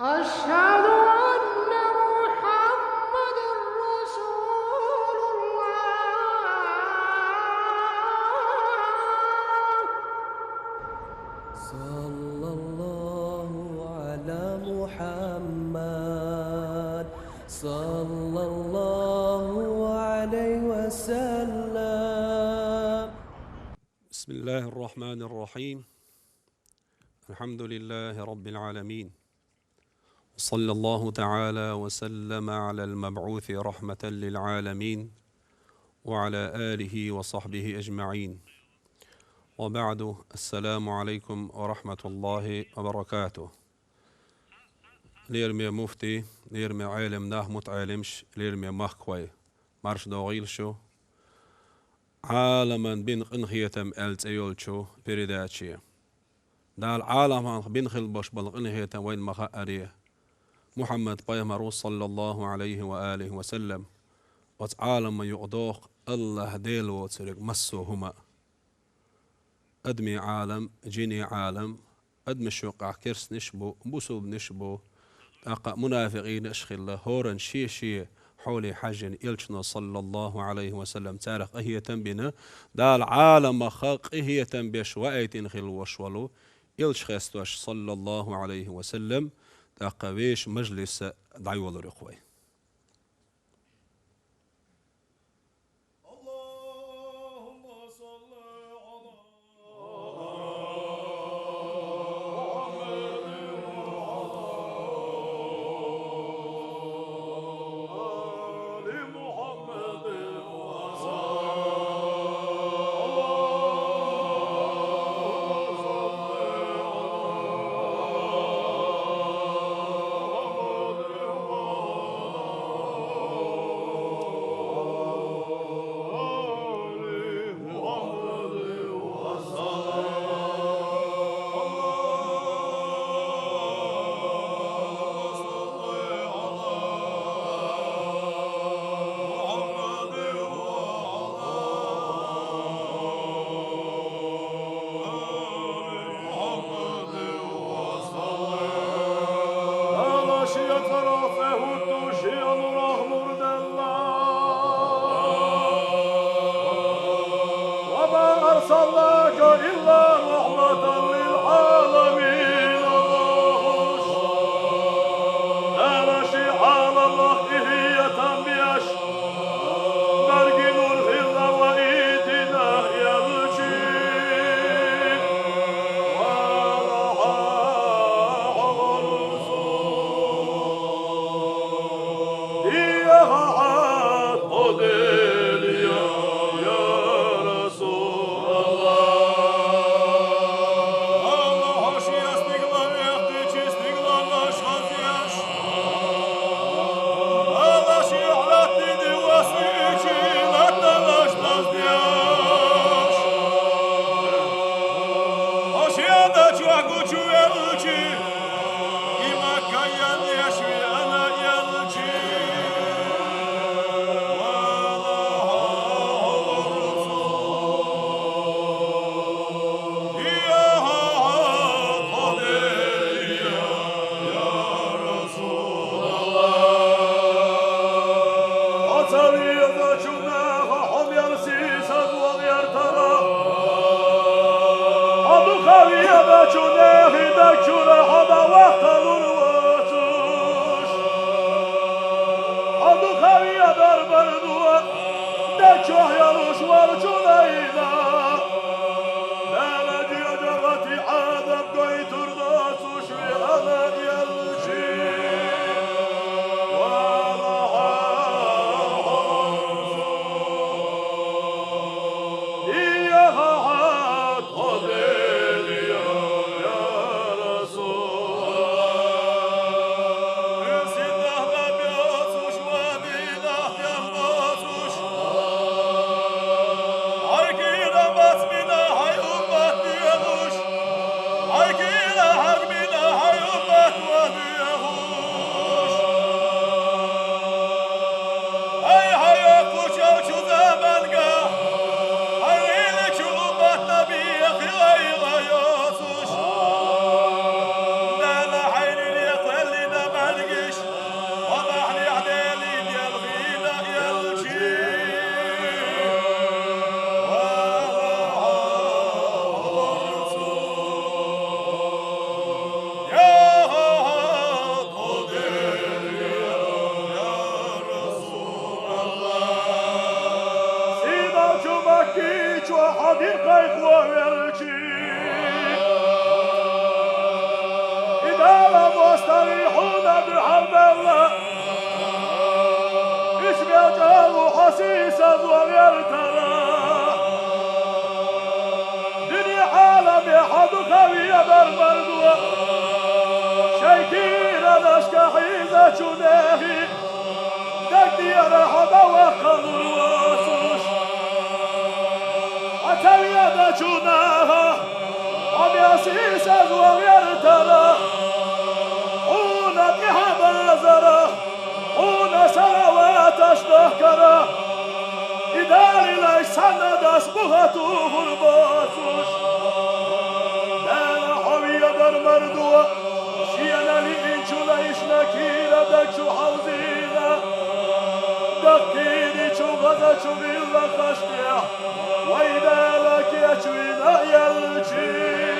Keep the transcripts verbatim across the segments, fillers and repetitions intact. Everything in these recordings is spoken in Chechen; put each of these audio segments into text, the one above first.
أشهد أن محمدا رسول الله. صلى الله على محمد، صلى الله عليه وسلم. بسم الله الرحمن الرحيم. الحمد لله رب العالمين. وصلى الله تعالى وسلم على المبعوث رحمة للعالمين وعلى آله وصحبه أجمعين. وبعد، السلام عليكم ورحمة الله وبركاته. Лераме муфти, лераме Ӏелам нах, мутаӀелимаш, лераме махкахой, марша догӀийла шу. «Ӏаламан бина къинхетам» аьлла цӀе йолчу передаче. Дала Ӏаламан бина хилла болуш болу къинхетам вайна ма-хаъара, Мухьаммад-пайхамар ву, саллаллаху Ӏалайхи ва алихи ва саллам, оцу Ӏаламан юкъа доху АллахӀ Дела воцург массо а хӀума а. Адамийн Ӏалам, жинийн Ӏалам, адамаш юкъахь керстанаш а бу, бусулбанаш а бу, тӀаккха мунафикъинаш а хилла, хӀоранна шен-шен хьоле хьаьжжина элчано, саллаллаху Ӏалайхи ва саллам, царах къинхетам а бина, Дала Ӏаламах къинхетам беш ваийтина хилла волуш волу элча хестош, саллаллаху Ӏалайхи ва саллам, тӀаккха вешан мажлиса дӀайолур ю-кх вай. اللهم صل على محمد وعلى آل محمد وسلم. اللهم صل على محمد وعلى آل محمد وسلم. اللهم صل على محمد وعلى آل محمد وسلم. Дала шен цӀарах цӀе хӀуттуш, шен нурах нур делла. وما أرسلناك إلا رحمة للعالمين. Дала шен Ӏаламах къинхетам беш, берриг нур хилла ваийтина элча. Хьо ца везачу наха хьо мел сийсаз вахийтарах, хьо дукха везачу нехан даг чуьра хьо дӀавахийталур воцуш, хьо дукха везар бардо даг чохь йолуш волчу Дала. Дала доьзалхойн Ӏазап гойтур доцуш веана элча. Хьуна дуьхьал белла, ишбел чӀогӀа хьо сийсазло гӀертара. Дуьне Ӏаламе хьо дукха ведар мардо, шайн кийранашка хьийзачу нахе, дагадеара хьо дӀаваккха лур воацаш. Хьо ца ведачу наха хьо мел сийсазло гӀертара, хьуна тӀехьа базара, хьуна сагӀа латаш дахкара, и далилаш санна дас буха тухур боцуш. Дала хьо ведар мардо, шена лиъначу лайшна кийра даг чу хьовзийна, даккхийначу гӀазачу гӀиллакхаш тӀехь вай Дала кечвина элча.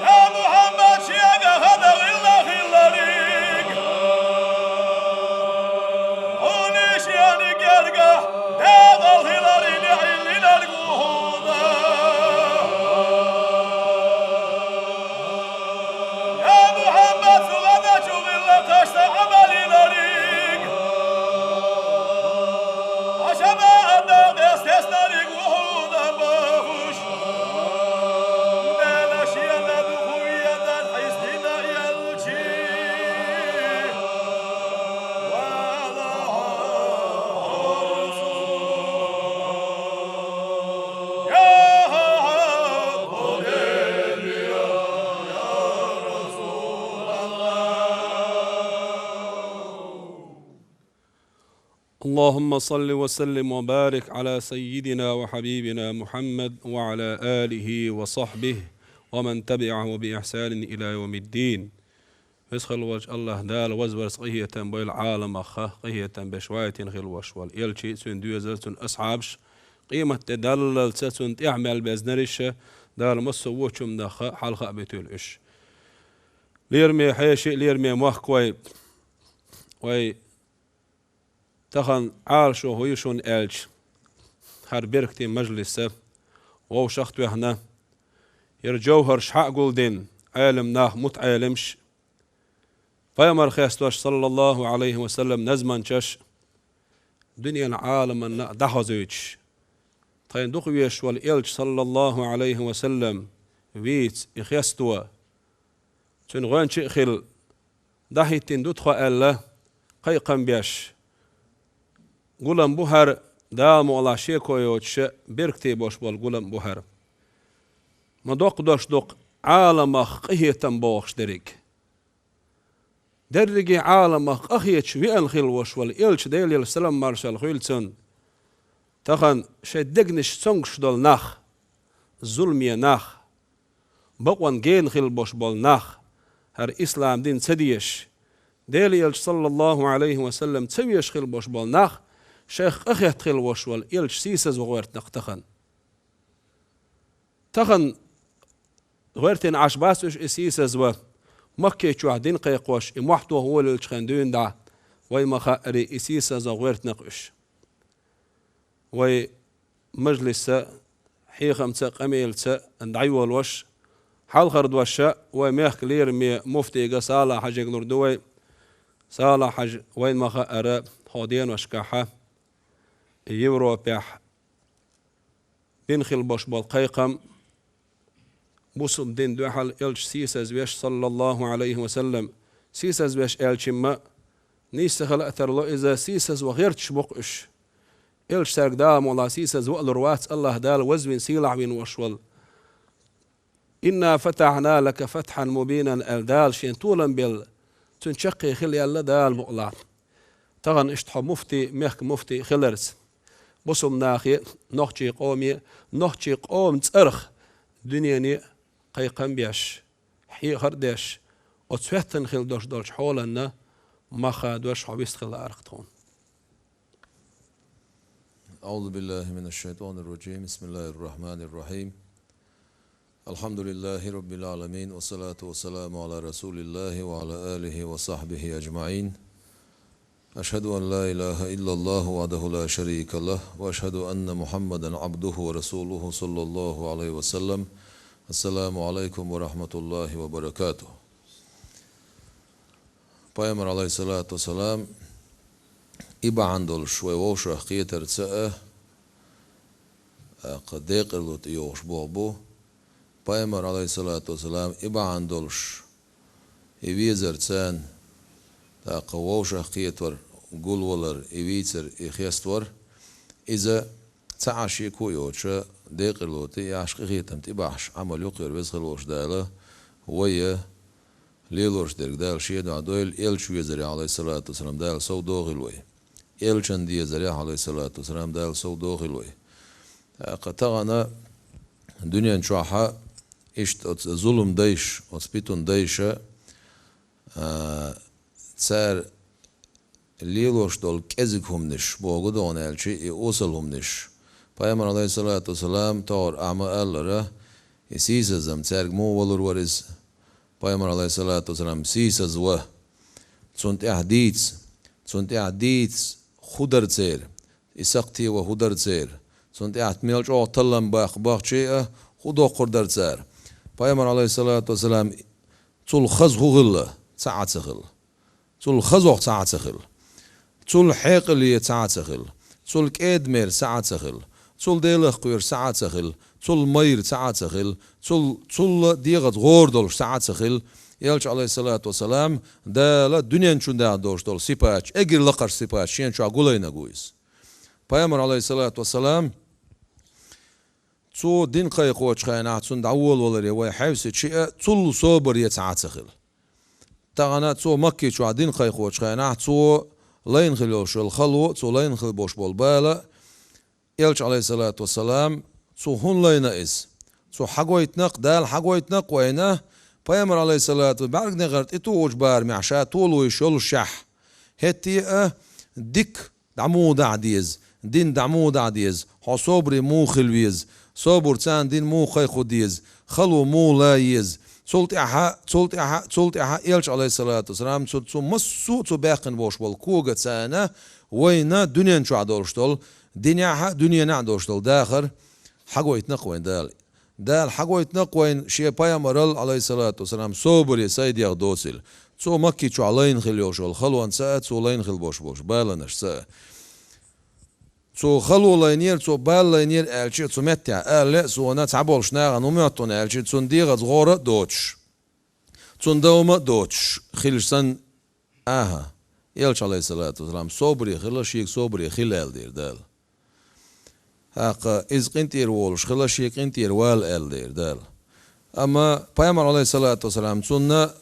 Я Мухьаммад, шега хада гӀилла хиллариг, хьуна шена герга декъал хиларин гӀиллинарг ву хьуна. Я Мухьаммад, цу гӀадачу гӀиллакхашца Ӏамал йинариг, хьо шамаӀатна къестеснариг ву хьуна бохуш. Дала шена дукха ведар хьестина элча. اللهم صل وسلم وبارك على سيدنا وحبيبنا محمد وعلى آله وصحبه ومن تبعه بإحسان إلى يوم الدين. Веза хила волчу АллахӀ Дала вазварца къинхетам бойла Ӏаламах, къинхетам беш вайтина хила волуш волу элча, цуьнан доьзал, цуьнан асхьабаш, къематде даллалца цунна тӀаьхьа мел безнарш, Дала массо а вочунна хьалха а битуьйла уьш. Лераме хьеший, лераме мохк вай, вай тахана Ӏалашо хӀун ю шуна аьлча, хӀара беркате мажлиса вовшах а тоьхна, хӀара жовхӀарш хьа а гулдина, Ӏелам нах, мутаӀеламаш, пайхамар хестош, саллаллахӀу ӀалайхӀи ва саллам, назманчаш, дуьненан Ӏаламанна а дӀахозуьйтуш, тхайна дукха везаш волу элча, саллаллахӀу ӀалайхӀи ва саллам, вийца и хесто, цуьнан гӀоьнча а хилла, дӀахӀиттина ду тхо аьлла, кхайкхам беш, гулам бу хӀара, Дала мукъалахь шеко йоцуша, беркате бош болу гулам бу хӀара. Ма доккха дош ду-кх Ӏаламах къинхетам бохуш дерриг. Дерриге Ӏаламах къахеташ веана хила вош волу элча, Делера салам-маршалла хуьлда цунна, тахана шайн дегнаш цомгуш долу нах, зуламе нах, бакъонна гена хила бош болу нах, хӀара ислам дин ца дезаш, Делан элча, саллаллахӀу ӀалайхӀи ва саллам, ца везаш хила бош болу нах, шайх къахетта хила вош волу элча сийсазва гӀоьртина-кх тахана. Тахана гӀоьртина Ӏаш бац уьш и сийсазва, Макке чохь дин кхайкхош, и мохь тоха волавеллачу хенна дуьйна дӀа, вайн ма-хаъара, и сийсазва гӀоьртина-кх уьш. Вай мажлисца, хьехамца, къамелаца дӀайолош, хьалхара дош вай мехкан лераме муфтига Салахь-Хьаьжига лур ду вай. Салахь-Хьаьжа, вайн ма-хаъара, хӀокху деношкахьа Европехь бина хила бош болу кхайкхам, бусалба дин дуьхьал элча сийсазвеш, саллаллахӀу ӀалайхӀи ва саллам, сийсазвеш аьлча-м нийса хила а тарло иза, сийсазва гӀерташ бу-кх уьш. Элча цаьрга Дала мукъ лахь сийсаза ваалур вац, АллахӀ Дала вазвина, сийлахь вина волуш волу. «Инна фатахьна лака фатхьан мубинан», аьлла, Дала шен толам белла, цуьнан чаккхе хила яьлла Дала мукъ лахь. Тахана иштта хьо муфти, мехкан муфти хиларца, бусалба нахе, нохчийн къоме, нохчийн къоман цӀарах дуьнене кхайкхам беш, хьехар а деш, оцу хӀоьттина хила долуш долчу хьоланна мах хадош хьо вист хила лаьара тхуна. أعوذ بالله من الشيطان الرجيم. بسم الله الرحمن الرحيم. الحمد لله رب العالمين، والصلاة والسلام على رسول الله وعلى آله وصحبه أجمعين. أشهد أن لا إله إلا الله وحده لا شريك له، وأشهد أن محمدا عبده ورسوله، صلى الله عليه وسلم. السلام عليكم ورحمة الله وبركاته. Пайхамар, Ӏалайхиссалату вассалам, и бахьана долуш вай вовшах кхетарца а, тӀаккха декъарло тӀейогӀуш болх бу. Пайхамар, Ӏалайхиссалату вассалам, и бахьана долуш, и везар царна, тӀаккха вовшах кхетавар, гулвалар, и вийцар, и хествар, иза цхьа Ӏаш шеко а йоцуша, декъарло тӀе а яхьаш, къинхетам тӀе а бахьаш Ӏамал ю-кх хӀара. Веза хила волуш Дала вай а лелош дерг Дала Шен дуьхьа дойла, Элча везарехь, Ӏалайхиссалату вассалам, Дала сов дохийла вай. Элчан дезарехь, Ӏалайхиссалату вассалам, Дала сов дохийла вай. ТӀаккха тахана дуьнен чохь а иштта оцу зулам дайша, оцу питун дайша, а, цара лелош долу кӀезиг хӀуманаш, боху догӀун аьлча, и осал хӀуманаш. Пайхамар, Ӏалайхиссалату вассалам, тохара ахь ма-аллара, и сийсазам цаьрга муха валур вара иза? Пайхамар, Ӏалайхиссалату вассалам, сийсаза ван. Цунна тӀехь дийца, цунна тӀехь дийца хӀун дара церан? И сакхте ван хӀун дара церан? Цунна тӀехь мел чӀогӀа таллам баккха бахчий а, хӀун доккхур дара цара? Пайхамар, Ӏалайхиссалату вассалам, цул хаза хӀун хилла, цхьа а ца хилла. Цул хазох цхьа а ца хилла. Цул хьекъале цхьа а ца хилла. Цул кӀеда-мера цхьа а ца хилла. Цул Делах кхоьруш цхьа а ца хилла. Цул майра цхьа а ца хилла. Цул, цул дегӀаца гӀора долуш цхьа а ца хилла. Элча, Ӏалайхиссалату вассалам, Дала дуьнен чу даха долуш долу сипаташ, эггара лакхарчу сипаташ шен чохь гулайнарг ву иза. Пайхамар, Ӏалайхиссалату вассалам, цо дин кхайкхочу хенахь цунна дӀаволаваларе вай хьаьвсича а, цул собаре цхьа а ца хилла. Тахана цо Макки чохь дин кхайкхочу хенахь, цо лайна хила йолуш йолу хало, цо лайна хила болуш болу бала, Элча, Ӏалайхиссалату вассалам, цо хӀунда лайна иза? Цо хьагойтина-кх, Дала хьагойтина-кх вайна, Пайхамар, Ӏалайхиссалату, бӀаьрганегӀар тӀетухучу барамехь ша толо йиш йолушехь, хӀетте а дика дӀа муха дахьа деза, дин дӀа муха дахьа деза, хьо собаре муха хила веза, собар царна дин муха кхайкхо деза, хало муха лан еза. Цул тӀаьхьа, цул тӀаьхьа, цул тӀаьхьа Элча, Ӏалайхиссалату вассалам, цу, цу массо а цу баьккхина болуш болу когаца вайна дуьнен чохь долуш долу, динехь а, дуьненахь а долуш долу дахар хьагойтина-кх вайна Дала. Дала хьагойтина-кх вайна Шен пайхамарал, Ӏалайхиссалату вассалам, собаре сайдегӀа доцийла. Цо Макки чохь лайна хила йолуш йолу халонца а, цо лайна хила болуш болчу баланашца а. Цо хало лайнера, цо бала лайнера аьлча, цу меттехь ала лаьа суна, цхьаболчу нахана хӀун моьтту аьлча, цунна дегӀаца гӀора а доцуш, цунна довма а доцуш хилча санна, аха, Элча, Ӏалайхиссалату вассалам, собаре хила, шега собаре хила аьлла дера Дала. ТӀаккха иза къинтӀера волуш хила, шега къинтӀера вала аьлла дера Дала. Амма Пайхамар, Ӏалайхиссалату вассалам, цунна,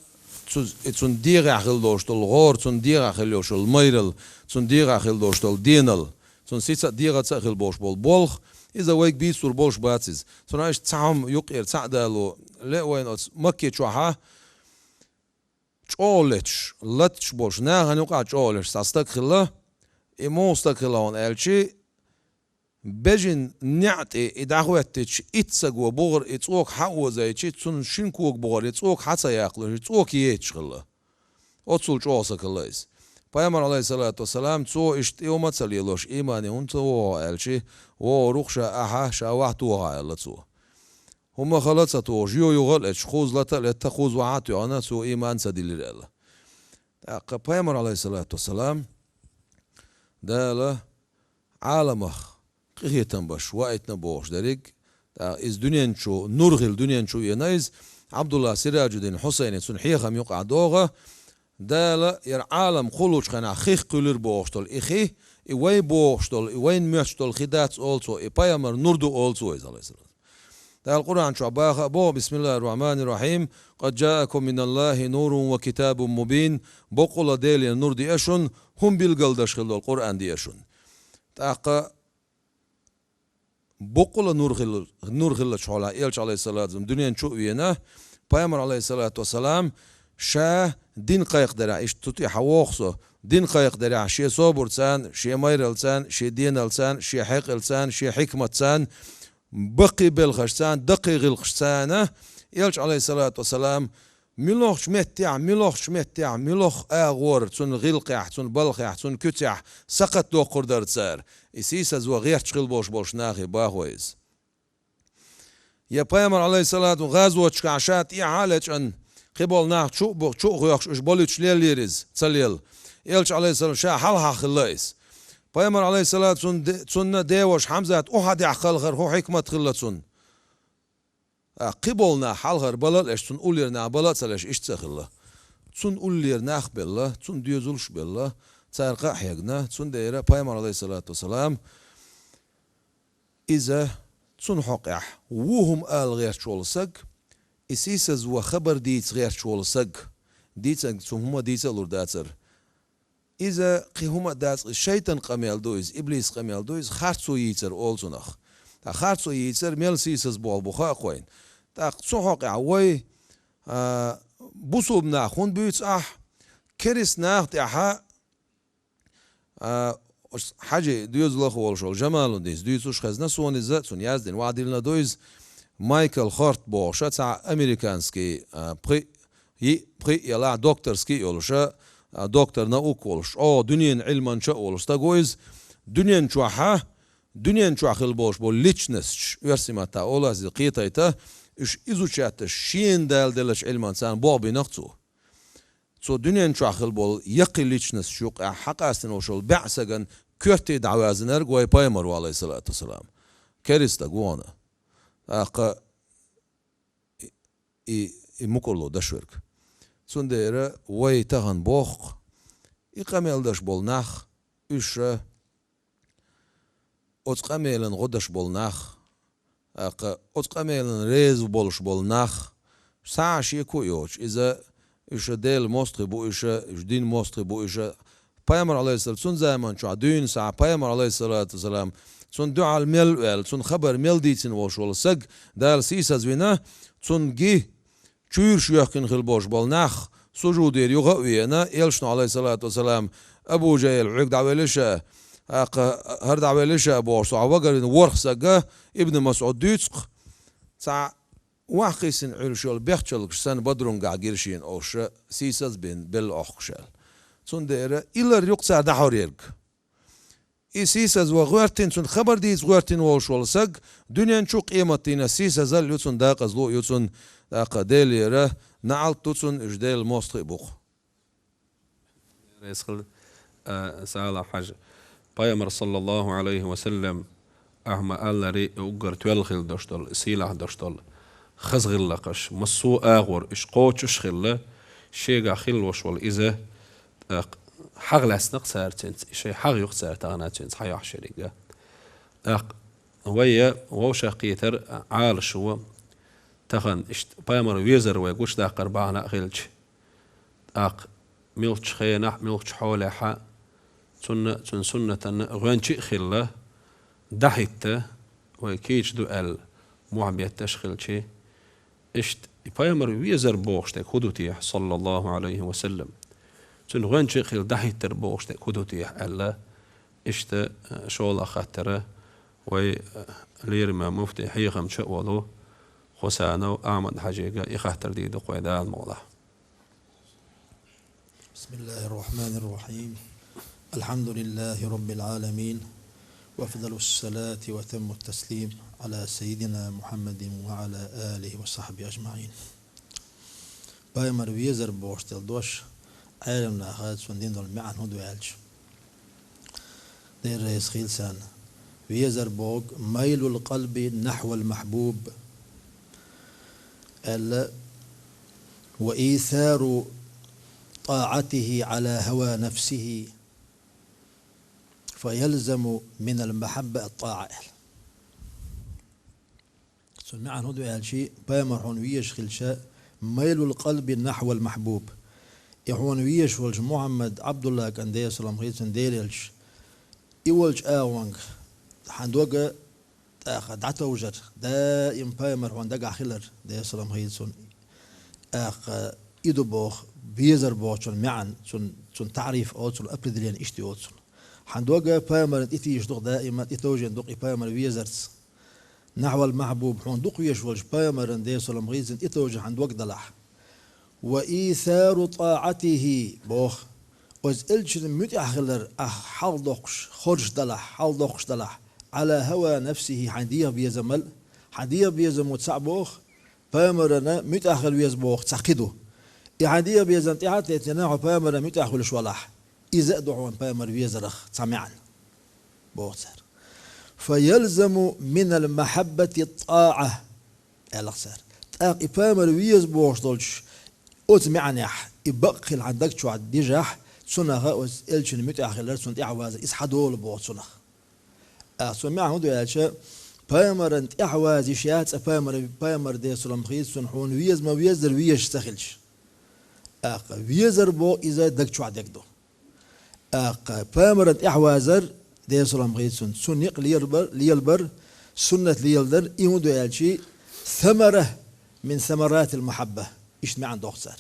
цу-, и цунна дегӀехь хила долуш долу гӀора, цунна дегӀехь хила йолуш йолу майрал, цунна дегӀехь хила долуш долу денал, цунна сица а, дегӀаца а хила болуш болу болх, иза вайга бийцалур болуш бац иза. Цунах иштта цхьа хӀума юккъера цхьаъ дало лаьа вайна оцу Макки чохь а, чӀогӀа леташ, латаш болуш, нахана юкъахь чӀогӀа леташ цхьа стаг хилла, и муха стаг хилла хьуна аьлча, бежан неӀ тӀе и дӀахӀоьттича, итт саго бухара и цӀока хьа а озийча, цунна шина кога бухара и цӀока хьа ца яккхалуш, и цӀока етташ хилла. Оццул чӀогӀа стаг хилла иза. Пайхамар, Ӏалайхиссалату вассалам, цо иштта тӀе хӀума а ца лелош, имане хӀунда ца вогӀу хьо аьлча, вогӀур ву-кх ша ахьа, ша ваха тохахь, аьлла цо. ХӀума хала а ца тухуш, юха юха а леташ, кхузза лата а летта, кхузза ваха а тоьхна, цо иман ца диллира аьлла. ТӀаккха Пайхамар, Ӏалайхиссалату вассалам, Дала Ӏаламах къинхетам беш ваийтина бохуш дерриг, тӀаккха иза дуьнен чу нур хилла дуьнен чу веана иза, Ӏабдулла Сираджуддин Хьусайни цуьнан хьехам юкъахь догӀу, Дала яра Ӏалам кхуллучу хенахь хих кхуьлира бохуш долу и хи, и вай бохуш долу, и вайна моьттуш долу хи дац олу цо, и пайхамар нур ду олу цо иза, алейхиссалам. Дала Къуръан чохь баха а боху: «Бисмиллахир-рахманир-рахим. Къад джаакум миналлахи нурун ва китабун мубин». Боккъала Делера нур деа шуна, хӀума билгалдаш хила долу Къуръан деа шуна. ТӀаккха боккъала нур хилла, нур хиллачу хьолахь, Элча, алейхиссалату вассалам, дуьнен чу а вена, пайхамар, алейхиссалату вассалам, ша дин кхайкхадарехь, иштта цу тӀе хьан воху со, дин кхайкхадарехь, шен собарца, шен майралца, шен деналца, шен хьекъалца, шен хьикматца, баккхий белхашца, даккхий гӀиллакхашца, Элча, алейхиссалату вассалам, муьлххачу меттехь, муьлххачу меттехь, муьлхха агӀор цунна гӀиллакхехь, цунна балхехь, цунна куьцехь сакхат доккхур дара цара, и сийсаз ван гӀерташ хила болуш болчу нахе боху иза. Я пайхамар, алейхиссалату, гӀазоташкахь ша тӀехьа а лечкъина, кхиболу нах чу а бу-, чу а гӀоьхуш, уьш болуьйтуш леллера иза, ца лела. Элча, алейхиссалам, ша хьалха хилла иза. Пайхамар, алейхиссалату, цунна де-, цунна деваша Хьамзат Ухьудехь кхалхар хӀун хьикмат хилла цунна? А, кхиболу нах хьалхара бала а леш, цунна уллера нах бала а ца леш, иштта ца хилла. Цунна уллера нах а белла, цунна доьзалш а белла, цара къа а хьегна, цундела пайхамар, алейхиссалату вассалам, иза цунна хьокъехь вон хӀума ала гӀерташ волу саг, и сийсаз ван хабар дийца гӀерташ волу саг, дийцанга цу хӀума дийца а лур дацара. Иза кхин хӀума а дац, иза шайтан къамел ду иза, иблис къамел ду иза, харцо йийцар олу цунах. Ткъа харцо йийцар мел сийсаз болх бу хаьа кхуьнан. ТӀаккха цу хьокъехь вай, а, бусулба нах хӀунда буьйцу ахь, керист нах тӀехьа, а, оцу хьажи доьзалах а волуш волу Жамалуддис дуьйцуш хезна суна иза, цунна яздина, вадилна ду иза, Майкл Хорт бохуша, цхьа американский, а, пхи йиъ, пхи а ялахь, докторский а йолуша, а, доктор наук волуш, чӀогӀа дуьненан Ӏилманча а волуш стаг ву иза. Дуьнен чохьа, дуьнен чохь хила болуш болу личносташ, оьрсийн маттахь олу аса иза кхетайта, уьш изучать деш шена дала деллачу Ӏилман царна болх бина-кх цо. Цо дуьнен чохь хила болу яккхий личносташ юкъахь хьакъастина волуш волу бӀе сагана коьртий дӀаваьзинарг вай пайхамар ву, алейхиссалату вассалам. Керист стаг ву хьуна. ТӀаккха и, и, и мукъарло даш верг. Цундела вай тахана боху-кх, и къамел даш болу нах, уьш оцу къамелан гӀо даш болу нах, тӀаккха оцу къамелан реза болуш болу нах, схьа а шеко а йоцуш, иза уьш Делан мостагӀий бу, уьш, уьш динан мостагӀий бу, уьш Пайхамар, алейхиссалам, цуьнан заман чохь дуьйна схьа Пайхамар, алейхиссалату вассалам, цунна дуьхьал мел а ваьлла, цунна хабар мел дийцина волуш волу саг, Дала сийсазвина, цунна ги чуьйраш йоьхкина хила болуш болу нах, сужудера юха а веана, Элчано, алейхиссалату вассалам, Абу Жахьил хьоьга дӀавелла ша, тӀаккха хӀара дӀавелла ша бохуш, цхьа вагарина ворхӀ сага, Ибн МасӀуд дуьйцу-кх, цхьа охьакхиссина Ӏуьллуш йолу бехчалгаш санна бадрунга гира шена олуш, сийсаз бен белла Ӏохкуш аьлла. Цундела и лар ю-кх цара дӀахьор ерг. И сийсаз ван гӀоьртина, цунна хабар дийца гӀоьртина волуш волу саг, дуьнен чу, къематдийнахь сийсазалла ю цунна, дакъазло а ю цунна, тӀаккха Делера наӀалт ду цунна, уьш Делан мостагӀий бу-кх. Райсхал, а, Салахь-Хьажа. Пайхамар, саллаллаху Ӏалайхи ва саллам, ахьа ма-аллара, и уггар тоьлла хила долуш долу, сийлахь долуш долу, хаза гӀиллакхаш, массо а агӀор уьш кхочуш а хилла, шегахь хила волуш волу иза, тӀаккха хьагӀ лаьцна-кх цара цуьнца, и шайн хьагӀ ю-кх цара тахана цуьнца хьайохьуш еррига. ТӀаккха вай вовшахкхетар Ӏалашо, тахана иштта пайхамар везар вай гучудаккхар бахьана а хилча, тӀаккха муьлххачу хенахь, муьлххачу хьолехь а цунна, цуьнан суннатана гӀоьнча а хилла, дӀахӀитта, вай кийча ду аьлла, мохь бетташ а хилча, иштта и пайхамар везар бохуш дерг хӀун ду техьа, саллаллаху Ӏалайхи ва саллам? Цуьнан гӀоьнча а хилла дӀахӀиттар бохуш дерг хӀун ду техьа аьлла, иштта, а, шолгӀа хаттара вай, а, лерина муфти, хьехамча а волу Хусанов Ахьмад-Хьажига и хаттар дийр ду-кх вай, Дала мукъ лахь. بسم الله الرحمن الرحيم. الحمد لله رب العالمين. وأفضل الصلاة وأتم التسليم على سيدنا محمد وعلى آله وصحبه أجمعين. Пайхамар везар бохуш долу дош, Ӏеламнаха цуьнан дина долу маьӀна хӀун ду аьлча, Дела реза хуьлда царна, везар бохург ميل القلب نحو المحبوب аьлла, وإيثار طاعته على هوى نفسه، فيلزم من المحبة الطاعة. Цун маьӀна хӀун ду аьлча, пайхамар хьуна везаш хилча, ميل القلب نحو المحبوب. И хьуна везаш волча Мухьаммад Ӏабдуллахь кӀант, Делера салам хийла цунна, Дела элча, и волча агӀонга хьан дог тӀаккха дӀатовжар, даим пайхамар хьуна дагахь хилар, Делера салам хийла цунна. ТӀаккха и ду боху, везар бохучун маьӀна, цун, цун таӀриф олу, цун определение иштта йолу цунна. Хьан дог пайхамарна тӀетийжаш ду-кх даима, тӀетовжийна ду-кх и пайхамар везарца. نحو المحبوب, хьуна дукха везаш волчу пайхамарна, Делера салам хийла цунна, тӀетовжа хьан дог далахь. وإيثار طاعته, боху, оцу элчанна муьтӀахь хилар ахь хьалдоккхуш, хоржуш далахь, хьалдоккхуш далахь, على هوى نفسه, хьайн дегӀан безамал, хьан дегӀан безамо цхьаъ боху, пайхамарна муьтӀахь хила веза боху цхьа кхин ду. И хьайн дегӀан безам тӀаьхьа а теттина, хьо пайхамарна муьтӀахь хуьлуш валахь, иза а ду хьуна пайхамар везарах цхьа маьӀна, боху цара. فيلزم من المحبة الطاعة, аьлла-кх цара. ТӀаккха и пайхамар веза бохуш долчу оцу маьӀнехь, и бакъ хила хьан даг чохь дижахь, цунах оцу элчанна муьтӀахь хилар, цунна тӀаьхьавазар, иза хьадолу боху цунах. ТӀаккха цун маьӀна хӀун ду аьлча, пайхамарна тӀаьхьаваза йиш яц цкъа, пайхамар, пайхамар, Делера салам хийла цунна, хьуна веза ма веззара везаш ца хилча. ТӀаккха везар боху иза даг чохь дерг ду. ТӀаккха пайхамарна тӀаьхьавазар, Делера салам хийла цунна, цунна некъ лелабар, лелабар, суннат леладар, и хӀун ду аьлча, ثمرة من ثمرات المحبة, иштта маьӀна доху цара.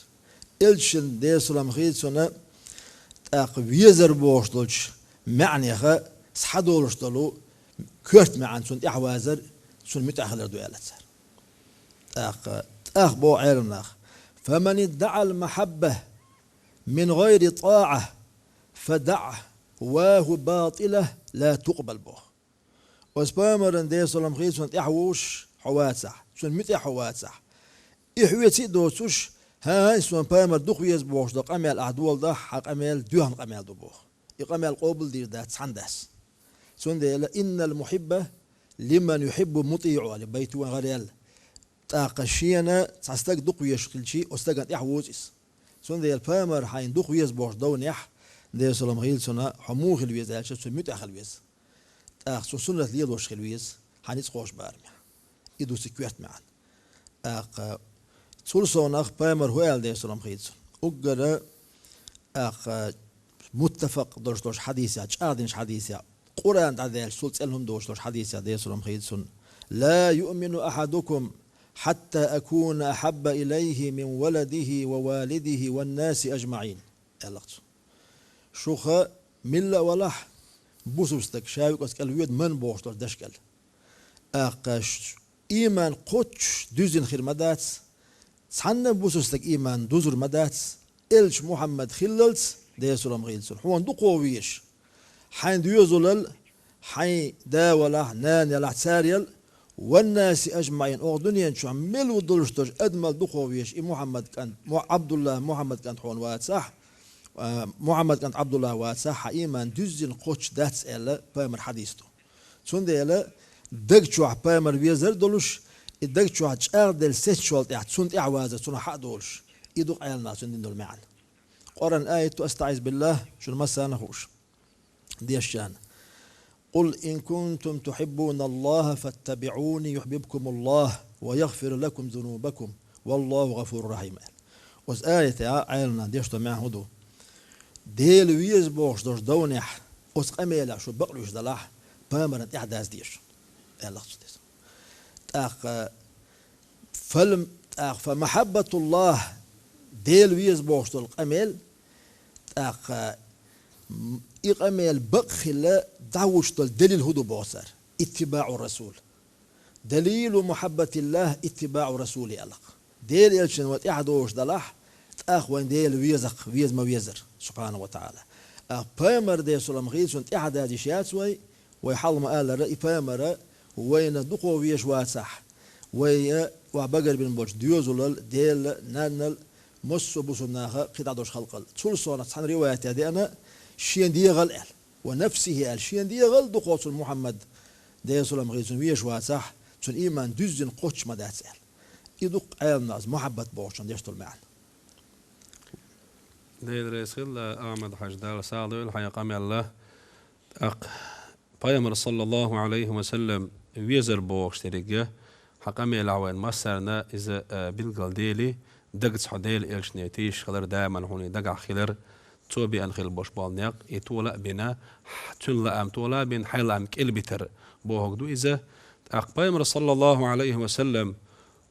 Элчанна, Делера салам хийла цунна, тӀаккха везар бохуш долчу маьӀнеха схьадолуш долу коьрта маьӀна цунна тӀаьхьавазар, цунна муьтӀахь хилар ду аьлла цара. ТӀаккха, тӀаккха боху Ӏеламнаха: فمن ادعى المحبة من غير طاعة فدعواه باطلة لا تقبل, боху. Оцу пайхамарна, Делера салам хийла цунна, тӀаьхьавозуш хьо вацахь, цунна муьтӀахь хьо вацахь, и хьоьца а доцуш, хӀан-хӀа, суна пайхамар дукха веза бохуш долу къамел ахь доладахь, хьан къамел доьхна къамел ду, боху. И къамел къобалдийр дац, цхьаьна дац. Цундела: إن المحب لمن يحب مطيع, аьлла, байт вайн гӀараяьлла. ТӀаккха шена цхьа стаг дукха везаш хилчий, оцу стагана тӀаьхьавозу иза. Цундела пайхамар хьайна дукха веза бохуш довнехь, Делера салам хийла цунна, хьо муха хила веза аьлча, цунна муьтӀахь хила веза. ТӀаккха цунна суннат лелош хила веза, хьан ницкъ кхочу барамехь. И ду цуьнан коьрта маьӀна. ТӀаккха цул совнах пайхамар хӀун аьлла, Делера салам хийла цунна? Уггара, тӀаккха, муттафакъ долуш долчу хьадисехь, чӀагӀдинчу хьадисехь, Къуръан дӀадаьлча, цул цӀена хӀума доцуш долчу хьадисехь, Делера салам хийла цунна: لا يؤمن أحدكم حتى أكون أحب إليه من ولده ووالده والناس أجمعين, аьлла-кх цо. Шух милла а валахь, бусалба стаг ша юкъа кӀел воьду ман бохуш долчу дашкӀел. ТӀаккха ш-, ийман кхоччуш дуьззина хир ма дац, цхьанна а бусалба стаг ийман дузур ма дац, элча Мухьаммад хиллалц, Делера салам хийла цунна, хьуна дукхо везаш, хьайн доьзалал, хьайн да валахь, нана ялахь, царел, والناس أجمعين, оха дуьнен чохь мел ву долуш долчу адамал дукхо везаш, и Мухьаммад кӀант, Му-, Ӏабдуллахь, Мухьаммад кӀант хьуна вацахь, а, Мухьаммад кӀант Ӏабдуллахь вацахь, хьан ийман дуьззина кхоччуш дац, аьлла, пайхамар хьадис ду. Цундела даг чохь пайхамар везар а долуш, и даг чохь чӀагӀделла сецначул тӀаьхьа цунна тӀаьхьавазар цунах хьа а долуш, и ду-кх Ӏеламнаха цуьнан дина долу маьӀна. Къуръан аят ду, أستعيذ بالله, шуна массарна а хууш, дешчарна: قل إن كنتم تحبون الله فاتبعوني يحببكم الله ويغفر لكم ذنوبكم والله غفور رحيم. Оцу аятехь Ӏеламнаха деш долу маьӀна хӀун ду? Дела веза бохуш долчу довнехь, оцу къамелехь шу бакълуьйш далахь, пайхамарна тӀаьхьадазде шу, аьлла-кх цо деза. ТӀаккха фал-, тӀаккха فمحبة الله, Дела веза бохуш долу къамел, тӀаккха, м, и къамел бакъ хила дӀахӀуттуш долу делил хӀун ду боху цара? اتباع الرسول. دليل محبة الله اتباع الرسول, аьлла-кх. Делан элчанна вай тӀаьхьадозуш далахь, тӀаккха вайн Дела веза-кх, веза ма везара, سبحانه وتعالى. А пайхамар, Делера салам хийла цунна, тӀаьхьадаза йиш яц вай, вай хьалха ма-аллара, и пайхамар вайна дукхо везаш вацахь, вай охьа багарбина болчу доьзалал, делал, наннал, массо а бусалба наха, кхин дӀадолуш халкъал. Цул совнах цхьана риваятехь деана, шен дегӀал аьлла. ونفسه аьлла, шен дегӀал дукхо цунна Мухьаммад, Делера салам хийла цунна, везаш вацахь, цуьнан ийман дуьззина кхоччуш ма дац аьлла. И ду-кх Ӏеламнаха оцу мухьаббат бохучун деш долу маьӀна. Дела реза хилла, Ахьмад-Хьажа, Дала сагӀа дойла хьайна къамелла. ТӀаккха Пайхамар, саллаллаху Ӏалайхи ва саллам, везар бохуш деррига, хьан къамелехь вайн массарна иза, а, билгал дели, дагца хьо Дела Элчане тийшаш хилар, даиман хьуна дагахь хилар, цо беана хила болуш болу некъ, и тола а бина, хь-, цуьнан лаам тола а бина, хьайн лаам кӀелбитар бохург ду иза. ТӀаккха Пайхамар, саллаллаху Ӏалайхи ва саллам,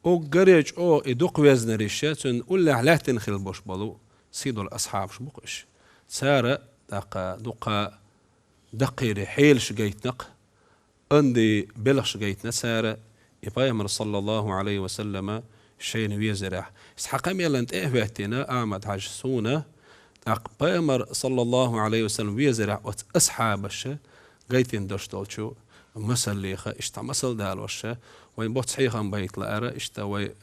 уггаре чӀогӀа и дукха везнарш, цуьнан уллехь лаьттина хила болуш болу сий долу асхьабаш бу-кх уьш. Цара, тӀаккха, дуккха даккхийри хьелаш гайтина-кх, анди белхаш гайтина цара, и Пайхамар, саллаллаху Ӏалайхи ва саллама, шайна везарехь. Иза хьан къамелан тӀе а хӀоьттина, Ахьмад-Хьажа, суна, тӀаккха Пайхамар, саллаллаху Ӏалайхи ва саллам, везарехь оцу асхьабаша гайтина долуш долчу масаллиха, иштта масал далоша, вайн боцца хьехам байта лаара, иштта вай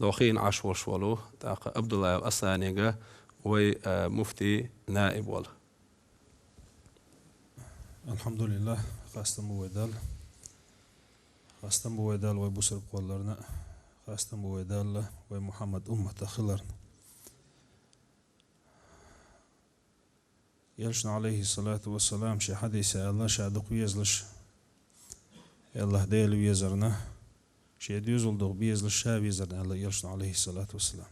дохийна Ӏаш волуш волу, тӀаккха Абдуллаев Асланига вай, а, муфтий наиб волу. Алхьамдулиллах, хастам бу вай Далла. Хастам бу вай Далла вай бусурба кхолларна, хастам бу вай Далла вай Мухьаммад умматах хиларна. Элчано, Ӏалайхиссалату вассалам, шен хьадиса аьлла, ша дукха везалаш, Аллах Дела везарна, шен доьзал дукха безалаш ша везарна аьлла Элчано, Ӏалайхиссалату вассалам.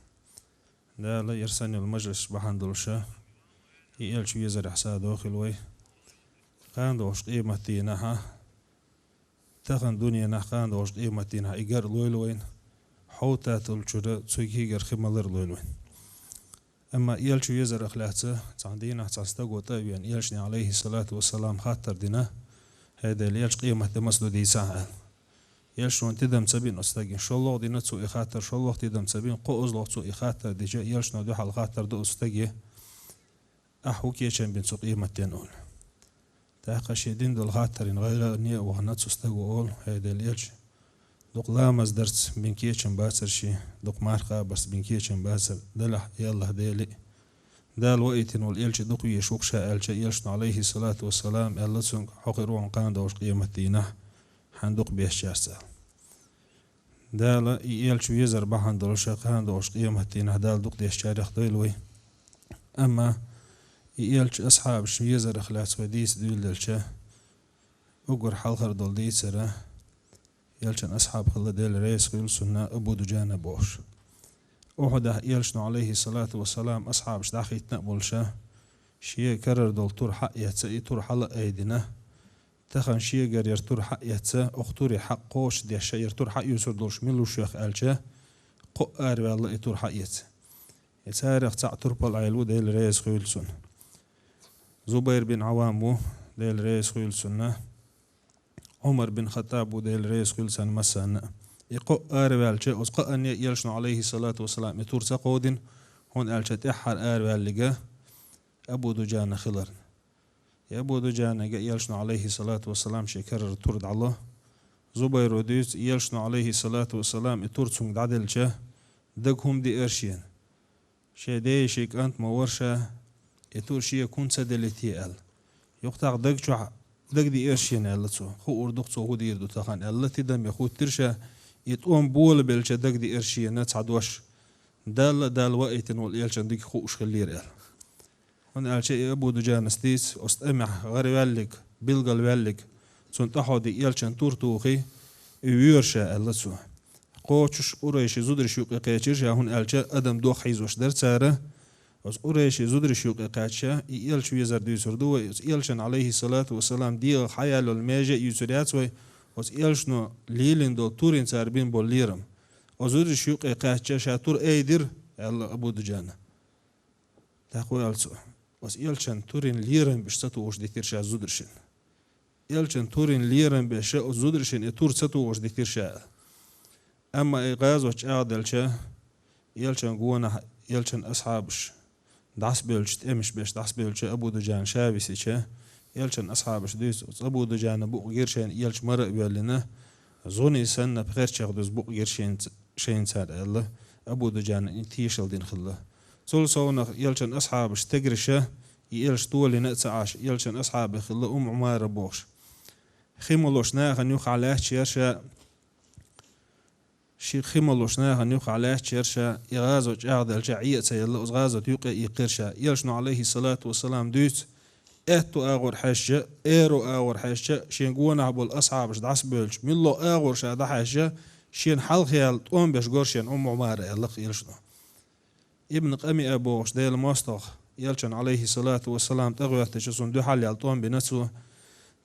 Дала, яра санна йолу мажлис бахьана долуша, и Элча везарехь сагӀа дохийла вай. Кхана догӀуш къематдийнахьа, тахана дуьненахь, кхана догӀуш къематдийнахь и гар а лойла вайна, хьовтаталучуьра цуьнан кегара хи малар а лойла вайна. Амма Элча везарах лаьцна цхьана дийнахь цхьана стаго тӀе а веана, Элчане, Ӏалайхиссалату вассалам, хаттар дина: «ХӀай Дела, Элча, къематде маца ду дийцахьа», – аьлла. Элчано тидам ца бина оцу стаге. ШолгӀа дина цо и хаттар, шолгӀа тидам ца бина, кхоазлагӀа цо и хаттар дича, Элчано дуьхьал хаттар ду оцу стаге: «Ахь хӀун кечам бина цу къематден?» – олу. ТӀаккха шен дина долу хаттарна гӀайгӀане а вахана, цу стаго олу: «ХӀай Дела, Элча, дукха ламаз дарца бина кечам бацара шен, дукха марха кхабарца бина кечам бацара, делахь, я Аллах Дела, Дала ваийтина волу Элча дукха везаш ву-кх ша», – аьлча, Элчано, Ӏалайхиссалату вассалам, аьлла цуьнга: «Хьо хир ву хьуна кхана догӀуш къематдийнахь хьан дукха бечарца», – аьлла. Дала и Элча везар бахьана долуша кхана догӀуш къематдийнахь Дала дукха дечарех дойла вай. Амма и Элча асхьабаш везарах лаьцна вай дийца дуьйладелча, уггар хьалхара долу дийцара Элчан асхьаб хилла, Дела реза хуьлу цунна, Абу Дуджана бохуш. Ухьудехь Элчано, Ӏалайхиссалату вассалам, асхьабаш дӀахӀиттина а болуша, шен карара долу тур хьаэцна, и тур хьала а айдина, тахана шегара яра тур хьаэцна, окху туре хьакхочушдеш, яра тур хьаоьцур долуш мила ву шух аьлча, кхоъ араваьлла и тур хьаэца. И царах цхьаъ турпал-Ӏела ву, Дела реза хуьлу цунна. Зубайр бин Ӏаввам ву, Дела реза хуьлу цунна. Ӏумар бин Хаттаб ву, Дела реза хуьлу царна массарна а. И кхоъ араваьлча, оцу кхаанне Элчано, Ӏалайхиссалату вассалам, и тур ца кховдина, хӀунда аьлча тӀаьххьара араваьлларг Абу Дуджана хиларна. И Абу Дуджанага Элчано, Ӏалайхиссалату вассалам, шен карара тур дӀало. Зубайро дуьйцу, Элчано, Ӏалайхиссалату вассалам, и тур цуьнга дӀаделча, дага хӀума деара шена. Шен ден, шен кӀант ма вара ша, и тур шега хӀунда ца делли те аьлла. Юкъахь дага чохь дага деара шена аьлла цо. Хуур ду-кх цо хӀун дийр ду тахана аьлла, тидаме хӀуттира ша, и тӀом болабелча дага деара шена цхьа дош. Далла а, Дала ваийтина волу Элчан дика хууш хиллера аьлла. ХӀунда аьлча и Абу Дуджанас дийца, оцу тӀамехь гӀараваьллиг, билгалваьллиг, цунна тӀаьхьо де Элчан тур тухий, и воьру ша аьлла цо. Кхочуш къурайши зударш юкъе кхечира ша, хӀунда аьлча адам доххьийзош дара цара. Оцу къурайши зударш юкъе кхаьчча, и Элча везар дуьйцур ду вай, оцу Элчан, Ӏалайхиссалату вассалам, дегӀах хьаяллал меже а юьйцур яц вай, оцу Элчано лелийна долу турина цара бина болу лерам. Оцу зударш юкъе кхаьчча, ша тур айдира, аьлла Абу Дуджана. ТӀаккха вай аьлла цо: «Оцу Элчан турина лерам беш ца тухуш дитира ша зударшна». Элчан турина лерам беш оцу зударшна и тур ца тухуш дитира ша. Амма и гӀазот чӀагӀделча, Элчан гонахь, Элчан асхьабаш дӀасабевлча, тӀемаш беш дӀасабевлча, Абу Дуджана ша висича, Элчан асхьабаш дуьйцу, оцу Абу Дуджана букъ гира шайна Элча мара а воьллина, зуний санна пхерчех дуьзна букъ гира шайна ц-, шайна цара аьлла, Абу Дуджана и тешал дина хилла. Цул совнах Элчан асхьабаш стегараша и Элча толийна а ца Ӏаш, Элчан асхьабех хилла Умму Ӏумара бохуш. Хи молуш нахана юххехь лаьтташ яра ша, ши хи малуш нахана юкъахь лаьтташ яра ша, и гӀазот чӀагӀделча, Ӏе а ца елла, оцу гӀазот юкъе иккхира ша. Элчано, Ӏалайхиссалату вассалам, дуьйцу, аьтту агӀор хьаьжча, аьрру агӀор хьаьжча, шен гонахь болу асхьабаш дӀасабевлча, муьлхха агӀор ша дӀахьаьжча, шена хьалха яьлла тӀом беш гора шена Умму Ӏумара, аьлла-кх Элчано. Ибн Къамиа бохуш Делан мостагӀа, Элчанна, Ӏалайхиссалату вассалам, тӀегӀоьртича, цунна дуьхьал яьлла тӀом бина цо.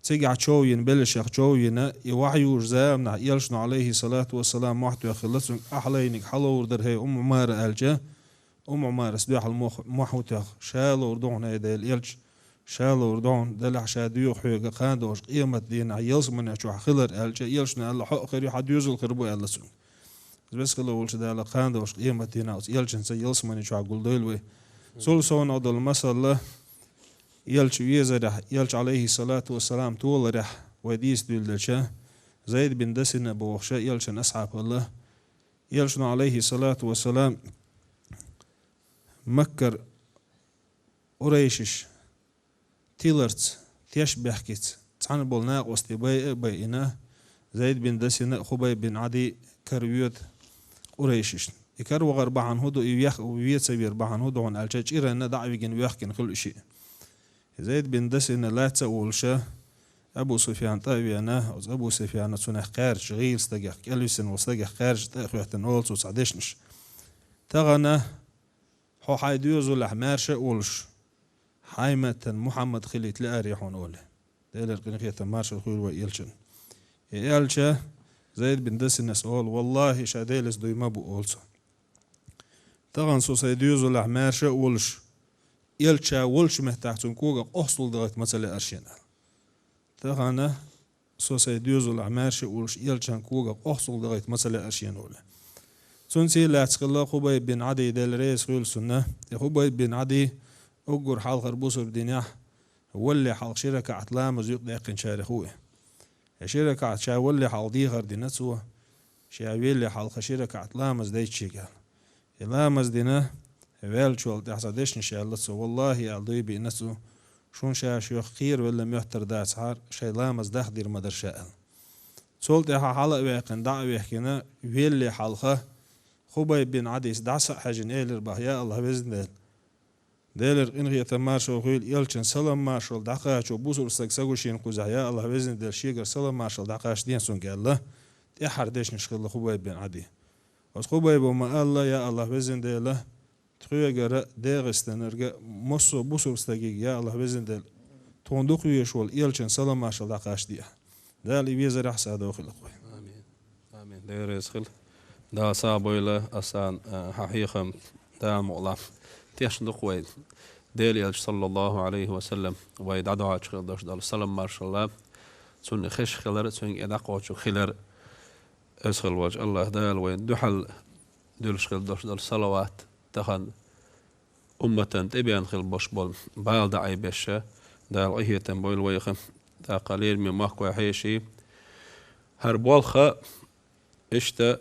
Цигахь чов йина, беллашех чов йина, и вахьюучу заманахь Элчано, Ӏалайхиссалату вассалам, мохь тоьхна хилла цуьнга: «Ахьа лайниг, хьан ловр дара, хӀей Умму Ӏумара», аьлча, Умму Ӏумарас дуьхьал мох-, мохь хӀун тоьхна: «Ша ловр ду хьуна, хӀей Делан Элча, ша ловр ду хьуна, делахь ша доьху хьоьга кхана долуш къематан дийнахь ялсамани чохь хилар», аьлча, Элчано аьлла: «Хьо а хир ю, хьан доьзал хир бу», аьлла цуьнга. Веза хилла волчу Дала, кхана долуш къематан дийнахь оцу Элчанца ялсамани чохь гулдойла вай. Цул совнах долу масала, Элча везарехь, Элча, Ӏалайхиссалату вассалам, толарехь вай дийца дуьйладелча, Зайд бин Дасина бохуша Элчан асхьабалла, Элчано, Ӏалайхиссалату вассалам, Маккара къурайшаш тиларца, теш бехкица, цхьана болу накъостий байа а байина, Зайд бин Дасина а, Хубайб бин Ӏади а кара воьду къурайшашна. И кара вахар бахьана хӀун ду, и вех-, вен ца вер бахьана хӀун ду хьуна аьлча, чӀиранна дӀа а вигина, воьхкина хуьлу и шиъ. Зайд бин Дасина лаьцна а волуша, Абу Суфьян тӀе а веана, оцу Абу Суфьяна цунах кхаьржа, гӀийла стагех, кӀелвисина волу стагех кхаьржа тӀе а хӀоьттина, олу цо цхьа дешнаш: «Тахана хьо хьайн доьзалехь маьрша а волуш, хьайн меттана Мухьаммад хилийта лаьара хьуна», олий. Делера къинхетам, маршалла хуьлда вай Элчанна. И аьлча, Зайд бин Дасинас олу: «Валлахи, ша Делаца дуй ма бу», олу цо. «Тахана со сайн доьзалехь маьрша а волуш, Элча волчу меттехь цуьнан когах къохцалла дахийта ма ца лаьара шена», аьлла. «Тахана со сайн доьзалехь маьрша а волуш, Элчан когах къохцалла дахийта ма ца лаьара шена», олий. Цунца лаьцна хилла Хубайб бин Ӏади, Дела реза хуьлда цунна. И Хубайб бин Ӏади уггар хьалхара бусалба динехь, валале хьалха ши ракаӀат ламаз юкъадаьккхинчарех ву и. И ши ракаӀат ша валале хьалха дехар дина цо, ша велале хьалха ши ракаӀат ламаз дайта шега аьлла. И ламаз дина, ваьллачул тӀаьхьа цхьа дешнаш аьлла цо: «Валлахи, — аьлла, дуй биъна цо, — шуна ша шух кхеравелла моьттур дацахьара, шайн ламаз дахдийр ма дара ша», аьлла. Цул тӀаьхьа хьала а ваьккхина, дӀа а вехкина, велале хьалха Хубайб бин Ӏадис дӀаса а хьаьжжина элира боху: «Я АллахӀ, Везан Дела, Делера къинхетам, маршалла хуьлда, Элчан салам-маршалла дӀакхачо бусалба стаг са гу шена кхузахь, я АллахӀ, Везан Дела, шегара салам-маршалла дӀакхачдехьа цуьнга», аьлла, тӀаьххьара дешнаш хилла Хубайб бин Ӏади. Оцу Хубайбо ма-аллара: «Я АллахӀ, Везан Дела, тхоьгара, ДегӀастанарга, массо а бусалба стагега, я АллахӀ, Везан Дела, тхуна дукха везаш волу Элчан салам-маршалла дӀакхачдехьа». Дала и везарехь садо хилла вай. Амин. Амин. Дела реза хила. Дала сагӀа бойла ас, а, хьан хьехам, Дала мукъ лахь. Тешна ду-кх вай Делан Элча, саллаллаху Ӏалайхи ва саллам, вай дӀадоьлхуш хилла долуш долу салам-маршалла, цунна хезаш хилар, цуьнга и дӀакхочуш хилар. Веза хилла волчу АллахӀ Дала вайна дуьхьал дуьллуш хилла долуш долу салават тахана умматана тӀебеана хилла болуш болу бала дӀаайбеш, Дала къинхетам бойла вайх. ТӀаккха, лераме махкахой, хьеший, хӀара болх а, иштта,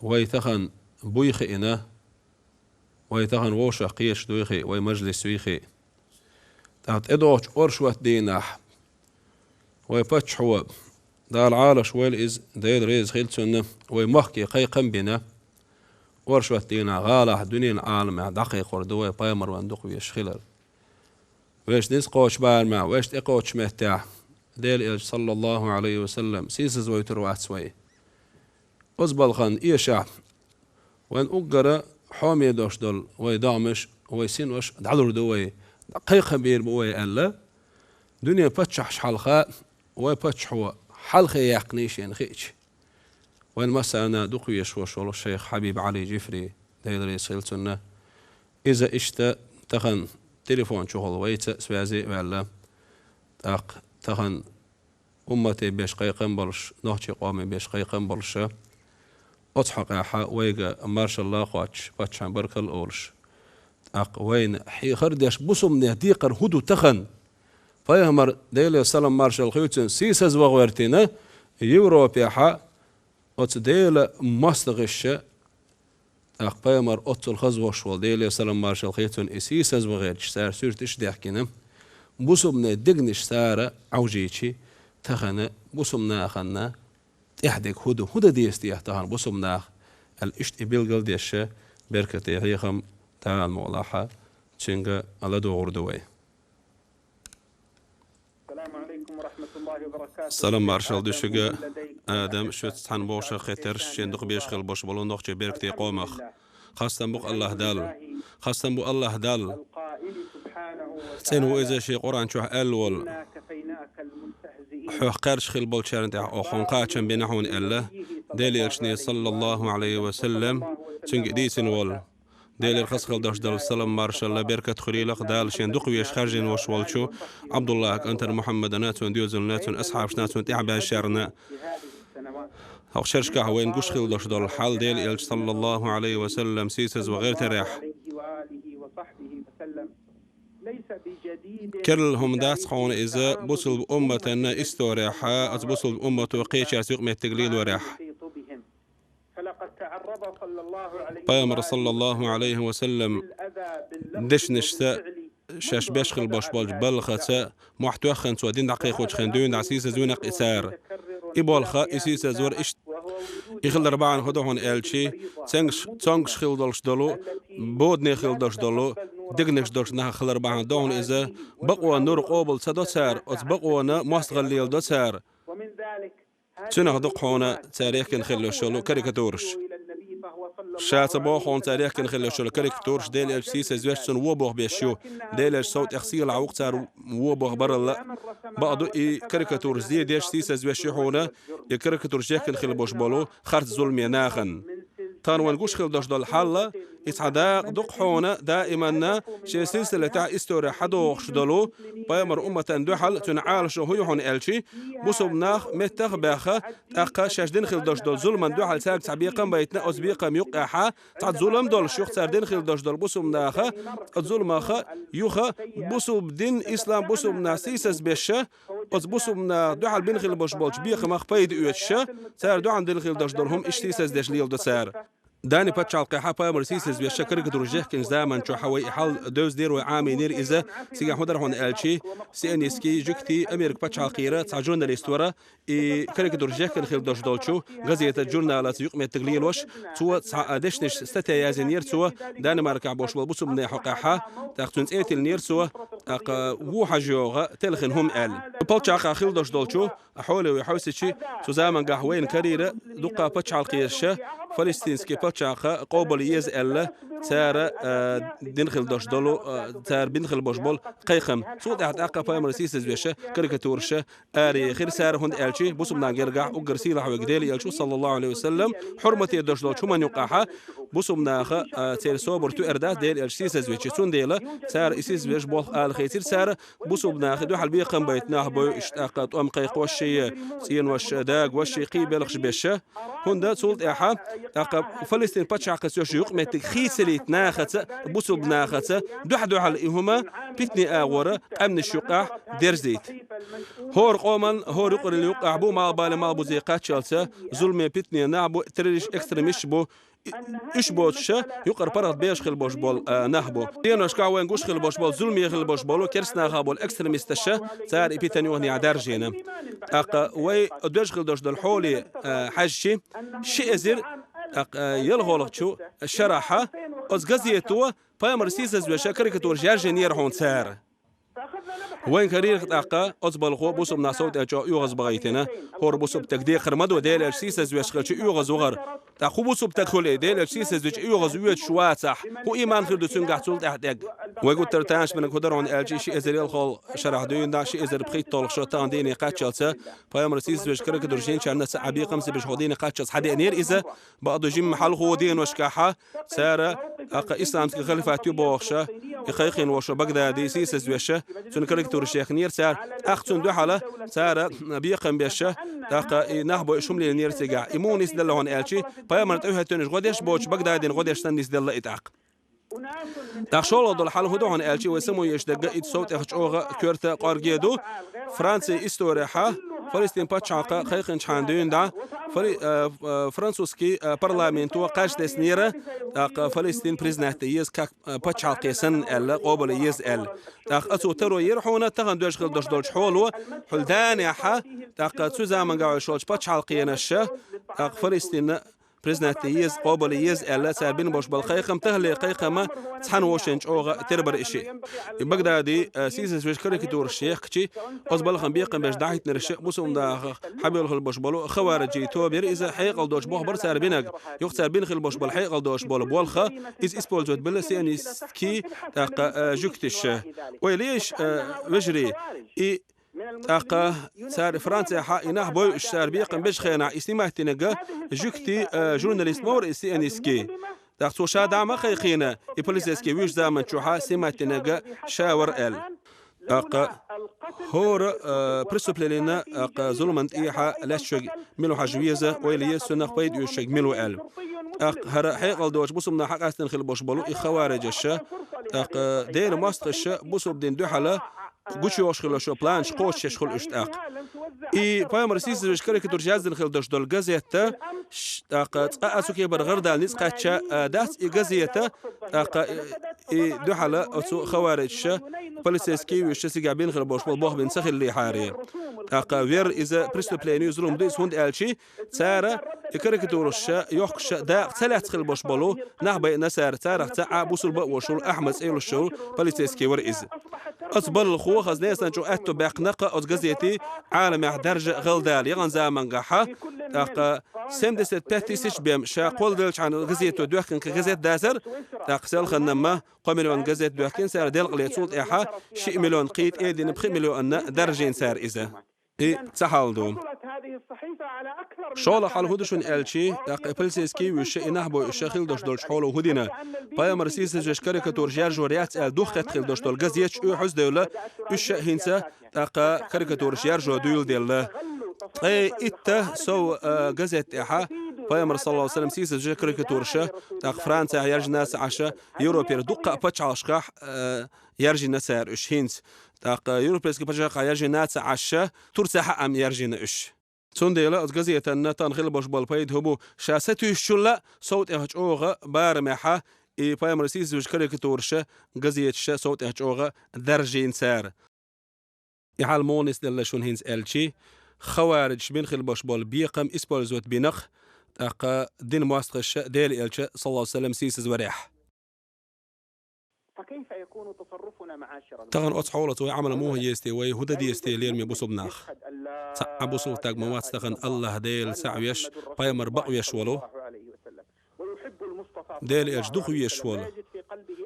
вай тахана буй хиъна, вай тахана вовшах кхеташ дуй хиъ, вай мажлис юй хиъ. ТӀаккха тӀедогӀучу оршот дийнахь вай паччахьо, Дала Ӏалаш войла иза, Дела реза хила цунна, вай махке кхайкхам а бина, оршот дийнахь гӀалахь, дуьненан Ӏаламехь дӀакхайкхор ду вай пайхамар вайна дукха везаш хилар. Вешан ницкъ кхочу барамехь, вешан тӀекхочучу меттехь Делан Элча, саллаллаху Ӏалайхи ва саллам, сийсазвойтур вац вай. Оцу балхана эшахь, вайн уггара хьоме долуш долу вай догӀмаш, вай синош дӀалур ду вай, кхайкхам бийр бу вай аьлла, дуьненан паччахьаш хьалха вай паччахьо хьалхе яьккхинийша шена хиъча, вайн массарна дукха везаш волуш волу шайх Хьабиб Ӏали Джифри, Дела реза хила цунна. Иза иштта тахана телефон чухула вайца а связе а ваьлла, тӀаккха тахана уммате беш кхайкхам болуш, нохчийн къоме беш кхайкхам болуша, оцу хьокъехьа вайга маршалла а хоттуш, паччахьна баркалла а олуш, тӀаккха вайна хьехар а деш, бусалбанех декхар хӀун ду тахана? Пайхамар, Делера салам-маршалла хуьлда цунна, сийсазва гӀоьртина Европехьа оцу Делан мостагӀаша, тӀаккха пайхамар оццул хаза волуш волу, Делера салам-маршалла хуьлда цунна, и сийсазва гӀерташ, цара суьрташ а даьхкина, бусалбанийн дегнаш цара Ӏовжийчи, тахана бусалба нахана тӀехь дерг хӀун ду, хӀун дан деза техьа тахана бусалба наха? Аьлла, иштта и билгал деш, беркате хьехам Дала мукъалахь цуьнга ладугӀур ду вай. Салам маршалла ду шуьга, Адам, шуьца цхьаьна бохуш хеттарш шен дукха беш хила болуш болу нохчий беркате къомах. Хастам бу-кх АллахӀ Далла. Хастам бу АллахӀ Далла. ЦӀена ву иза шен Къуръан чохь аьлла волу: «Хьох кхаьрдаш хила болчарна тӀехь оха хьуна кхачам бина хьуна», аьлла, Делан Элчане, саллаллаху Ӏалайхи ва саллам, цуьнга дийцина волу. Делера хаза хила долуш долу салам маршалла беркат хуьлийла-кх Дала шен дукха везаш хаьржина волуш волчу Ӏабдуллахь кӀантана Мухьаммадана, цуьнан доьзална, цуьнан асхьабашна, цуьнан тӀаьхьабаьжначарна. ХӀокху шерашкахь вайна гуш хила долуш долу хьал Делан Элча, саллаллаху Ӏалайхи ва саллам, сийсазва гӀертарехь. Керла хӀума дац хьуна иза бусулба умматан исторехь, оцу бусулба уммато кхечаьрца юкъаметтиг лелорехь. Пайхамар, саллаллаху Ӏалайхи ва саллам, дешнашца, шаьш беш хила болуш болчу балхаца, мохь тоьхна цо дин дӀакхайкхочу хенахь дуьйна дӀа сийсазвина-кх и цара. И болх, и сийсазвар иштта и хилар бахьана хӀун ду хьуна аьлча, ценгаш, цонгаш хила долуш долу, бодане хила долуш долу, дегнаш долуш нах хилар бахьана ду хьуна иза, бакъонан нур къобал ца до цара, оцу бакъонан мостагӀалла леладо цара. Цуьнах ду-кх хьуна цара яхкина хила йолуш йолу карикатураш. Ша ца боху хьуна цара яхкина хила йолуш йолу карикатураш, Делан Элча сийсазвеш, цунна вон боху беш ю. Делан Элча сов тӀех сийлахь ву-кх цара вон боху баралла. Бакъ ду, и карикатураш зе деш сийсазвеш ю хьуна, и карикатураш яхкина хила болуш болу харц зуламе нахана. Тахана вайна гуш хила долуш долу хьал, и цхьа дакъа ду-кх хьуна даиманна шен силсилатехь исторехь хьадогӀуш долу пайхамар умматан дуьхьал, цуьнан Ӏалашо хӀун ю хьуна аьлча, бусулба нах меттах а баьхна, тӀаккха шаьш дина хила долуш долу зуламан дуьхьал цаьрга цхьа бекхам а байтина, оцу бекхам юккъехь цхьа зулам долуш ю-кх цара дина хила долуш долу бусулба наха, оцу зуламах юха бусулба дин, ислам, бусулба нах сийсазбеш, оцу бусулба наха дуьхьал бина хила болуш болчу бекхамах пайда оьцуш, цара дуьхьал дина хила долуш долу хӀума иштта сийсаздеш леладо цара. Дани пачхьалкхехь пайхамар сийсазвеш карикатураш яхкинчу заман чохь вай и хьал девзадера, вай Ӏамийнера иза, цигахь хӀун дара хьуна аьлча, сионистский, жуьгтий, Америка пачхьалкхера цхьа журналист вара, и карикатураш яхкина хила долуш долчу газетаца, журналаца юкъаметтиг лелош, цо цхьа а дешнаш, статья язйинера цо, Данмаркахь болуш болу бусулба нахана хьокъехь, тӀаккха цуьнан цӀе тиллинера цо, тӀаккха ву хьажа йогӀу телхина хӀума аьлла. Пачхьалкхехь хила долуш долчу хьоле вай хьовсичи, цу замангахь вайна карийра дуккха пачхьалкхеша, фалестинский пачхьалкх къобал еза аьлла, цара, а, дина хила долуш долу, а, цара бина хила болуш болу кхайкхам. Цул тӀаьхьа тӀаккха пайхамар сийсазвеш карикатураша араяьхира цара, хӀунда аьлча бусулба нахана гергахь уггар сийлахь верг Делан Элча ву, саллаллаху Ӏалайхи ва саллам, хьурмате долуш долчу хӀуманна юкъахь бусулба наха, а, церан собар туьар дац Делан Элча сийсазвичи. Цундела цара и сийсазвеш болх ала хийцира цара, бусулба нахана дуьхьал бекхам байта нах бу уьш, тӀаккха тӀом кхайкхош ший, цӀенош дагош ший, кхин белхаш беш. ХӀунда цул тӀаьхьа, тӀаккха Фалестин пачхьалкхаца йолуш юкъаметтиг хийцалийта нахаца, бусулба нахаца, дуьхь-дуьхьал и хӀума питне агӀора къаьмнаш юкъахь дерзийта. ХӀора къоман, хӀора юкъаралла юкъахь бу, малхбале, малхбузе кхаччалца, зуламе, питне нах бу, террорист, экстремист бу, и-, уьш боцуша, юкъара паргӀат беш хила болуш болу, а, нах бу. Деношкахь вайн гуш хила болуш болу, зуламе хила болуш болу, керста нахах болу экстремисташа, цара и питана юханехьа даржийна. ТӀаккха вай доьжна хила долуш долу хьоле, а, хьаьжчи, ши эзар, тӀаккха, а, ялхолгӀачу шарахьа, оцу газето пайхамар сийсазвеш карикатураш яржийнера хьуна цара. Вайн карийра тӀаккха оцу балхо бусулба нах сов тӀе чӀогӀа оьгӀаз бахийтина, хӀора бусулба стаг декхар ма ду, Делан Элча сийсазвеш хилча оьгӀаз вахар. ТӀаккха хӀун бусулба стаг хуьлу, Делан Элча сийсазвича оьгӀаз воьдуш вацахь, хӀун ийман хир ду цуьнгахь цул тӀаьхьа тӀегга? Вай гуттар а тамашбинарг хӀун дара хьуна аьлча, ши эзар ялхолгӀа шарахь дуьйна, ши эзар пхийтталгӀа шо тахана дийне кхаччалца, пайхамар сийсазвеш карикатураш йинчарна цхьа а бекхам ца беш хӀокху дийне кхаччалца хьадеанера иза, бакъду жимма хьалхо деношкахьа, цара, тӀаккха исламский халифат ю бохуша, и кхайкхийна волуш Багдади сийсазвеша, цуьнан карикатураш яьхнера цара, тӀаккха цунна дуьхьала цара бекхам беша, тӀаккха и нах бу и шумлийнера цигахь. И муха нисделла хьуна аьлчи, пайхамар тӀехӀоьттинчу гӀо деш боцуш Багдадина гӀо деш санна нисделла и тӀаккха. ТӀаккха шолгӀа долу хьал хӀун ду хьуна аьлчи, вай самуешдерг а и сов тӀех чӀогӀа коьрта къорге ду. Францин исторехьа, Фалестин пачхьалкха кхайкхинчхьана дуьйна дӀа, Фали-, а, а, французский, а, парламенто кхаж теснера, тӀаккха Фалестин признать еза как, а, пачхьалкхе санна аьлла, къобал еза аьлла. ТӀаккха оцо таро йира хьуна, тахана доьжна хила долуш долчу хьоло, хьуьлла Данехьа, тӀаккха цу заманга веш волчу пачхьалкхенаша, тӀаккха Фалестинна признать де еза, къобал е еза аьлла, цара бина болуш болу кхайкхам, таххале кхайкхам цхьана вовшийн чӀогӀа тера бара и шиъ. И Багдади, э, сийсаз веш карикатураш яхкачи, оцу балхана бекхам беш дӀахӀиттинарш бусулба нахах хьабевлла хила болуш болу хавариджийн тоба яра иза, хьекъал доцуш болх бара цара бинарг. Юха цара бина хила болуш болу хьекъал доцуш болу болх, иза использовать белла сионистский, тӀаккха, э, жуьгташа. Ойла еш, э, вежарий, и тӀаккха цара Францехь и нах бойуш, цара бекхам бечу хенахь и снимать динарг жуьгтийн, э, журналист ма вара и сионистский. ТӀаккха цо ша дӀа ма кхайкхийна, и полицейский вуьйш заман чохь снимать динарг ша вара аьлла. ТӀаккха хӀора, э, преступлениена, тӀаккха зуламан тӀехьа лаьтташ верг мила ву хьажа веза, ойла еза цунах, пайда оьцуш верг мила ву аьлла. ТӀаккха хӀара хьекъал доцуш бусулба нах хьакъастина хила болуш болу и хавариджаша, тӀаккха Делан мостагӀаша бусулба дина дуьхьала гучуйохуш хила шо планаш кхочушъеш хуьлу уьш тӀаккха. И пайхамар сийсаз веш карикатураш яздина хила долуш долу газетта, ш-, тӀаккха цкъа а цу кепара гӀардала ницкъ кхаьчча, а, дац и газета, тӀаккха и, и дуьхьала оцу хавариджаша полицейский вуьйш цигахь бина хила болуш болу болх бина ца хиллехьара. ТӀаккха вер иза преступлени, зулам ду иза, хӀунда аьлча цара и карикатураш йохкуш дакъа ца лаьцна хила болуш болу нах байина цара, царах цхьаъ бусулба а волуш волу Ахьмад цӀе йолуш волу полицейский вара иза. Оцу баллалхо хаза несан чӀогӀа аьтто баьккхина кха оцу газетийн Ӏаламехь даржа гӀалдала яханчу заманчохь, тӀаккха семьдесят пять тысяч бен ша кхолладелчхьана газето доьхкина кхин газет дацара, тӀаккха селханна ма кхо миллион газет доьхкина цара делкъале, цул тӀаьхьа шиъ миллион кхин тӀе а дина, пхи миллионна даржийна цара иза. И цхьа хьал ду. ШолгӀа хьал хӀун ду шуна аьлча, тӀаккха и полицейский вуьйш и нах бойуш хила долуш долчу хьоло хӀун дина? Пайхамар сийсаз веш карикатураш яржор яц аьлла духхьетта хила долуш долу газеташ оьхьаз а девлла, уьш а хӀинца тӀаккха карикатураш яржо дуьйладелла. Ткъе итт сов, а, газет тӀехь пайхамар, саллаллаху алейхи ва саллям, сийсаз веш карикатураш тӀаккха Францехь яржийна ца Ӏаш, Европера дуккха а пачхьалкхашкахь, а, яржийна цара уьш хӀинца. ТӀаккха европейский пачхьалкхехь яржийна ца Ӏаш, Турцехь а ам яржийна уьш. Цундела оцу газетанна тахана хила болуш болу пайда хӀун бу, ша сатуьйсучул а сов тӀех чӀогӀа барамехь и пайхамар сийсаз веш карикатураш газеташ сов тӀех чӀогӀа даржийна цара. И хьал муха нисделла шуна хӀинца аьлча, хавариджаша бина хила болуш болу бекхам использовать бина-кх, тӀаккха дин мостагӀаша Делан элча, саллаллаху алейхи ва саллям, сийсаз варехь. Тахана оцу хьолаца вай Ӏамал муха еза те, вай хӀун дан деза те, лераме бусулба нах? Цхьа а бусулба стаг ма вац тахана АллахӀ Дела цхьаъ веш, пайхамар бакъ веш волу. Делан элча дукха везаш волу.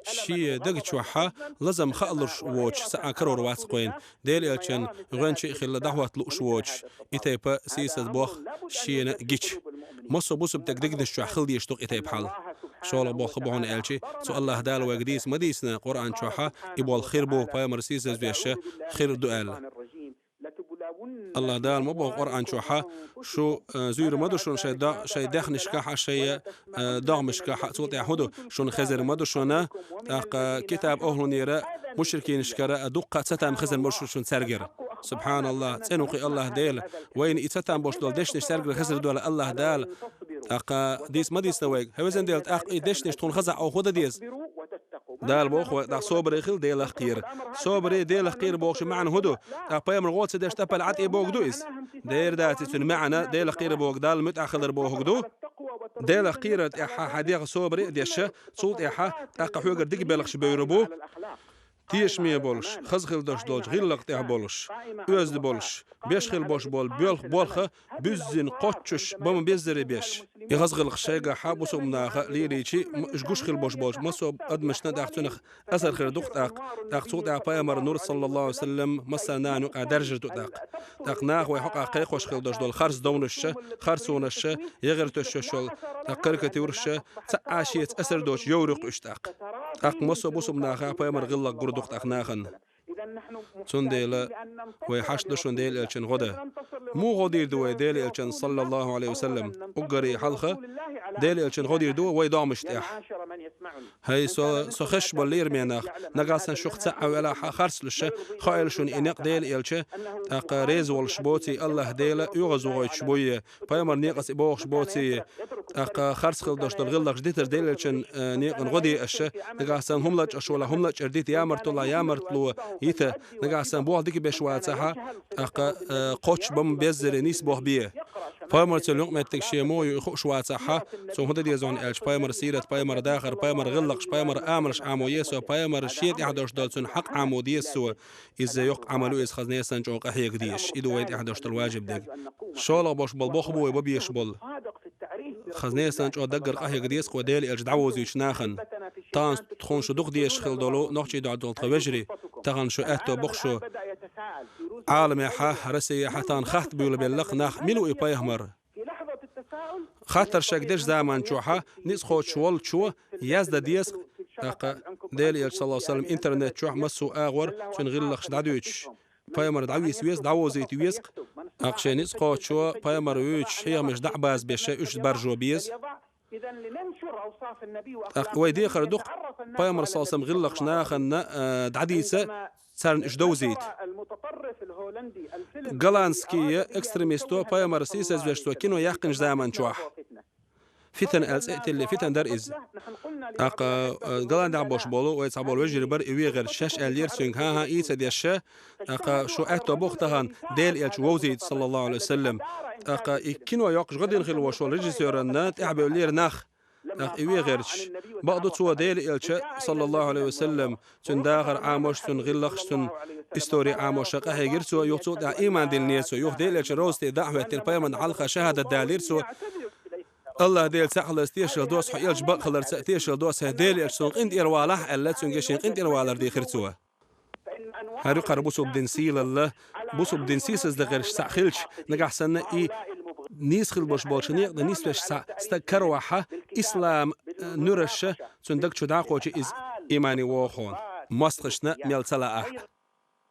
Шен даг чохь лазам хаалуш воцуш цхьа а карор вац кхойн. Делан элчан гӀоьнча а хилла дӀахӀотта лууш воцуш, и тайпа сийсаз болх шена гича. Массо а бусулба стеган дегнаш чохь хила дезаш ду-кх и тайпа хьал. ШолгӀа болх хӀун бу хьуна аьлча, цу АллахӀ Дала вайга дийца ма дийцина Къуръан чохь и болх хир бу, пайхамар сийсаз веш хир ду аьлла. АллахӀ Дала ма боху Къуръан чохь: «Шу, э, зуьйр ма ду шуна шайн до-, шайн даьхнашкахь а, шайн, э, догӀмашкахь а, цул тӀаьхьа хӀун ду, шуна хезар ма ду шуна, тӀаккха китаб охӀлунера, мушрикинашкара дуккха а цатам хезар ма ду шуна цаьргара». СубхьаналлахӀ, цӀена ву-кх АллахӀ Дела, вайна и цатам болуш долу дешнаш цаьргара хезар ду аьлла АллахӀ Дала. ТӀаккха дийца ма дийцина вайга: «ХӀай везан Дела, тӀаккха и дешнаш тхуна хазахь, оха хӀун дан деза?» Дала боху вайга: «ТӀаккха собаре хила, Делах кхера». Собаре, Делах кхера бохучун маьӀна хӀун ду? ТӀаккха пайхамар гӀо ца деш, тӀапал Ӏа тӀе бохург ду иза? Дера дац, и цуьнан маьӀна Делах кхера бохург, Далла муьтӀахь хилар бохург ду. Делах кхерар тӀехь хьан дегӀ собаре а деш, цул тӀаьхьа тӀаккха хьоьгара дика белхаш бевр бу. Тешаме болуш, хаза хила долуш долчу гӀиллакх тӀехь болуш, оьзда болуш, беш хила болуш болу боьлх-, болх буьззина кхоччуш, бан беззаре беш. И хаза гӀиллакх шайгахь бусулба наха лелийча, м-, уьш гуш хила болуш болчу массо а адамашна тӀаккха цунах асар хир ду-кх тӀаккха. ТӀаккха цул тӀаьхьа пайхамар нур, саллаллаху алейхи ва саллям, массарна а юкъахь даьржар ду тӀаккха. ТӀаккха наха вай хьокъехь кхайкхош хила долуш долу харц довнашша, харцонашша, ягӀар тосуш йолу тӀаккха карикатурашша, цхьа а шеца асар доцуш йовр ю-кх уьш тӀаккха. ТӀаккха массо а бусулба наха пайхамар гӀиллакх гур ду-кх тӀаккха нахана. Цундела вай хьашт ду шуна Делан элчан гӀо дан. Муха гӀо дийр ду вай Делан элчан, саллаллаху алейхи ва саллям? Уггаре хьалха Делан элчан гӀо дийр ду вай догӀмаш тӀехь. ХӀай со, со хезаш болу лераме нах, нагахь санна шух цхьаъ а велахь а харц луш, хаийла шуна и некъ Делан элча, тӀаккха реза волуш боций, АллахӀ Дела оьгӀаз вогӀуьйтуш буй, пайхамар некъаца и бохуш боций, тӀаккха харц хила долуш долу гӀиллакхаш дитар Делан элчан, э, некъан гӀо де аша, нагахь санна хӀума лачкъаш валахь, хӀума лачкъар дита, ямартло валахь, ямартло йита, нагахь санна болх дика беш вацахь, тӀаккха, э, кхоччуш бан беззаре нийса болх бе. Пайхамарца йола юкъаметтиг шен муха ю, и хууш вацахь, цунна хӀун де деза хьуна аьлча, пайхамара сират, пайхамара дахар, пайхамара гӀиллакхаш, пайхамара амалш Ӏамо еза цо, пайхамара шен тӀехь долуш долу цуьнан хьакъ Ӏамо деза цо. Иза йоккха Ӏамал ю, иза хаза несан чӀогӀа къахьега дезаш. И ду вайн тӀехь долуш долу важиб дерг. ШолгӀа болуш болу бохам бу вай бан безаш болу. Хаза несан чӀогӀа даггара къахьега деза кхо Дела элча дӀавозуьйтуш нахана. Тахана тхуна шу дукха дезаш хила долу нохчий дуьхьа долу тхан вежарий, тахана шу аьтто бу-кх шу. Ӏаламехьа, Россияхьа тахана хатта буьйлабелла-кх нах, мила ву и пайхамар? Хаттар шайга дечу заман чохьа ницкъ кхочуш волчо яздан деза-кх, тӀаккха Дела элча, саллаллаху алейхи ва саллям, интернет чохь массо а агӀор цуьнан гӀиллакхаш дӀадуьйцуш. Пайхамар дӀавийса веза, дӀавозийта веза-кх. ТӀаккха шен ницкъ кхочучо пайхамар вуьйцуш хьехамаш дӀа а базбеш, уьш баржо беза. ТӀаккха вай дехар ду-кх пайхамар, саллаллаху алейхи ва саллям, гӀиллакхаш нахана, а, дӀадийца, царна уьш довзийта. Голландский экстремисто пайхамар сийсазвеш цо кино яьккхинчу заман чохь. Фитан аьлла цӀе а тиллина, фитан дара иза. ТӀаккха, а, Голландехь болуш болу вай цхьаболу вежарий бара и вен гӀерташ, шаьш аьллера цуьнга, хӀан-хӀа, ийца деш, тӀаккха шу аьтто бу-кх тахана Дела элча вовзийта, саллаллаху алейхи ва саллям. ТӀаккха и кино йоккхуш гӀо дина хила волуш волу режиссёранна тӀаьхьабевллера нах. ТӀаккха и вен гӀерташ. Бакъду цо Дела элча, саллаллаху алейхи ва саллям, цуьнан дахар Ӏамош, цуьнан гӀиллакхаш, цуьнан истори Ӏамош къахьегира цо, юха цул тӀаьхьа ийман диллинера цо, юха Дела элчан ровзате дӀа а хӀоьттина, пайхамарна хьалха шахӀадат далийра цо. Аллах Дела цхьаъ хиларца тешалла до ас, хьо элча бакъ хиларца а тешалла до ас, хӀай Дела элча, суна къинтӀера валахь аьлла, цуьнга шен къинтӀера валар дийхира цо. ХӀара ю-кх бусалба дин сийлалла, бусалба дин сийсаздан гӀерташ цхьаъ хилча, нагахь санна и нийса хила болуш болчу некъа тӀе нисвеш цхьаъ стаг каравахь, ислам, э, нуьраша цуьнан даг чу дӀакхочу иза, иймане вогӀу хьуна, мостагӀашна мел ца лаахь а.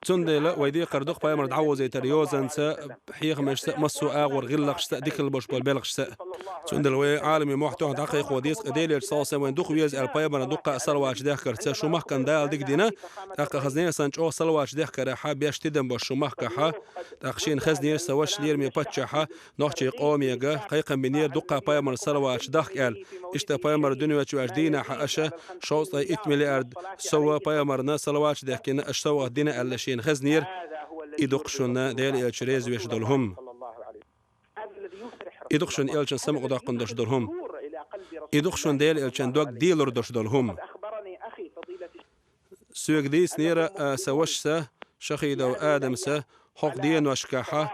Цундела вай декхар ду-кх пайхамар дӀавозийтар йозанца, хьехамашца, массо а агӀор гӀиллакхашца, дика хила болуш болу белхашца. Цундела вай Ӏаламийн мохь тӀехь дӀакхайкхо деза-кх Делан Элча, саллаллаху алейхи ва саллям, вайн дукха веза аьлла пайхамарна дуккха а салаваташ дехкарца, шу махкана Дала дика дина, тӀаккха хаза несан чӀогӀа салаваташ дехкарехь, беш тидам беш шу махкахь, тӀаккха шена хезнера сан ваша лераме паччахь, нохчийн къомега кхайкхам бинера дуккха пайхамарна салаваташ дахка аьлла. Иштта пайхамар дуьне чу ваьлча дийнахь аша шовзткъе итт миллиард сов пайхамарна салаваташ дехкина, аша совгӀат дина аьлла шена хезнера. И ду-кх шуна Делан Элча реза веш долу хӀума. И ду-кх шуна Элчан самукъадоккхун долуш долу хӀума. И ду-кх шуна Делан Элчан дог дийлур долуш долу хӀума. Соьга дийцинера, а, сан вашас, Шахидов Адамас, хӀокху деношкахь,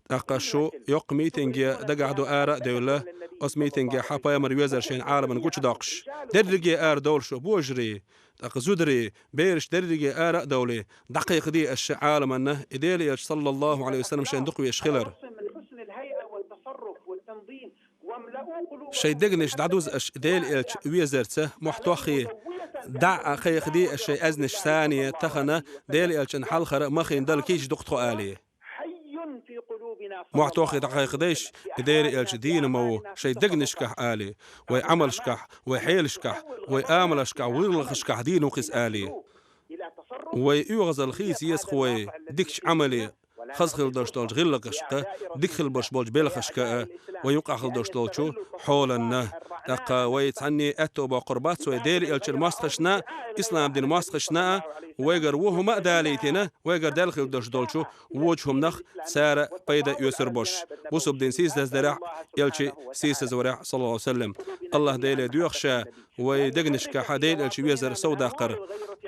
тӀаккха шу йоккха митинге дагахь ду ара а девлла, оцу митингехь пайхамар везар шайна Ӏаламна гучудоккхуш, дерриге арадовла шу, божарий, тӀаккха зударий, бераш дерриге ара а довлий, дӀакхайкхаде аша Ӏаламна, и Делан Элча, саллаллаху алейхи ва саллям, шайна дукха везаш хилар. Шайн дегнаш дӀадуза аша Делан Элча везарца, мохь тоххий, дӀа а кхайкхаде аша шайн аьзнаш сане, тахана Делан Элчан хьалхара махийна дала кийча ду-кх тхо алий. Мохь тоххий дӀакхайкхадайша, и Делан Элча дийна ма ву шайн дегнашкахь алий, вай Ӏамалшкахь, вай хьелашкахь, вай амалашкахь, вай гӀиллакхашкахь дийна ву-кх иза алий. Вай оьгӀазалла хийца еза-кх вай дикачу Ӏамале, хаза хила долуш долчу гӀиллакхашка, дика хила болуш болчу белхашка а, вай юкъахь хила долуш долчу хьоланна. ТӀаккха вай цхьанне аьтто боккхур бац вай Делан Элчан мостагӀашна, ислам дин мостагӀашна а, вайгара вон хӀума а далийтина, вайгара даьлла хила долуш долчу вочу хӀуманах цара пайда оьцур болуш. Бусалба дин сийсаздаздарехь, Элча сийсазварехь, саллаллаху алейхи ва саллям. Аллах Деле доьху ша, вай дегнашкахь Делан Элча везар совдаккхар.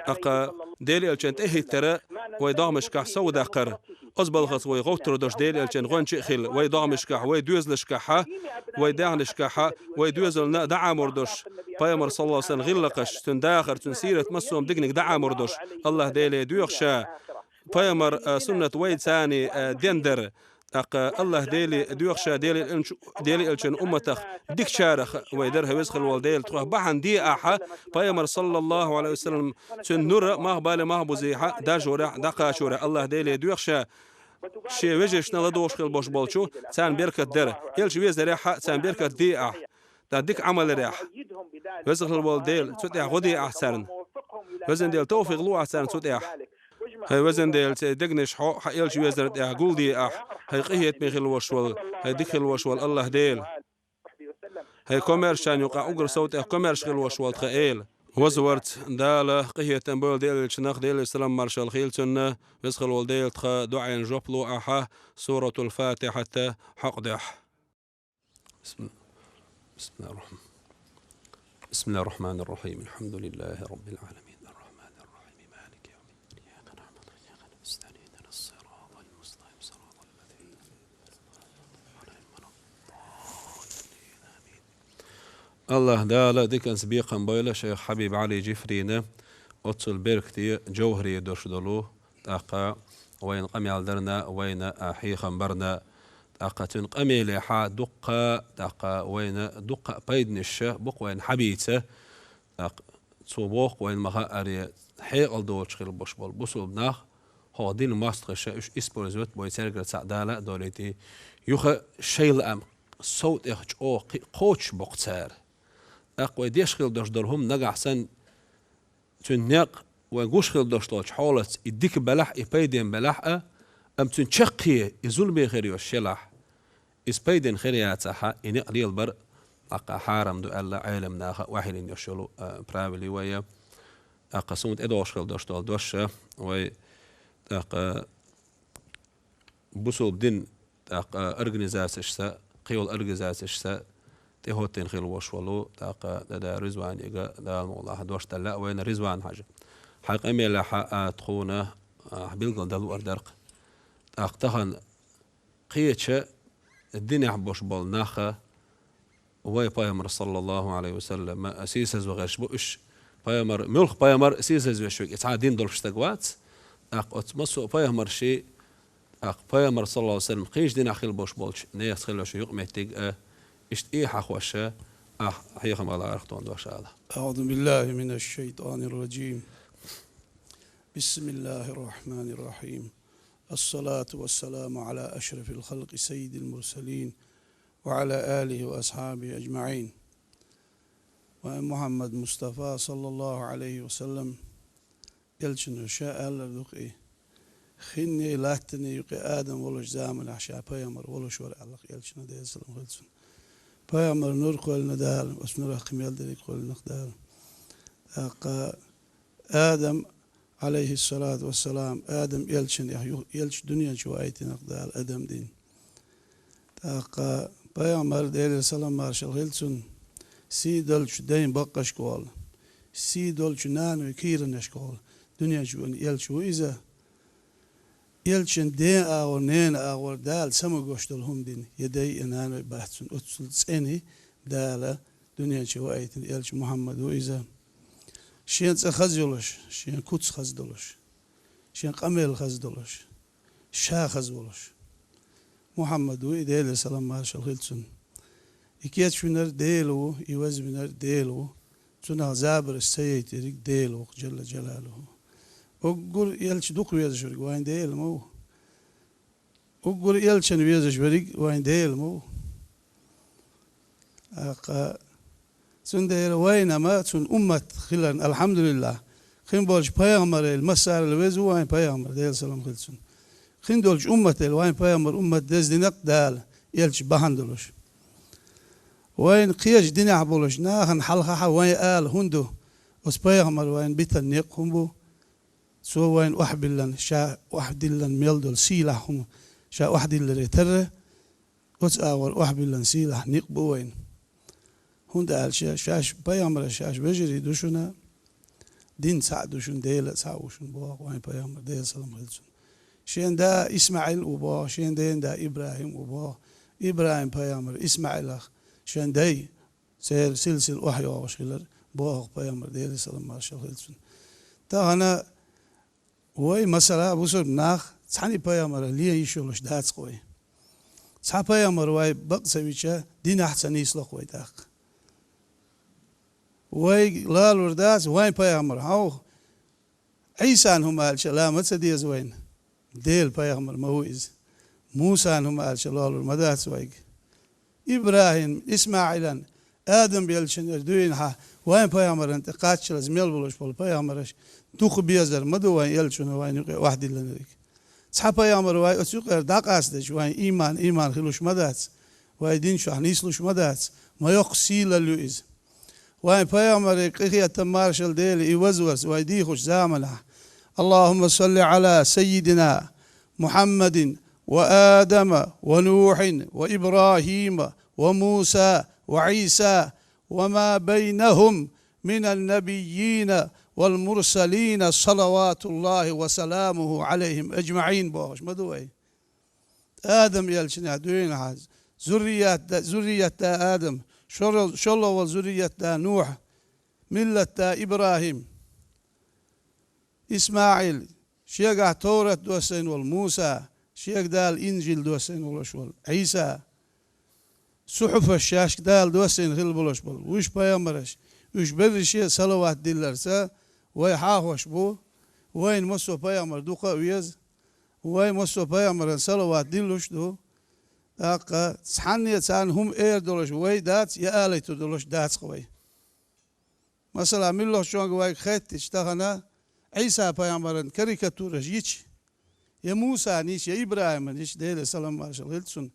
ТӀаккха Делан Элчан тӀехӀиттара вай догӀмашкахь совдаккхар. Оцу балхаца вай гӀовттар долуш Делан Элчан гӀоьнча а хилла, вай догӀмашкахь, вай доьзалшкахь, вай даьхнашкахь, вай доьзална дӀаӀамор долуш, пайхамар, саллаллаху алейхи ва саллям, гӀиллакхаш, цуьнан дахар, цуьнан сират, массо а диканиг дӀаӀамор долуш. Аллах Деле доьху ша, пайхамар, а, суннат вай царний, а, дендар. ТӀаккха Аллах Деле доьху ша Делан Элч-, Делан Элчан умматах дикачарах вай дар, хӀай веза хила волу Дела, тхох бахьана де ахьа, пайхамар, саллаллаху алейхи ва саллям, цуьнан нур мах бале мах бузийхьа, дажорехь, дӀакхачорехь. Аллах Деле доьху ша шен вежаршна ладугӀуш хила болуш болчу, царна беркат дар. Элча везарехьа царна беркат де ахьа. ТӀаккха дика Ӏамал ярехь. Веза хила волу Дела, цу тӀехь гӀо де ахьа царна. Везан Дела, товфикъ ло ахьа царна цу тӀехь. ХӀай везан Дела, церан дегнаш хьо хьан Элча везар тӀехь гулде ахьа, хӀай къинхетаме хила волуш волу, хӀай дика хила волуш волу Аллах Дела. ХӀай комаьршачарна юкъахь уггар сов тӀех комаьрша хила волуш волу тхан Эла. Вазварца Дала къинхетам бойла Делан Элчанах, Делан салам маршалла хийла цунна, веза хила волу Дела, тхан дуӀайна жоп ло ахьа, Суратул-Фатихьат хьакъ дехьа. بسم، بسم الله الرحمن، بسم الله الرحمن الرحيم. الحمد لله رب العالمين. الرحمن الرحيم. مالك يوم الدين. إياك نعبد وإياك نستعين. الصراط المستقيم. صراط الذين أنعمت عليهم غير المغضوب عليهم ولا الضالين. آمين. АллахӀ Дала диканца бекхам бойла шайх Хьабиб Ӏали Жифрина, оццул беркате жовхӀаре дош долу, тӀаккха вайна къамел дарна, вайна, а, хьехам барна, тӀаккха цуьнан къамелехьа дуккха, тӀаккха вайна дуккха а пайданаш бу-кх вайна хьабийца, тӀаккха цо боху-кх вайна ма-хаъара, хьекъал доцуш хила бош болу бусулба нах, хӀокху динан мостагӀаша уьш использовать бой цаьргара цхьаъ Дала а долуьйтий, юха шайн лаам сов тӀех чӀогӀа кхи-, кхочуш боккху цара. ТӀаккха вай деш хила дош долу хӀума нагахь санна, цуьнан некъ вай гуш хила дош долчу хьолаца и дика белахь а, и пайден белахь а, амма цуьнан чаккхе и зуламе хир йолуш елахь, иза пайден хир яцахьа, и некъ лелабар, тӀаккха хьарам ду аьлла, Ӏеламнаха охьайиллина йолуш йолу, а, правила ю вай. ТӀаккха суна тӀедогӀуш хила дош долу дош, вай, тӀаккха, бусулба дин, тӀаккха организацешца, кхийолу организацешца тӀехӀоттийна хила вош волу, тӀаккха Дада Ризванига Дала мукъ лахь дош далла а вайна, Ризван-Хьаьжа. Хьайн къамелехьа а тхуна, а, билгал дала луур дара-кх. ТӀаккха тахана кхечу динехь бош болу наха вай пайхамар, саллаллаху Ӏалайхи ва саллам, сийсазван гӀерташ бу уьш. Пайхамар, муьлхха пайхамар сийсазвеш верг, и цхьа дин долуш стаг вац. ТӀаккха оцу массо а пайхамарший, тӀаккха пайхамар, саллаллаху Ӏалайхи ва саллам, кхечу динехь хила бош болчу нехан хила йолуш юкъаметтиг а, иштта и хьахош а, ахь хьехам ала гӀерта тхуна дош ала. أعوذ بالله من الشيطان الرجيم. بسم الله الرحمن الرحيم. الصلاة والسلام على أشرف الخلق سيد المرسلين وعلى آله وأصحابه أجمعين. Ва Мухьаммад Мустафа, саллаллаху Ӏалайхи ва саллам, элчано ша аьлларг ду-кх и: хиннийн, латтанийн юкъе Адам волуш заманахь ша пайхамар волуш вара аьлла-кх элчано, Делан салам хуьлда цунна. Пайхамар нур кхоьллина Дала, оцу нурах кхин мел дерриг кхоьллина-кх Дала. ТӀаккха Адам, Ӏалайхиссалату вассалам, Адам элчанех ю-, элча дуьнен чу ваийтина-кх Дала, Адам дин. ТӀаккха пайхамар, Делера салам маршалла хила цунна, сий долчу дайн баккъашка волу, сий долчу наной кийранашка волу дуьнен чу веана элча ву иза. Элчан ден агӀор, ненан агӀор Дала ца магош долу хӀума дина, я дай, я наной бац цунна, оццул цӀена Дала дуьнен чу ваийтина элча Мухьаммад ву иза. Шен цӀе хаза йолуш, шен куц хаза долуш, шен къамел хаза долуш, ша хаза волуш. Мухьаммад ву и, Делера салам маршалла хила цунна. И кечвинарг Дела ву, и вазвинарг Дела ву. Цунах забарш ца яйтирг Дела ву-кх, Джалла Джалалуху. Уггар элча дукха везаш верг вайн Дела ма ву. Уггар элчана везаш верг вайн Дела ма ву. ТӀаккха цундела вайна ма цунна уммат хиларна, алхьамдулиллахӀ, кхин болчу пайхамарел массарел веза ву вайн пайхамар, Делан салам хила цунна. Кхин долчу уммател вайн пайхамар уммат дездина-кх Дала, элча бахьана долуш. Вайна кхечу динехь болуш нахана хьалхахьа вайн ала хӀун ду? Оцу пайхамар вайна битан некъ хӀун бу? Цо вайна охьабиллан, ша охьадиллан мел долу сийлахь хӀума ша охьадилларе тарра, оцу агӀор охьабиллан сийлахь некъ бу вайна. ХӀунда аьлча шаьш пайхамараш шаьш вежарий ду шуна, дин цхьаъ ду шуна, Дела а цхьаъ ву шуна боху вайн пайхамар, Делан салам хила цунна. Шен да ИсмаӀил ву боху, шен ден да ИбрахӀим ву боху. ИбрахӀим пайхамар ИсмаӀилах шен дай церан силсила охьайогӀуш хилар боху пайхамар, Делан салам маршалла хила цунна. Тахана вай, масала, бусурба нах цхьана пайхамарах лен йиш йолуш дац-кх вай. Цхьа пайхамар вай бакъ ца вича, динахь ца нийсло-кх вай тӀаккха. Вай лалур дац вайн пайхамар, хьовха, Ӏийсан хӀума аьлча ла ма ца деза вайна. Делан пайхамар ма ву иза. Мусан хӀума аьлча лолур ма дац вайга. ИбрахӀим, ИсмаӀилан, Адам элчанера дуьйна хьа, вайн пайхамаран тӀе кхаччалц мел болуш болу пайхамараш дукха безар ма ду вайн элчано вайн юкъе охьадиллинарг. Цхьа пайхамар вай оцу юкъера дӀакъастадича, вайн ийман, ийман хилуш ма дац, вай дин чохь нислуш ма дац, ма йоккха сийлалла ю иза. Вайн пайхамаре къинхетам, маршалла Деле, и вазварца вай дийхучу заманахь: اللهم صل على سيدنا محمد وآدم ونوح وإبراهيم وموسى وعيسى وما بينهم من النبيين والمرسلين صلوات الله وسلامه عليهم أجمعين бохуш ма ду вай. Адам элчанах дуьйна хьаза, зуррият да, зуррият да Адам, шолгӀа волу зуррият да Нухь, миллат да ИбрахӀим, ИсмаӀил, шегахь Товрат доссийна волу Муса, шега Дала Инжил доссийна волуш волу Ӏийса, сухьуфаш шаьшка Дала доссийна хилла болуш болу уьш пайхамараш, уьш берриге салават дилларца вай хьахош бу, вайна массо а пайхамар дукха а веза, вай массо а пайхамаран салават диллуш ду. ТӀаккха цхьанне царна хӀума эр долуш вай дац, я алийтур долуш дац-кх вай. Масала, муьлххачунга вайга хеттича тахана Ӏийса-пайхамаран карикатураш йича, я Мусана йича, я ИбрахӀимана йича, Деле салам-маршалла хилла цунна,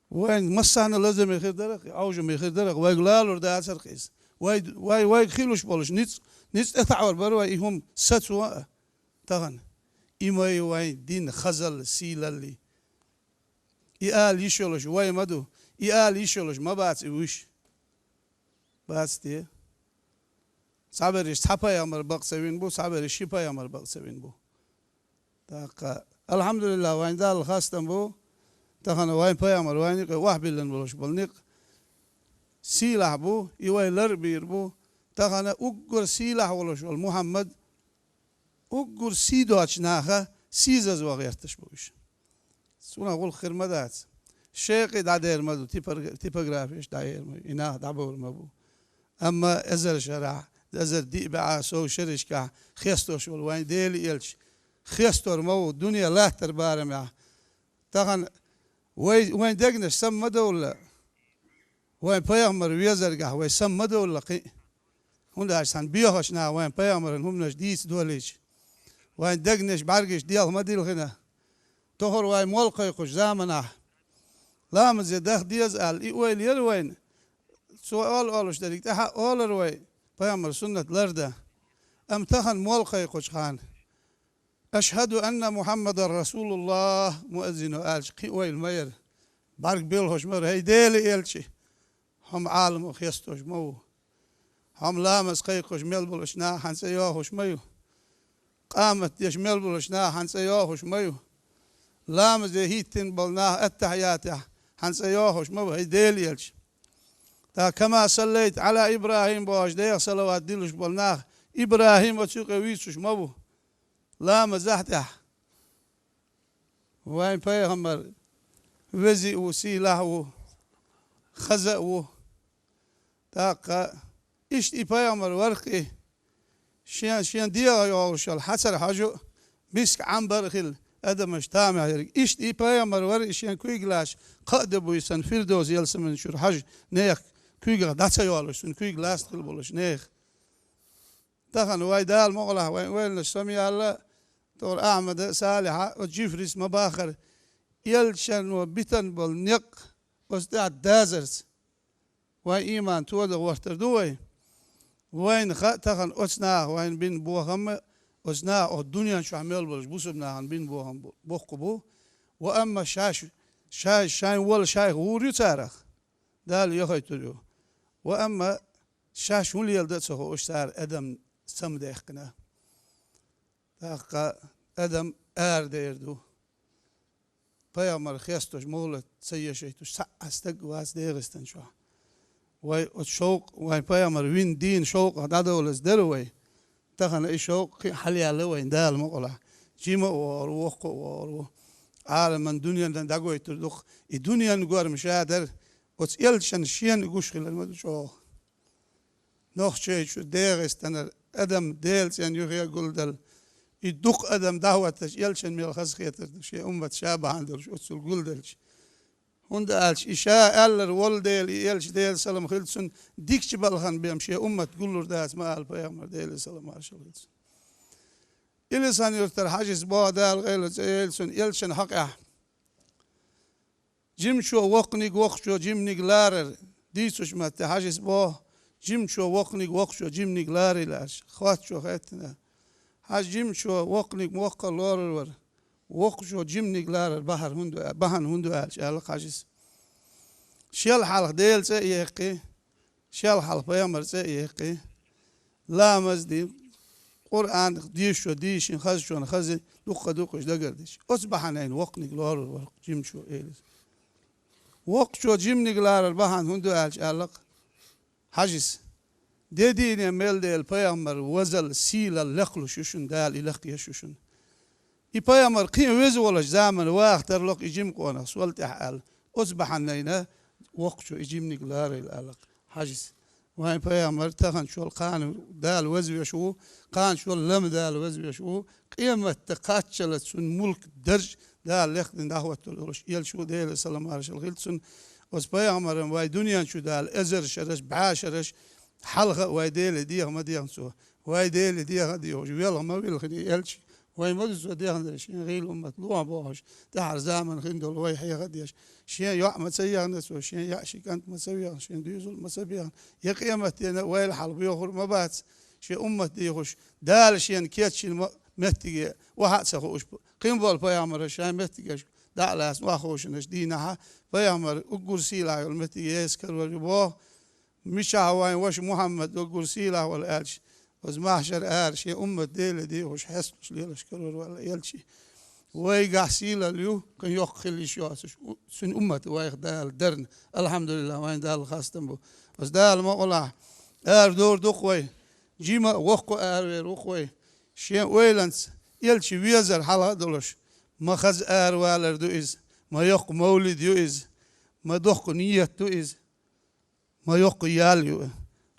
вайн массарна лазаме хир дара-кх, Ӏовжаме хир дара-кх, вайга лалур дацара-кх иза. Вай, вай, вайга хилуш болуш ницкъ, ницкъ тӀетаӀор бара вай и хӀума сацо а тахана. И ма ю вайн дин хазалла, сийлалла. И ала йиш йолуш вай ма ду, и ала йиш йолуш ма бац и вуьш. Бац те? Цхьаберриш цхьа пайхамар бакъ ца вина бу, цхьаберриш ши пайхамар бакъ ца вина бу. ТӀаккха, алхьамдулиллахӀ, вайн Далла хастам бу, тахана вайн пайхамар вайна юкъе охьабиллина болуш болу некъ сийлахь бу, и вай лар а бийр бу. Тахана уггар сийлахь волуш волу Мухьаммад уггар сий доцучу наха сийсаза ван гӀерташ бу уьш. Цунах гӀуллакх хир ма дац. Шекъи дӀадер ма ду, типор-, типографеш дӀаер ма ю, и нах дӀабовр ма бу. Амма эзар шарахь, эзар диъ бӀе сов шерашкахь хестош волу вайн Дела элча хестор ма ву дуьне латтар барамехь. Тахана вай, вайн дегнаш сам ма довла. Вайн пайхамар везаргахь вай сам ма довла кхин а. ХӀунда аьлча цхьана бехачу наха вайн пайхамаран хӀуманаш дийца долийча, вайн дегнаш бӀаьргаш делха ма дилхина. Тохара вай молла кхайкхучу заманахь, ламазе даха деза аьлла, и ойла яра вайна. Цо ала олуш дерриг тӀаьхьа олар вай, пайхамар суннат лардан. Амма тахана молла кхайкхучу хана, «Ашхаду анна Мухьаммадан расулуллахӀ», муэззино аьлча, кхин ойла ма яра. БӀаьрг белхаш мара, хӀей Дела элча, хьо-м Ӏаламо хестош ма ву. Хьо-м ламаз кхайкхаш мел болуш наха хьан цӀе йохуш ма ю. Къамат деш мел болуш наха хьан цӀе йохуш ма ю. Ламазе хӀиттина болу наха аттахьятехь хьан цӀе йохуш ма ву, хӀей Дела элча. ТӀаккха «Кама саллайта Ӏала ИбрахӀим» бохуш, Делах салават диллуш болу нах ИбрахӀим оцу юкъе вуьйцуш ма ву. Ламазехь тӀехь. Вайн пайхамар вези а ву, сийлахь а ву, хаза а ву. ТӀаккха иштта и пайхамар вара-кх и, шен, шен дегӀах йолуш йолу хьацар хьожу а, миска Ӏамбар а хилла, адамаш тамехь ерг. Иштта и пайхамар вара и, шен куьйга лаьцна кхаа де буьйсанна Фирдовс ялсамани чуьра хьожу нехан куьйгах дӀа ца йолуш, цуьнан куьйга ласта хилла болуш нехан. Тахана вай Дала мукъалахь вайн ойланаш сама яьлла, тохара Ахьмада, Салихьа, оцу Джифрис ма-баххара, элчано битина болу некъ оцу тӀехь дазарца. Вайн ийман тодан гӀортар ду вай. Вайна хаьа тахана оцу наха вайна бина бохам а, оцу наха оцу дуьнен чохь мел болуш бусурба нахана бина бохам бу-, боккха бу. Ва амма шаьш, шаьш, шайн волла шайх вур ю царах. Дала яхийтур ю. Ва амма шаьш хӀун леладан а ца хууш цара адам самадаьккхина. ТӀаккха адам арадер ду. Пайхамар хестош мохӀлат ца ешийтуш цхьа а стаг вац ДегӀастан чохь. Вай оцу шовкъ, вайн пайхамар вина дийна шовкъах дӀадовлаза дара вай. Тахана и шовкъ кхин а хьалаяьлла вайн Дала мукъалахь. Жима а вогӀур ву, воккха а вогӀур ву. Ӏаламан дуьненан дӀагойтур ду-кх. И дуьненан горма ша дара. Оцу элчанна шена гуш хилар ма ду чӀогӀа. Нохчийчу, ДегӀастанара адам Делан цӀен юххе гулдала, и дукха адам дӀахӀотташ, элчанна мел хазахетар ду, шен уммат ша бахьана долуш оццул гулделча. ХӀунда аьлча и ша аьллар волу дела, и элча, Делан салам хилла цунна, дикачу балхана бен шен уммат гуллур дац ма ала пайхамар, Делан салам маршалла хилла цунна. Илисан-Юьртара Хьажис боху, Дала гӀайла цӀе йойла цунна, элчанна хьакъехь. Жимачо воккханиг, воккхачо жиманиг ларар, дийцучу матте Хьажис боху, жимачо воккханиг, воккхачо жиманиг ларийла аьлча, хоттачо хаьттина: «Хьажа, жимачо воккханиг воккхал лорур вара, воккхачо жиманиг ларар бахьана хӀунда, бахьана хӀунда аьлча?» — аьлла Хьажис. Шел хьалха Делан цӀе а яьккхи, шел хьалха пайхамар цӀе а яьккхи, ламаз а ди, Къуръан дешачо дийшина, хазачо хаза, дукха-дукха уж дагардича. Оцу бахьанийна воккханиг лорур вара жимачо, элира. Воккхачо жиманиг ларар бахьана хӀунда ду аьлча, аьлла-кх Хьажас: де дийне мел Дела пайхамар вазал, сийлал лакхлуш ю шуна, Дала и лакхъеш ю шуна. И пайхамар кхин а веза волчу заман ваха тарло-кх и жима къонах сол тӀехь аьлла. Оцу бахьанийна воккхачо и жиманиг ларийла, аьлла-кх Хьажас. Вайн пайхамар таханчул кхана Дала вазвеш ву, кханчул лама Дала вазвеш ву, къематде кхаччалц цуьнан мулк, дарж Дала лехдина дӀахӀоттур долуш, элча ву, Делера салам-маршалла хила цунна. Оцу пайхамаран вай дуьнен чу Дала эзар шараш, бӀе шараш хьалха а вай Деле деха ма дехна цо. Вай Деле деха а дехуш, велха ма вилхина и элча. Вай ма ду цо дехнарг, шен гӀийла уммат лоха бохуш, тӀаьхьара заман хин долу вай хьеха а деш. Шен йоӀ ма ца ехна цо, шен яа ши кӀант ма ца вехна, шен дуьйзал ма ца бехна. Я къематдена а вайла хьал боьхур а ма бац, шен уммат дехуш, Дала шена кечйина ма-, меттиге охьа а ца хууш, кхин болу пайхамараш шайн меттигашка дӀа а лаьцна охьахуушанаш дийнахьа, пайхамар уггар сийлахь йолу меттиге яйсакарвар ю боху. Мичахь вайн ваша Мухьаммад уггар сийлахь вара аьлча, оцу маьхьшар ара шен уммат Деле дехуш, хьесталуш лелаш карор ваьлла элча. Вайгахь сийлалла ю, кхин йоккха хила йиш йоцуш, у-, цуьнан уммат вайх Дала дарна. Алхьамдулиллах, вайн Далла хастам бу. Оцу Дала мукъалахь, арадовр ду-кх вай, жима а, воккха а аравер ву-кх вай. Шен ойланца элча везар хьалха а долуш, ма хаза аравалар ду иза, ма йоккха мовлид ю иза, ма доккха нийят ду иза. Ма йоккха ял ю.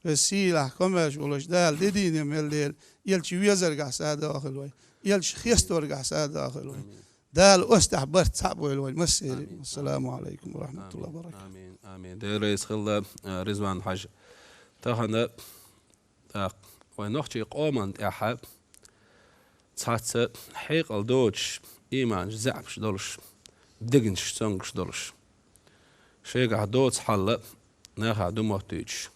Веза сийлахь, комаьрша волуш Дала де дийне мел Дела, элча везаргахь сагӀа дохийла вай, элча хесторгахь сагӀа дохийла вай. Дала оцу тӀехь барт цхьаъ бойла вайн массеран. Амин. Ассаламу алайкум ва рахматуллахи ва баракатух. Амин, амин. Дела реза хила, а, Ризван-Хьаьжа. Тахана, тӀаккха, вайн нохчийн къоман тӀехь цхьацца хьекъал доцуш, ийманаш заьӀапаш долуш, дегнаш цомгуш долуш, шайгахь доцу хьал нахах ду моттуьйтуш,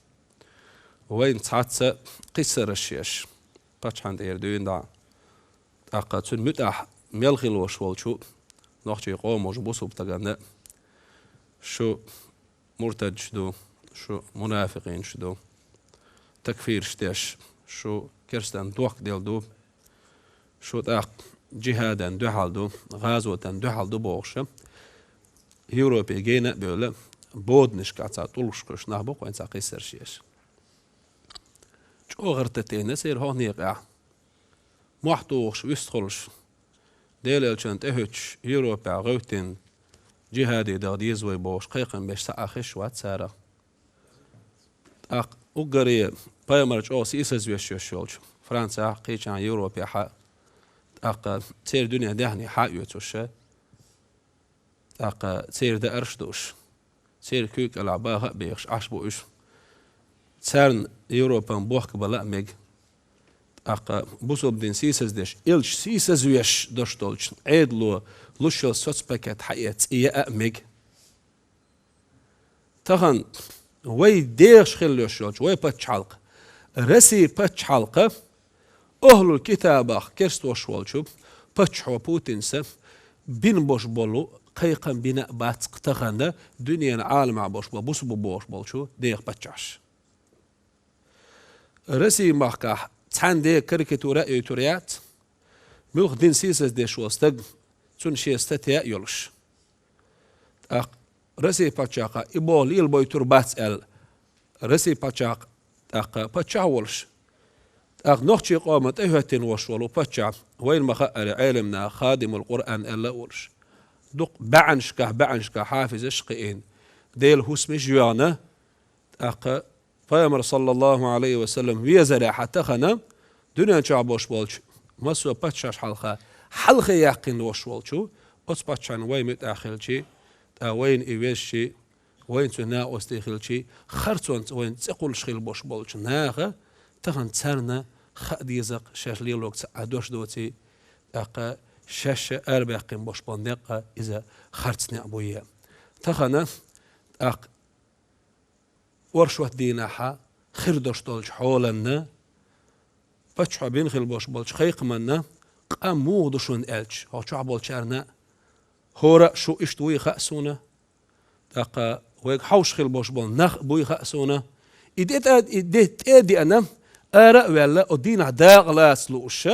вайна цхьацца кхиссарш еш, паччахьна тӀера дуьйна дӀа, тӀаккха цуьнан муьтӀахь мел хилла волуш волчу нохчийн къоман бусулба стагана: шу муртадаш ду, шу мунафикъинаш ду, такфираш деш, шу керстанан дохк делла ду, шу тӀаккха джихадан дуьхьал ду, гӀазотан дуьхьал ду бохуш, Европе гена а бевлла, боданашкахь цхьа тӀулгаш кхуьссуш нах бу-кх вайн цхьа кхиссарш еш. ЧӀогӀа гӀертар тӀе йина церан хӀокху некъехь. Мохь тухуш вистхуьлуш, Делан элчанна тӀехӀуьттуш, Европехь гӀевттина, джихаде даха деза вай бохуш, кхайкхам беш цхьа а хезаш вац царах. ТӀаккха уггаре пайхамар чӀогӀа сийсазвеш йолуш йолчу Францехь а, кхечахьа Европехь а, тӀаккха церан дуьненан даьхни хьаоьцуш, тӀаккха церан даарш а дууш, церан куьйга кӀелахь баха а бехаш Ӏаш бу уьш. Царна Европан бохк бала а мега. ТӀаккха бусулба дин сийсаздеш, элча сийсазвеш долуш долчу Ӏедало луш йолу соцпакет хьаэца цӀе яа а мега. Тахана вай дехаш хилла йолуш йолчу вай пачхьалкха, Россия пачхьалкха, ахьлул китабах керсталуш волчу паччахьо Путинца бина бош болу кхайкхам бина а бац-кх тахана дуьненан Ӏаламехь бош болу бусулба бохуш болчу нехан паччахьаш. Россия махкахь цхьана дега карикатура а оьйтур яц, муьлхха дин сийсаздеш волу стаг, цунна шен статья а йолуш. ТӀаккха Россия паччахьа и боху лелабойтур бац аьлла, Россия паччахьа тӀаккха паччахь а волуш, тӀаккха нохчийн къоман тӀехӀоьттина волуш волу паччахь, вайна ма-хаъара, Ӏеламнаха Хадимул Къуръан аьлла а волуш, дукха баьӀанашкахь, баьӀанашкахь хьафизаш а кхиийна, Делан хӀусамаш а йоьгӀна, тӀаккха Пайхамар, саллаллаху Ӏалайхи ва саллам, везарехь тахана дуьнен чохь болуш болчу массо а паччахьаш хьалха хьалхе яьккхина волуш волчу оцу паччахьна вай муьтӀахь хилчи, тӀаккха вайна и везчи, вайна цуьнан накъостий хилчи, харцонца вайна цӀе кхуллуш хилла болуш болчу наха тахана царна хаа деза-кх шаьш лелориг цхьа а дош доций, тӀаккха шаьш арабаьккхина болуш болу некъ а иза харц некъ буй. Тахана тӀаккха оршот дийнахьа хир долуш долчу хьоланна, паччахьо бина хилла болуш болчу кхайкхаманна къам муха ду шуна аьлча, хӀокху чохь болчарна, хӀора а шу иштта вуй хаьа суна, тӀаккха вайга хьовш хила болуш болу нах буй хаьа суна. И де тӀе, и де тӀе а деана, ара а ваьлла, о дийнахь дакъа лаца лууш,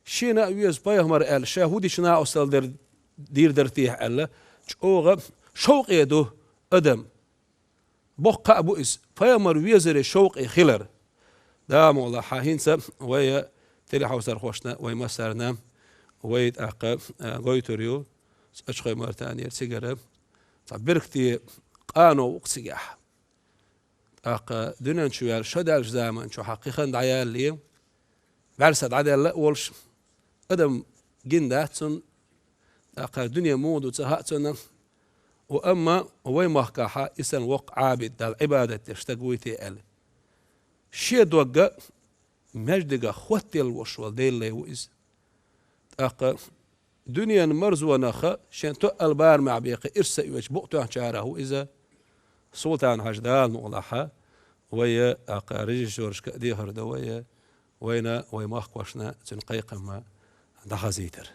шена а веза пайхамар аьлла, ша хӀун дича накъосталла дер, дийр дара техьа аьлла, чӀогӀа шовкъе ду адам. Боккха а бу иза, пайхамар везаре шовкъе хилар. Дала мукъ лахь, хӀинца вай телехьовсархошна, вай массарна, вай тӀаккха, а, гойтур ю, Ачхой Мартанера цигара, цхьа биркате къано ву-кх цигахь. ТӀаккха дуьнен чу ваьлла шо даьллачу заман чохь кхин хан дӀаялале, бӀаьрса дӀадаьлла а волуш, адам гина дац цунна, тӀаккха дуьне муха ду ца хаьа цунна. Ва амма вай махкахь а и санна воккха Ӏабид, Далла Ӏибадат деш стаг вуй те аьлла. Шен догга маьждигах хӀоттаелла волуш волу Делан лай ву иза. ТӀаккха дуьненан марзонах шен тоъал барамехь бен кхин ирс ца оьцуш букъ тоьхначарах ву иза. Султан-Хьаьжа, Дала мукъ лахь, вай, тӀаккха режиссёрашка а дехар до вай, вайна, вай махкошна цуьнан кхайкхам дӀахазийтар.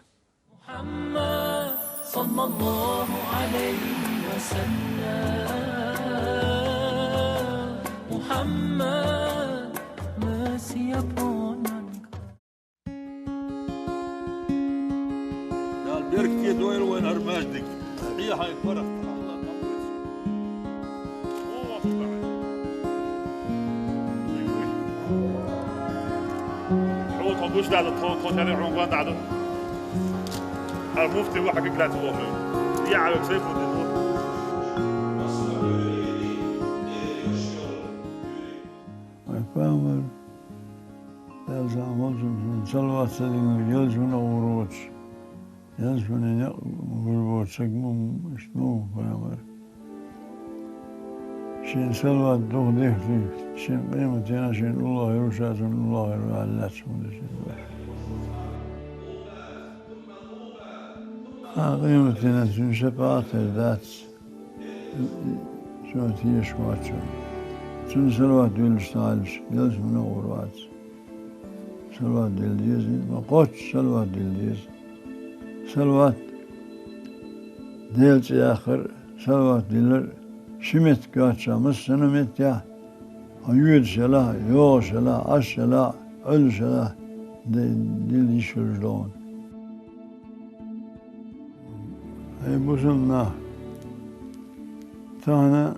Мухьаммад, саллаллаху Ӏалайхи ва саллам, Мухьаммад, Мессия понанг. Дала беркате дойла вайн хӀара маьждиг. Хьехьа паргӀат. Хьо тхо гуш даьлла, тхо, тхо тӀера хьуна гон даьлла. Хьан муфти ву хьан гиг лаьцна вохуьйту? Я Ӏалам Сайфуддин ву. Вай пайхамар, Делан салам хуьлда цунна, салават ца диллинарг ялсамане гӀур воцуш, ялсамане некъ гур боцу саг ма ву, иштта ма ву пайхамар. Шена салават дукха дихкича, шен къематдийнахь шена уллохь хир ву ша, цунна уллохь хир ву аьлла лаьцна хӀума ду шена. Хьан къематдийнахь цуьнан шапаӀат хир дац, цо тешаш вац шуна. Цунна салават дуьллуш ца Ӏаьлча, ялсамане гӀур вац. Салават дилла деза, ма кхоччуш салават дилла деза. Салават, Делан цӀе яккхар а, салават диллар а ши меттиг йоццушехь, массанхьа меттехь, хьо йоьдуш елахь а, йогӀуш елахь а, Ӏаш елахь а, Ӏуьллуш елахь а, де-, дилла йиш йолуш ду хьуна. Хьай бусалба нах, тахана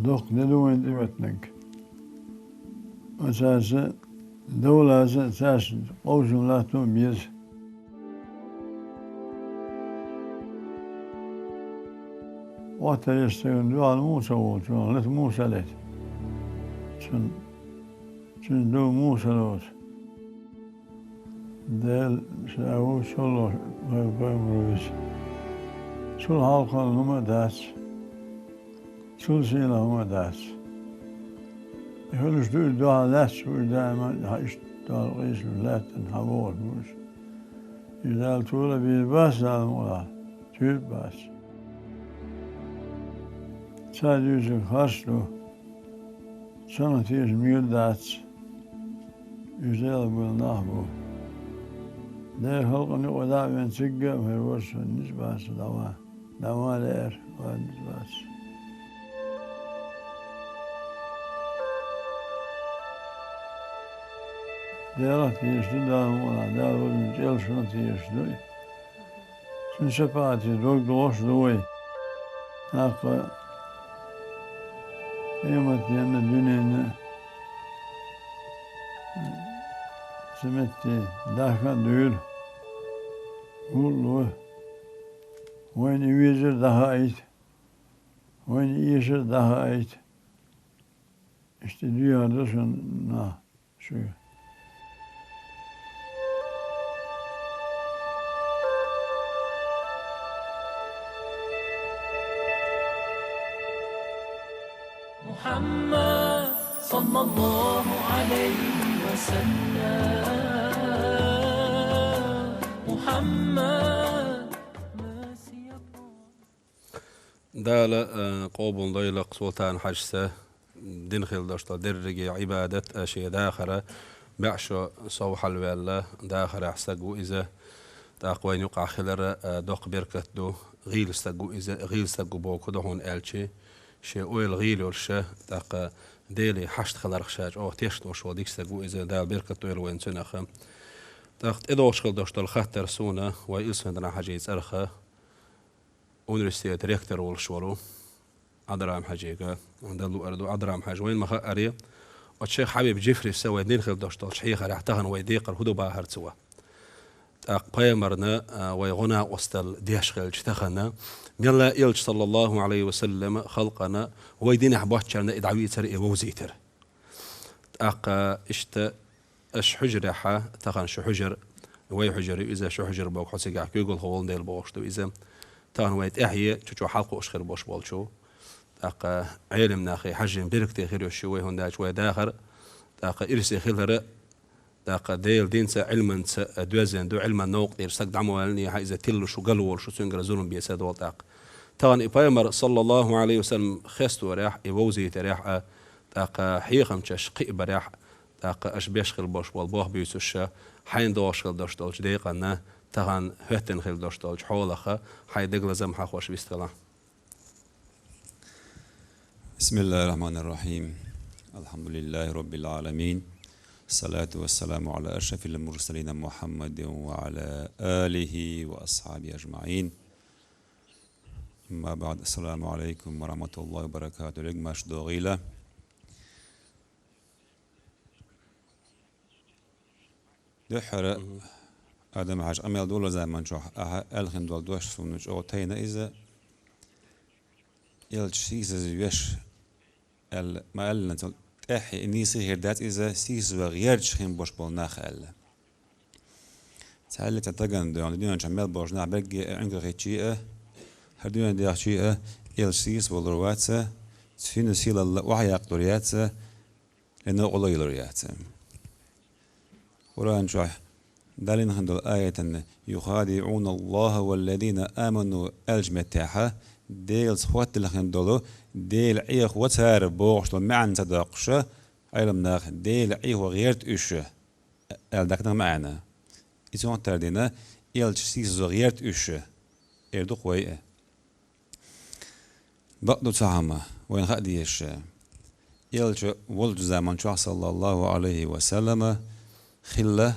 доккха де ду вайна тӀехӀоьттинарг. Оцаьрца довлаза, цаьрца къовсам латто а беза. Оттареш стагана дуьхьал муха ца волу, чунах лата муха ца лета? Цунна, цуьнан ду муха ца лоцу? Дела ша ву, цо лоруш вай пайхамар ву иза. Цул хьалха хӀума а дац. Цул сийлахь хӀума а дац. И хуьлуш ду иза дуьхьал лаьтташ ву иза даиман, хьан иштта долу къийсам лаьттина хьан вогӀуш ву иза. Иза Дала тола а бийр бац, Дала мукъ лахь, туьйр а бац. Ца дуьйцург харц ду. Цунах тешаш муьлш дац. Уьш Делах буьйлу нах бу. Дера халкъана юкъа дӀа а веана, цигга а хӀара вара сан ницкъ бац дӀаван. ДӀаван лаьара, ван ницкъ бац. Делах тешаш ду, Дала мукъ лахь, Дала вазан кӀел шуна тешаш ду. Цуьнан шапаӀате дог догӀуш ду вай. ТӀаккха къематденна, дуьненна цу метте даха а дуьйла, гул а ло. Вайна и везар дӀахаийта, вайна и эшар дӀахаийта. Иштта и дуьхьал ду шуна нах. Шуьга. Мухьаммад, саллаллаху Ӏалайхи ва саллам, Мухьаммад, Мессия. Дала, а, къобалдойла-кх Султан-Хьаьжас дина хилла долуш долу дерриге Ӏибадат а, шен дахар а, бӀе шо сов хьалаваьлла, дахарехь стаг ву иза. ТӀаккха вайна юкъахь хилар, а, доккха беркат ду, гӀийла стаг ву иза, гӀийла стаг ву боху ду хьуна аьлча, шен ойла гӀийла йолуш, тӀаккха Деле хьашт хиларх ша чӀогӀа тешна волуш волу дика стаг ву иза, Дала беркат дойла вайна цунах. ТӀаккха тӀедогӀуш хила долуш долу хаттар суна вай Илсхан-Ӏаьдалан Хьаьжин цӀарах университетан ректор волуш волу Ӏадрам-Хьаьжига, Далла луъар ду Ӏадрам-Хьаьжа. Вайна ма-хаъара, оцу шайх Хьабиб Джифриса вай дина хила долуш долчу хьехарехь тахана вай декхар хӀун ду бахара цо. ТӀаккха пайхамарна, а, вай гӀо-накъосталла деш хилча тахана, мелла а элча, саллаллаху Ӏалайхи ва саллам, халкъана вай динехь боцчарна и дӀавийцар, и вовзийтар. ТӀаккха иштта аша хьуьжарехьа, тахана шу хьуьжар, вай хьуьжар ю иза, шу хьуьжар боху, хьо цигахь куьйгалхо волу дела бохуш ду иза. Тахана вай тӀаьхье чу-чу хьалакхуьуш хир болуш болчу. ТӀаккха Ӏелам нахе хьаьжжина беркате хир йолуш ю вай, хӀунда аьлча вай дахар, тӀаккха ирсе хилара, тӀаккха Делан динца, Ӏилманца доьзна ду, Ӏилман новкъа тӀера стаг дӀа ма ваьллинехьа, иза тилла шу, гал волуш шу, цуьнгара зулам бен ца долу тӀаккха. Тахана и пайхамар, саллаллаху Ӏалайхи ва саллам, хестоярехь, и вовзийтарехь а, тӀаккха хьехамчаш кхиабарехь, тӀаккха аша беш хила болуш болу болх буьйцуш, хьайна догӀуш хила долуш долчу декъанна, тахана хӀоьттина хила долуш долчу хьолах хьайн дагалазам хьахош вистхилахь. بسم الله الرحمن الرحيم. الحمد لله رب العالمين. الصلاة والسلام على أشرف المرسلين محمد وعلى آله وأصحابه أجمعين. أما بعد، السلام عليكم ورحمة الله وبركاته. Легмаш догӀийла. Дуьххьара, Мгм. Адам-Хьаьжа, къамел долу заман чохь ахьа аьлла хин долу дош суна чӀогӀа тайна иза, элча сийсаза веш аьлла, ма аьллина, цул тӀаьхьа и нийса хир дац иза, сийсаза гӀерташ хин бош болу нах аьлла. Цхьаьллица тагана дуьйна дуьнен чохь мел болчу нах берриге а Ӏуьнга хиттий а, хӀара дуьнен дехчий а, элча сийсаза волур вац, цуьнан сийлалла охьаяккхалур яц, ле новкъа лойлур яц. Къуръан чохь Далла хин долу аятан: «يخادعون الله والذين آمنوا», аьллачу меттехьа, Делаца хӀоттаделла хин долу, Дела Ӏехаво цара бохуш долу маьӀна ца доккхуша, Ӏелам наха, Дела Ӏехаво гӀерта уьш, аьлла даккхина маьӀна. И цунах тардина, элча сийсазо гӀерта уьш, эр ду-кх вай а. Бакъ ду цхьа хӀума, вайна хаа дезаш. Элча волчу заман чохь, саллаллаху Ӏалайхи ва саллама, хилла,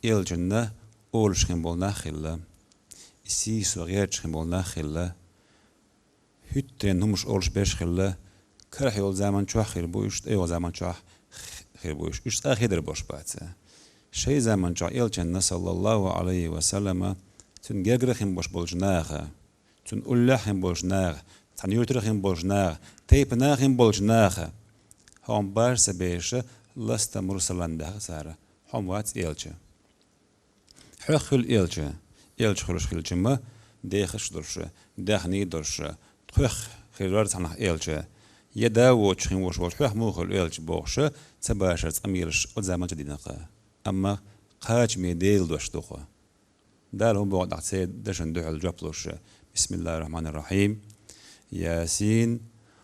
элчанна олуш хин болу нах хилла, и сийсо гӀерташ хин болу нах хилла, хӀуьттаренна хӀумаш олуш берш хилла, карахь йолу заман чохь хир бу уьш, тӀейогӀу заман чохь хир бу уьш. Уьш цкъа а хедар болуш бац. Шайн заман чохь элчанна, саллаллаху Ӏалайхи ва саллама, цуьнан гергара хин болуш болчу наха, цуьнан уллехь хин болчу наха, цхьана юьртара хин болчу наха, тайпана хин болчу наха, хьо-м баш ца беша, ласта мурсалан баьхна цара, хьо-м вац элча. Хьоьх хуьлу элча, элча хуьлуш хилча-м, дехаш долуш, даьхний долуш, тхоьх хир вара цхьанхьа элча, я да воцуш хин волуш волу хьоьх муха хуьлу элча бохуш, ца башар цкъа мелаш оцу заман чу дина-кх. Амма кхачаме Делан дош ду-кх. Дала хӀун боху тӀаккха церан дашна дуьхьал жоп луш: بسم الله الرحمن الرحيم. يس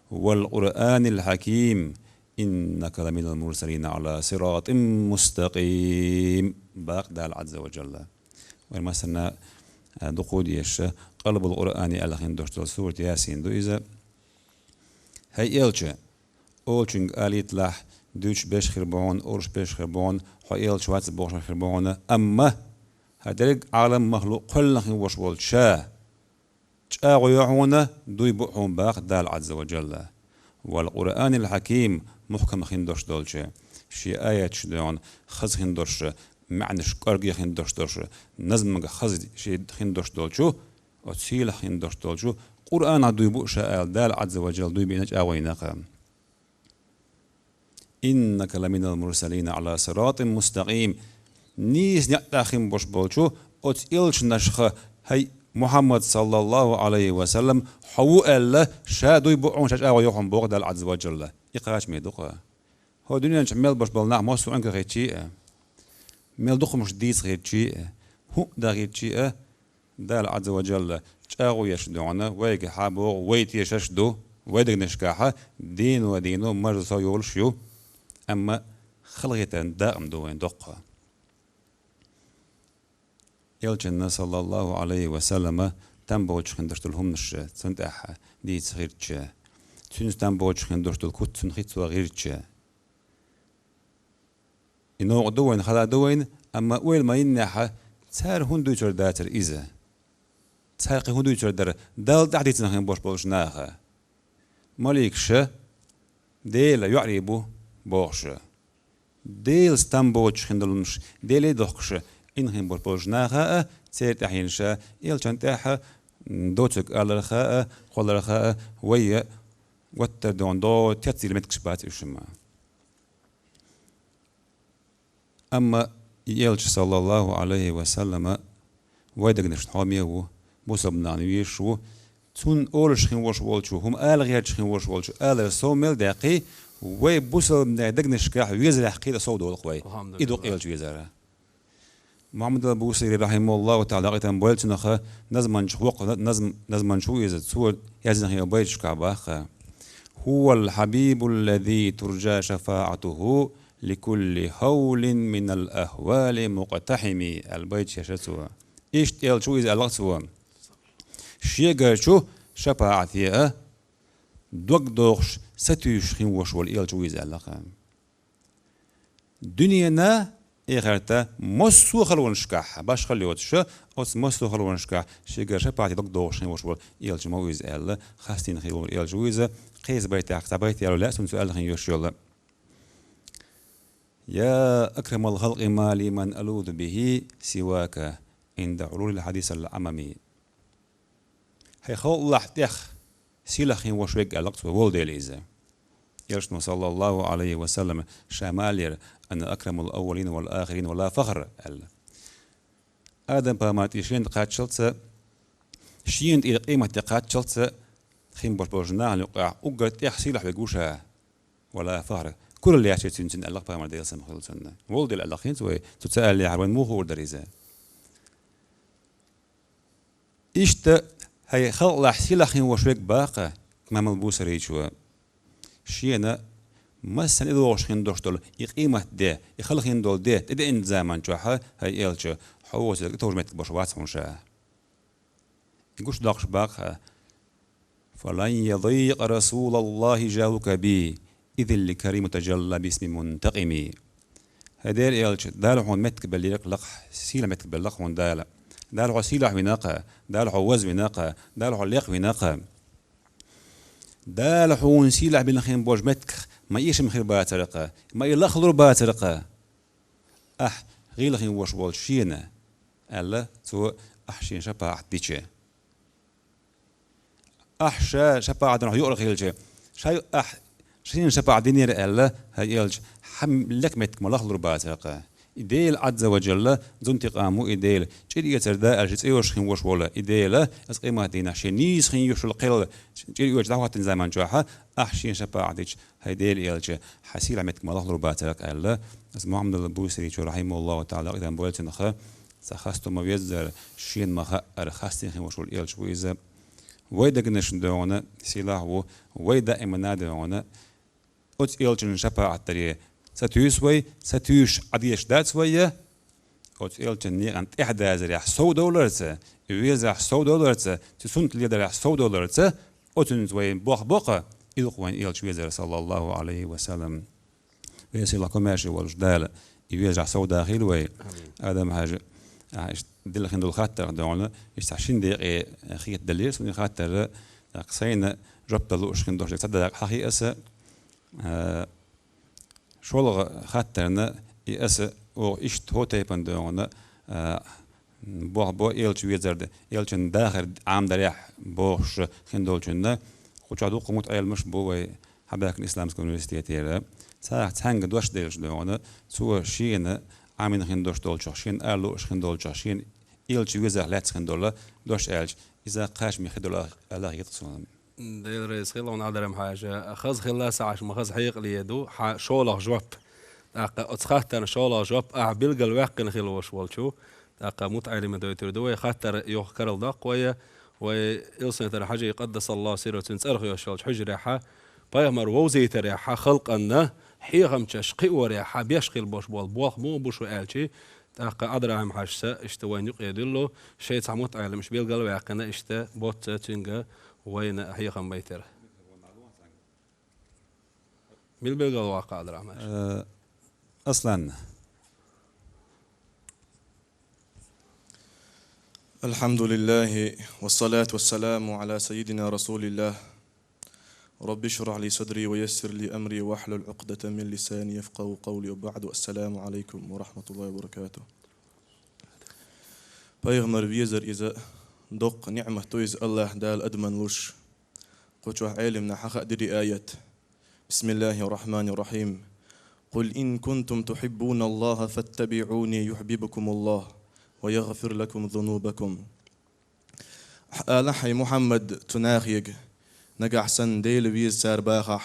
والقرآن الحكيم. إنك لمن المرسلين على صراط مستقيم. Бакъ Дала Ӏазза ва Джалла. Вай массарна, а, дукха дезаш, Къалбул Къуръани аьлла хин долуш долу сурат Ясин ду иза. ХӀай элча, олучуьнга алийталахь, дуьйцуш берш хир бу хьуна, олуш берш хир бу хьуна, хьо элча вац бохуш хир бу хьуна, амма хӀара дерриг Ӏалам-махлукъ кхоьллина хин волуш волчу ша чӀагӀо йо хьуна, дуй бу хьуна бакъ Дала Ӏазза ва Джалла. Вал Къуръанил хьаким, мухкам хин долуш долчу, шен аяташ доьгӀна хаза хин долуш, маьӀнаш кӀорге хин долуш долчу, назмага хаза шен хин долуш долчу, оцу сийлахь хин долуш долчу Къуръанах дуй бу ша аьлла Дала Ӏазза ва Джалла дуй бина чӀагӀо йина-кх. Иннака ламинал мурсалина Ӏала сиратин мустакъим. Нийса некъ тӀехь хин болуш болчу оцу элчанашха, хӀай Мухьаммад саллаллаху Ӏалайхи ва саллам, хьо ву аьлла, ша дуй бу хьуна, ша чӀагӀо йо хьуна боху Дала Ӏазза ва Джалла. И кхачаме ду-кх. ХӀо дуьнен чу мел болуш болу нах массо а Ӏуьнга хиттий а, мел дукха хӀумаш дийца хиттий а, хӀуъа дан хиттий а, Дала Ӏазза ва Джалла чӀагӀо еш доьгӀна, вайга хьан боху, вай тешаш ду, вай дегнашкахьа дийно-дийно марзо йолуш ю, амма халахетаран дакъам ду вайн доккха. Элчанна, саллаллаху алейхи ва саллама, там боцуш хин долуш долу хӀуманаш цунна тӀехь дийца хирча, цуьнца там боцуш хин долуш долу куц цуьнан хи цо гӀирча. И новкъа ду вайна, хала ду вайна, амма ойла ма йиннехь, цара хӀунда дуьйцур дацара иза? Цара кхин хӀун дуьйцур дара Далла тӀаьхьа дийцина хин бош болуш наха? Маликаша Дела йоӀарий бу бохуша, Делаца там боцуш хин долуш, Деле а дохкуша, ина хин бош болуш наха а, церан тӀаьхьенаша, элчан тӀаьхьа доцург аларха а, кхолларха а, вайя гуттар а догӀун догӀу теццийла меттигаш бац уьш ма. Амма и элча, саллаллаху алейхи ва саллама, вай дегнашна хьоме а ву, бусалба нахана везаш ву, цунна олуш хин вош волчу, хӀума ала гӀерташ хин вош волчу алар сов мел даьккхий, вай бусалба дегнашкахь везарехь кхин а сов долу вай. И ду-кх элча везара. Мухьаммад ал-Бусири, рахьимахуллаху таала, дакъитан бойла цунах, назманчух воккха назм-, назманча ву иза, цо яздина хин байташкахь баккха: «Хувал хьабибу ллази туржа шафаатуху ликулли хьавлин минал ахвали мукътахьими», аьлла байташ яша цо. Иштта элча ву иза аьлла цо. Шегарчу шапаӀате а дог дохуш, сатуьйсуш хин вош волу элча ву иза аьлла. Дуьненан, эхартан массо а халонашкахь, башхалла йоцуша, оцу массо а халонашкахь шегара шапаӀате дог дохуш хин вош волу элча ма ву иза аьлла, хастийна хин волу элча ву иза, кхечу байтехь цхьа байт яьлла лаьа суна цо аьлла хин йош йолу: «Я акрамал халкъи ма ли ман алузу бихи сивака инда хьулулил хьадисал Ӏамами». Хьайн халкъалахь тӀех сийлахь хин вош верг аьлла цо, волу дела иза. Элчано, саллаллаху алейхи ва саллам, ша ма аллера: «Ана акрамул аввалина вал ахирина ва ла фахр», аьлла. Адам-пайхамар тӀе шена тӀе кхаччалца, шена тӀе къемат де кхаччалца хин бош болчу нахана юкъахь уггар тӀех сийлахь верг ву ша. «Ва ла фахр». Куралла яц шен цуьнца аьлла пайхамар, Делан салам хуьлда цунна. Волу дела аьлла хин цо вай, цо ца аьллехьара вайн муха хуур дара иза? Иштта хьайн халкъалахь сийлахь хин вош верг баккха, Имам ал-Бусарийчо, шена массанхьа тӀедогӀуш хин дош долу и къемат де, и хала хин долу де тӀедеана заман чохь, хьайн элча, хьо воцург тӀетовжа меттиг бош вац хьуна ша. И гуш доккхуш баккха: «Фалан ядийкъа расулаллахи жарука би, изил кариму тажалла бисми мунтакъими». ХӀай Делан элча, Дала хьуна меттиг беллера-кх лакхахь, сийлахь меттиг белла-кх хьуна Дала. Дала хьо сийлахь вина-кх, Дала хьо вазвина-кх, Дала хьо лекха вина-кх. Дала хьуна сийлахь бина хин болчу меттигах ма эшам хир бацара-кх, ма и лахлур бацара-кх. Ахь гӀийла хин вош волчу шена, аьлла цо, ахь шена шапаӀат дича. Ахь ша шапаӀатан хьо юкъара хилча, ша ю-, ахь шена шапаӀат динера аьлла, хӀай элча, хьан лекха меттиг ма лахлур бацара-кх. И Дела Ӏазза ва Жалла, зунтикъам ву и Дела, чӀир эцар да аьлла ши цӀе йолуш хин вош волу и Дела, аса къемат дийнахь шен нийса хин йиш йолу кхел чӀир оьцу дӀахӀоттина заман чохь, ахь шена шапаӀат дича, хӀай Делан элча, хьан сийлахь меттиг ма лахлур бацара-кх аьлла, аса Мухьаммад ал-Бусарийчо, рахьимахуллаху таала, дакъитан бойла цунах, цхьа хасто ма веззара, шена ма хаъара, хастийна хин вош волу элча ву иза. Вай дегнашна догӀана сийлахь ву, вай даимана догӀана оцу элчанан шапаӀат даре сатуьйсу вай, сатуьйсуш Ӏадешаш дац вай я? Оцу элчанан некъан тӀаьхьадазарехь сов долларца, везарехь сов долларца, цу суннат ледарехь сов долларца, оцуьнца вай бохбо-кх, и ду-кх вайн элча везар, саллаллаху алейхи ва саллам. Веза-сийлахь, комаьрша волуш Дала и везарехь сов дахийла вай. Адам-Хьаьжа, ахь иштта делла хин долу хаттарх догӀана, иштта цхьа шина декъе хетаделлера суна и хаттар, тӀаккха сайна жоп дала лууш хин долуш дерг ца дакъа хьахий аса. А, шолгӀа хаттарна и аса оха иштта хӀо тайпана догӀана, а, бохбо элча везар, элчан дахар Ӏамдарехь бохуш хин долчунна, кху чохь дуккха мутаӀеламаш бу вай Хьабаьккан исламский университетера. Царах цхьаьнга дош делча догӀана, цо шена Ӏамина хин дош долчух, шена ала лууш хин долчух, шена элча везарх лаьцна хин долу дош аьлча, иза кхачаме хир долу аьлла хета суна. Дела реза хила хьуна, Адам-Хьаьжа, хаза хилла ца Ӏаш, ма хаза хьекъале ду хьан шолгӀа жоп. ТӀаккха оцу хаттарна шолгӀа жоп ахь билгал ваьккхина хила вош волчу, тӀаккха мутаӀелима дойтур ду вай, хаттар юха карладоккху вай, вай Илсхан-Юьртара Хьажи, къаддасаллаху сирраху, цуьнан цӀарах йолуш йолчу хьуьжарехь, пайхамар вовзийтарехь халкъанна хьехамчаш кхиорехь беш хила бош болу болх муха бу шу аьлчи, ТӀаккха Ӏабдурахьим-хьаьжас иштта вайна юкъе дилло, шайца цхьа мутаӀеллим иштта белгалваьккхина, иштта боцца цуьнга вайна хьехам байтар. Мила белгалваккха, Ӏабдурахьим-хьаьж? Э, Аслан. الحمد لله والصلاة والسلام على سيدنا رسول الله. رب اشرح لي صدري ويسر لي أمري واحلل عقدة من لساني يفقهوا قولي وبعد. السلام عليكم ورحمة الله وبركاته. Пайхамар везар иза доккха ниӀмат ду иза, АллахӀ Дала адамна луш. Кху чохь Ӏелимнаха хаа дира аят. بسم الله الرحمن الرحيم. قل إن كنتم تحبون الله فاتبعوني يحببكم الله ويغفر لكم ذنوبكم. Ала хьай, Мухьаммад, цу нахега, нагахь санна Дела веза цара бахахь,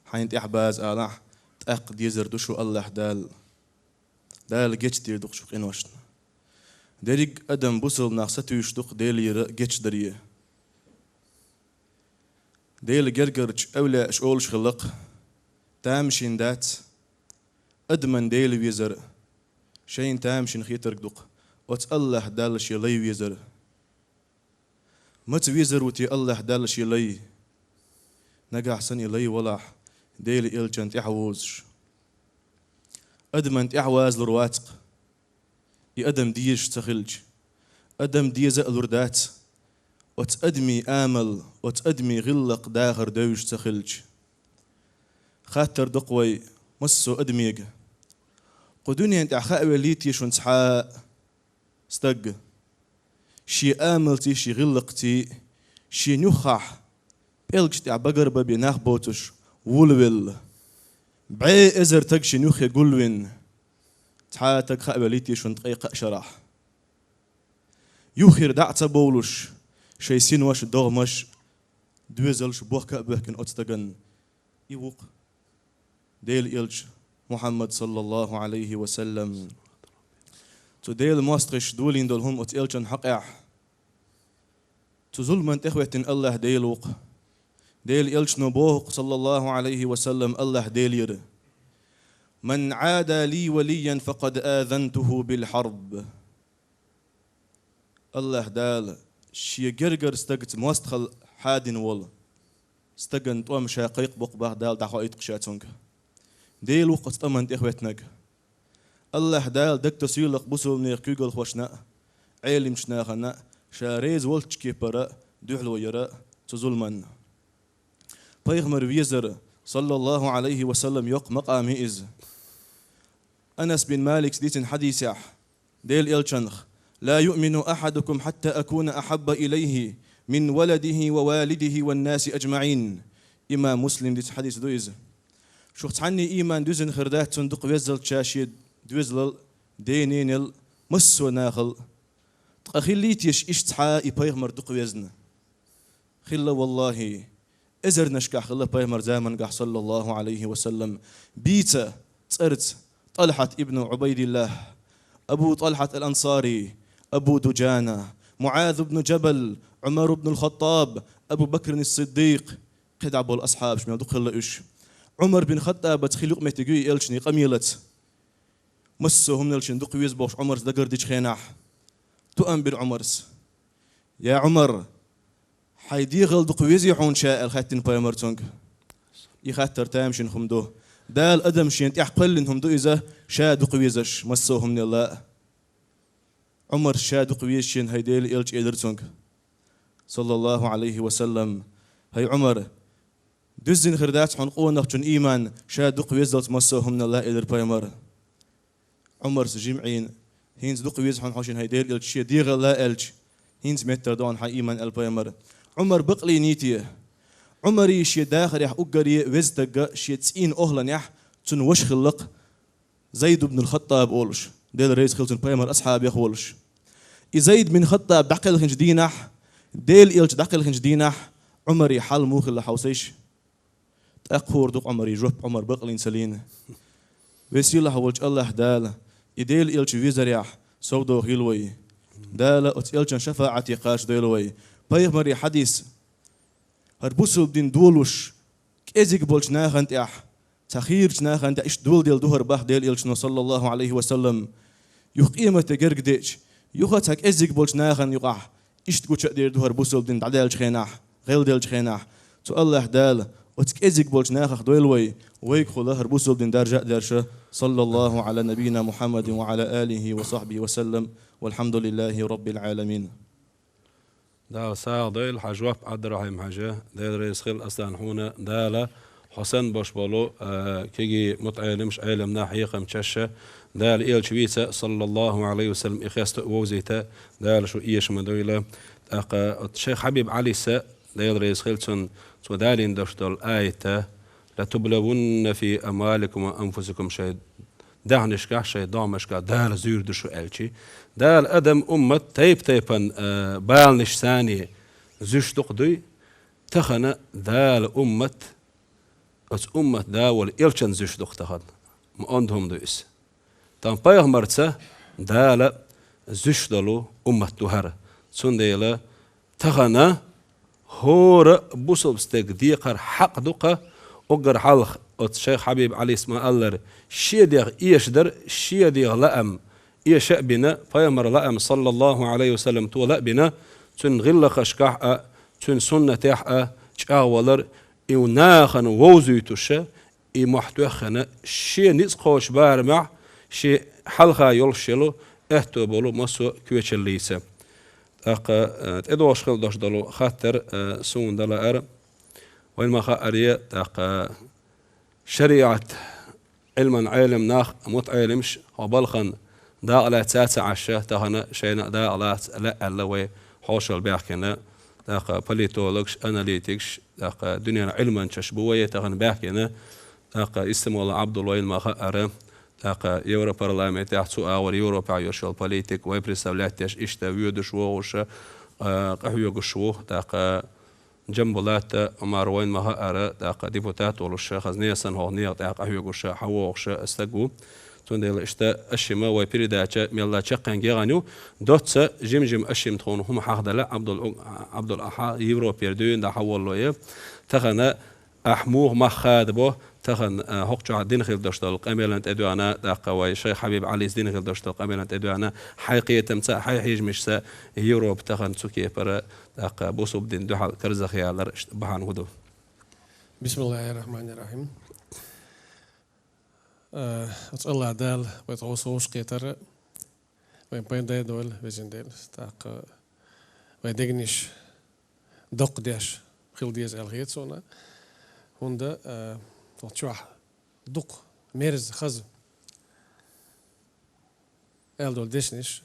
хьайна тӀаьхьа база алахь, тӀаккха дезар ду шу АллахӀ Дала. Дала гечдийр ду-кх шу къиношна. Дерриг адам бусалба нах сатуьйсуш ду-кх Делера гечдаре. Делан гергарчу эвлаяаша олуш хилла-кх: тамашийна дац адамна Дела везар, шайна тамашийна хетарг ду-кх оцу АллахӀ Далла шен лай везар. Маца везар ву те АллахӀ Далла шен лай? Нагахь санна и лай валахь, Делан элчанна тӀаьхьавозуш. Адамна тӀаьхьавазалур вац-кх, и адам дезаш ца хилча. Адам деза а лур дац, оцу адамийн амал, оцу адамийн гӀиллакх-дахар девзаш ца хилча. Хаттар до-кх вай массо а адамега: кху дуьнен тӀехь хаавеллий те шуна цхьа а стаг, шен амалций, шен гӀиллакхций, шен юххехь пӀелгаш тӀехь багарбан бен нах боцуш, вулавелла, бӀе эзар стаг шен юххе гулвина, цхьа а стаг хаавеллий те шуна ткъе кхаа шарахь? Юххера дӀа а ца бовлуш, шайн синош а, догӀмаш а, доьзалш а бохка а боьхкина оцу стагана. И ву-кх Делан элча Мухьаммад, саллаллахӀу Ӏалайхи ва саллам. Цу Делан мостагӀаша долийна долу хӀума оцу элчанна хьокъехь, цу зуламна тӀехӀоьттина АллахӀ Дела ву-кх. Делан элчано боху-кх, саллаллахӀу Ӏалайхи ва саллам, АллахӀ Делера: من عادى لي وليا فقد آذنته بالحرب. АллахӀ Дала шен гергара стагца мостагӀалла хьадина волу стагана тӀом ша кхайкхабо-кх боху Дала, дӀахоуьйту-кх ша цуьнга. Дела ву-кх оцу тӀамна тӀехӀоьттинарг. АллахӀ Дала дагтосийла-кх бусалбанех куьйгалхошна а, Ӏелимчу нахана а, ша реза волчу кепара дуьхьало яра цу зуламна. Пайхамар везар, саллаллахӀу Ӏалайхи ва саллам, йоккха макъам ю иза. Анас бин Малика дийцина хьадисехь, Делан элчанах: لا يؤمن أحدكم حتى أكون أحب إليه من ولده ووالده والناس أجمعين. Имам Муслима дийцина хьадис ду иза. Шух цхьанний ийман дуьззина хир дац цунна дукха веззалц ша шен доьзалал а, ден-ненал а, массо а нахал а. Ткъа хиллий теша иштта цхьа а и пайхамар дукха везна? Хилла, валлахӀи, эзарнашкахь хилла пайхамар заманахь, саллаллахӀу Ӏалайхи ва саллам. Бийца, цӀарца: ТӀалхьат ибн Ӏубайдиллахь, Абу ТӀалхьат ал-Ансари, Абу Дуджана, МуӀаз ибн Джабал, Ӏумар ибн ал-Хаттаб, Абу Бакр ас-Сиддикъ, кхидӀа болу асхьабаш мел дукха хилла уьш. Ӏумар бин Хаттабаца хилла юкъаметтиг ю и элчанан къамелаца. Массо а хӀуманал шена дукха веза бохуш Ӏумарца дагардичу хенахь, тоам бира Ӏумарс: «Я Ӏумар, хьайн дегӀал дукха везий хьуна ша?» — аьлла хаьттина пайхамар цуьнга. И хаттар тамашийна хӀума ду. Дала адам шена тӀехь кхоьллина хӀума ду иза, ша дукха везаш массо а хӀуманал а. Ӏумарс ша дукха везачу хенахь, хӀай Делан элча, элира цуьнга, саллаллахӀу Ӏалайхи ва саллам: «ХӀай Ӏумар, дуьззина хир дац хьуна къонахчун ийман, ша дукха веззалц массо а хӀуманал а», — элира пайхамар. Ӏумарс жимма Ӏийна: «ХӀинца дукха веза хьуна хьо шена, хӀай Делан элча, шен дегӀал а», — аьлча, «ХӀинца меттара ду хьуна хьан ийман», — аьлла пайхамар. Ӏумар бакълийнийти. Ӏумарий шен дахарехь уггаре веза стагга шен цӀийнан охӀланехь цуьнан ваша хилла-кх Зайд ибн ал-Хаттаб олуш, Дела реза хила цунна, пайхамар асхьабех волуш. И Зайд бин Хаттаб дӀакхелхинчу дийнахь, Делан элча дӀакхелхинчу дийнахь, Ӏумарий хьал муха хилла хьовсийша? ТӀаккха хуур ду-кх Ӏумарий жоп, Ӏумар бакълийна ца лийна. Веза-сийлахь волчу АллахӀ Дала и Делан элча везарехь совдохийла вай. Дала оцу элчан шафаӀате кхачадойла вай. Пайхамаран хьадис: «ХӀара бусалба дин долуш кӀезиг болчу нахана тӀехь, цхьа хийрачу нахана тӀехь иштта доладелла ду хӀара», — боху Делан элчано, саллаллахӀу Ӏалайхи ва саллам. Юха къематде герга деъча, юха цхьа кӀеззиг болча нахана юкъахь иштта гуча а дийр ду хӀара бусалба дин дӀадаьллачу хенахь, гӀелделлачу хенахь. Цу АллахӀ Дала оцу кӀеззиг болчу нахах дойла вай, вайгахула хӀара бусалба дин даржа а даржа. Саллаллаху Ӏала набийина Мухьаммадин ва Ӏала алихи ва сахьбихи ва саллам. Валхьамдулиллахи раббил Ӏаламин. Дала сагӀа дойла, хьан жоп Ӏабдуррахьим-хьажа, Дела реза хила, Аслан, хьуна. Дала хьо санна бош болу, а, кегий мутаӀелимаш, Ӏелам нах, хьехам чаша, Дала элча вийца, саллаллаху Ӏалайхи ва саллам, и хеста а вовзийта, Дала шу эша ма дойла. ТӀаккха оцу шайх Хьабиб Ӏалийса, Дела реза хила цунна, цо далийна дош долу аята: «Латублавунна фи амваликум ва анфусикум», шайн даьхнашкахь, шайн догӀмашкахь Дала зуьйр ду шу аьлчи. Дала адам уммат тайп-тайпана, а, баланаш санна зуьш дукха дуй. Тахана Дала уммат, оцу уммат да волу элчан зуьш дукха тахана. Ма онда хӀума ду иза. Тхан пайхамарца Дала зуьш долу уммат ду хӀара. Цундела тахана хӀора бусалба стеган декхар хьакъ ду-кха, уггар хьалха оцу шайх Хьабиб Ӏалийс ма-аллара, шен дегӀ эшадар, шен дегӀ лаам эша а бина, пайхамар лаам, саллаллаху Ӏалайхи ва саллам, тола а бина, цуьнан гӀиллакхашкахь а, цуьнан суннатехь а чӀагӀвалар, и нахана вовзуьйтуша, и мохь тоьхна, шен ницкъ кхочу барамехь, шен хьалха йолуш йолу, аьтто болу массо а коьчаллица. ТӀаккха, э, тӀедогӀуш хила дош долу хаттар, э, суна дан лаара, вайн ма-хаъара, тӀаккха шариӀат Ӏилман Ӏелам нах, мутаӀелимаш, хьо балхана дакъа лаьцна ца Ӏаш, тахана шайна а дакъа лаца лаьа аьлла вай хьошалла баьхкина, тӀаккха политологаш, аналитикаш, тӀаккха дуьненан Ӏилманчаш бу вай тахана баьхкина, тӀаккха Истамолов Ӏабдулла вайна ма-хаъара, тӀаккха Европарламентехь цу агӀор Европехь йолуш йолу политик, вай представлять деш, иштта воьдуш, вогӀуш, а, къахьоьгуш ву, тӀаккха Джамбулат Ӏумар вайна ма-хаъара, тӀаккха депутат волуш, хаза несан хӀокху нехан тӀехь къахьоьгуш, хьан вогӀуш стаг ву. Цундела иштта аш шима вай передача мелла чаккхенга егӀан ю. Доцца жим-жим аш шима тхуна хӀума хьахдала, Абдул-, Абдул-Ахьа Европера дуьйна дӀа хьан волло я. Тахана ахь муха мах хадабо, тахана, а, хӀокху чохь дина хила дош долу къамелан тӀедоьгӀна, тӀаккха вай шайх Хьабиб Ӏалийс дина хила дош долу къамелан тӀедоьгӀна, хьайн кхетамца, хьайн хьежамашца Европа тахана цу кепара, тӀаккха бусалба дин дуьхьал карзахъялар бахьана хӀун ду? Бисмиллахир-рахманир-рахим. Э, оцу АллахӀ Дала вай тхо вовшахкхетар, вайн пайда а дойла, везан Дела. ТӀаккха вайн дегнаш доккха деш хила деза аьлла хета суна. ХӀунда, э, оцу чохь дукха мерза, хаза аьлла долу дешнаш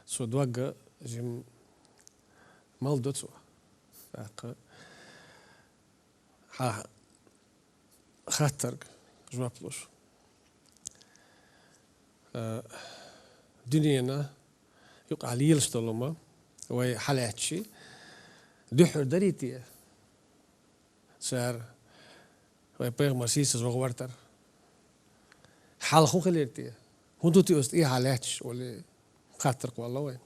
цо догга жим мел до цо. ТӀаккха хьан хаттарга жоп луш. Э, дуьненан юкъахь лелаш долу хӀума вай хьалаьцчи, дуьххьара дарий те цара вай пайхамар сийсаз ваха вартар? Хьалха хӀун хилира те? ХӀун ду те оцу тӀехьа лаьтташ, олий, хаттар кхолла вай.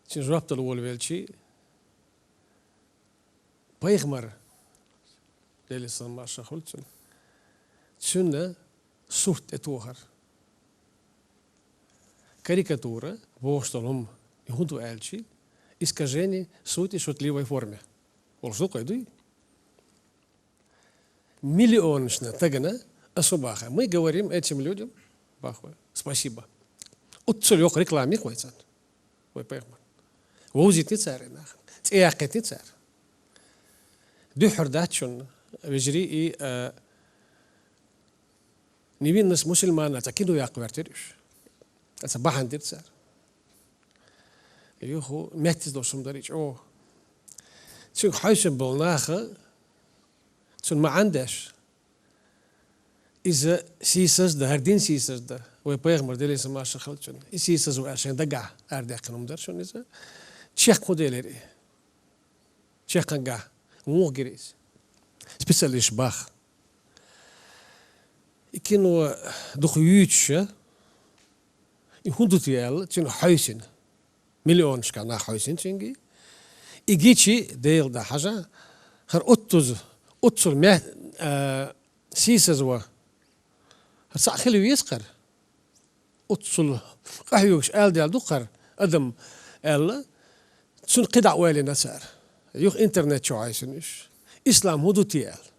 Цуьнан жоп дала волавелчи, пайхамар, Делера салам-маршалла хуьлда цунна, цуьнан сурт тӀетохар. Карикатура бохуш долу хӀума, и хӀун ду аьлчи, искажение сути в шутливой форме. Волуш ду кхой дуй? Миллионашна тагана аса баха. Мы говорим этим людям, баха, спасибо. Уццул йоккха реклама ю-кх вай царна. Вай пайхамар. Вовзийтина цара и нахана. ЦӀе яьккхийтина цара. Дуьххьара дац шуна, вежарий, и, а, невинность мусульманина цхьа кино яккха вертира уьш. Цхьа бахьана дира цара. Юха меттаза долуш хӀума дара и чӀогӀа. Цуьнга хьаьвсина болу наха, цунна маьӀна деш, иза сийсаз дан, хӀара дин сийсаз дан, вай пайхамар, Делера салам-маршалла хуьлда цунна, и сийсаз ву аьлла шайн дагахь арадаьккхина хӀума дара шуна иза. Чекх хӀун делира и? Чекхана гахь, муха гира иза? Специалисташ баха. И кино дукха юьйцуш, и хӀун ду те аьлла, цуьнга хьаьвсина. Миллионашкахь нах хьаьвсина цуьнга. И гичи, Делан дуьхьа хьажа, хӀара уттуза, уццул ме-, а, сийсаз ван. ХӀара цхьаъ хила веза хӀара. Оццул къахьоьгуш ала даьлла ду-кх хӀара адам аьлла, цунна кхидӀа ойла йина цара. Юха интернет чу хьайсина уьш. Ислам хӀун ду те аьлла.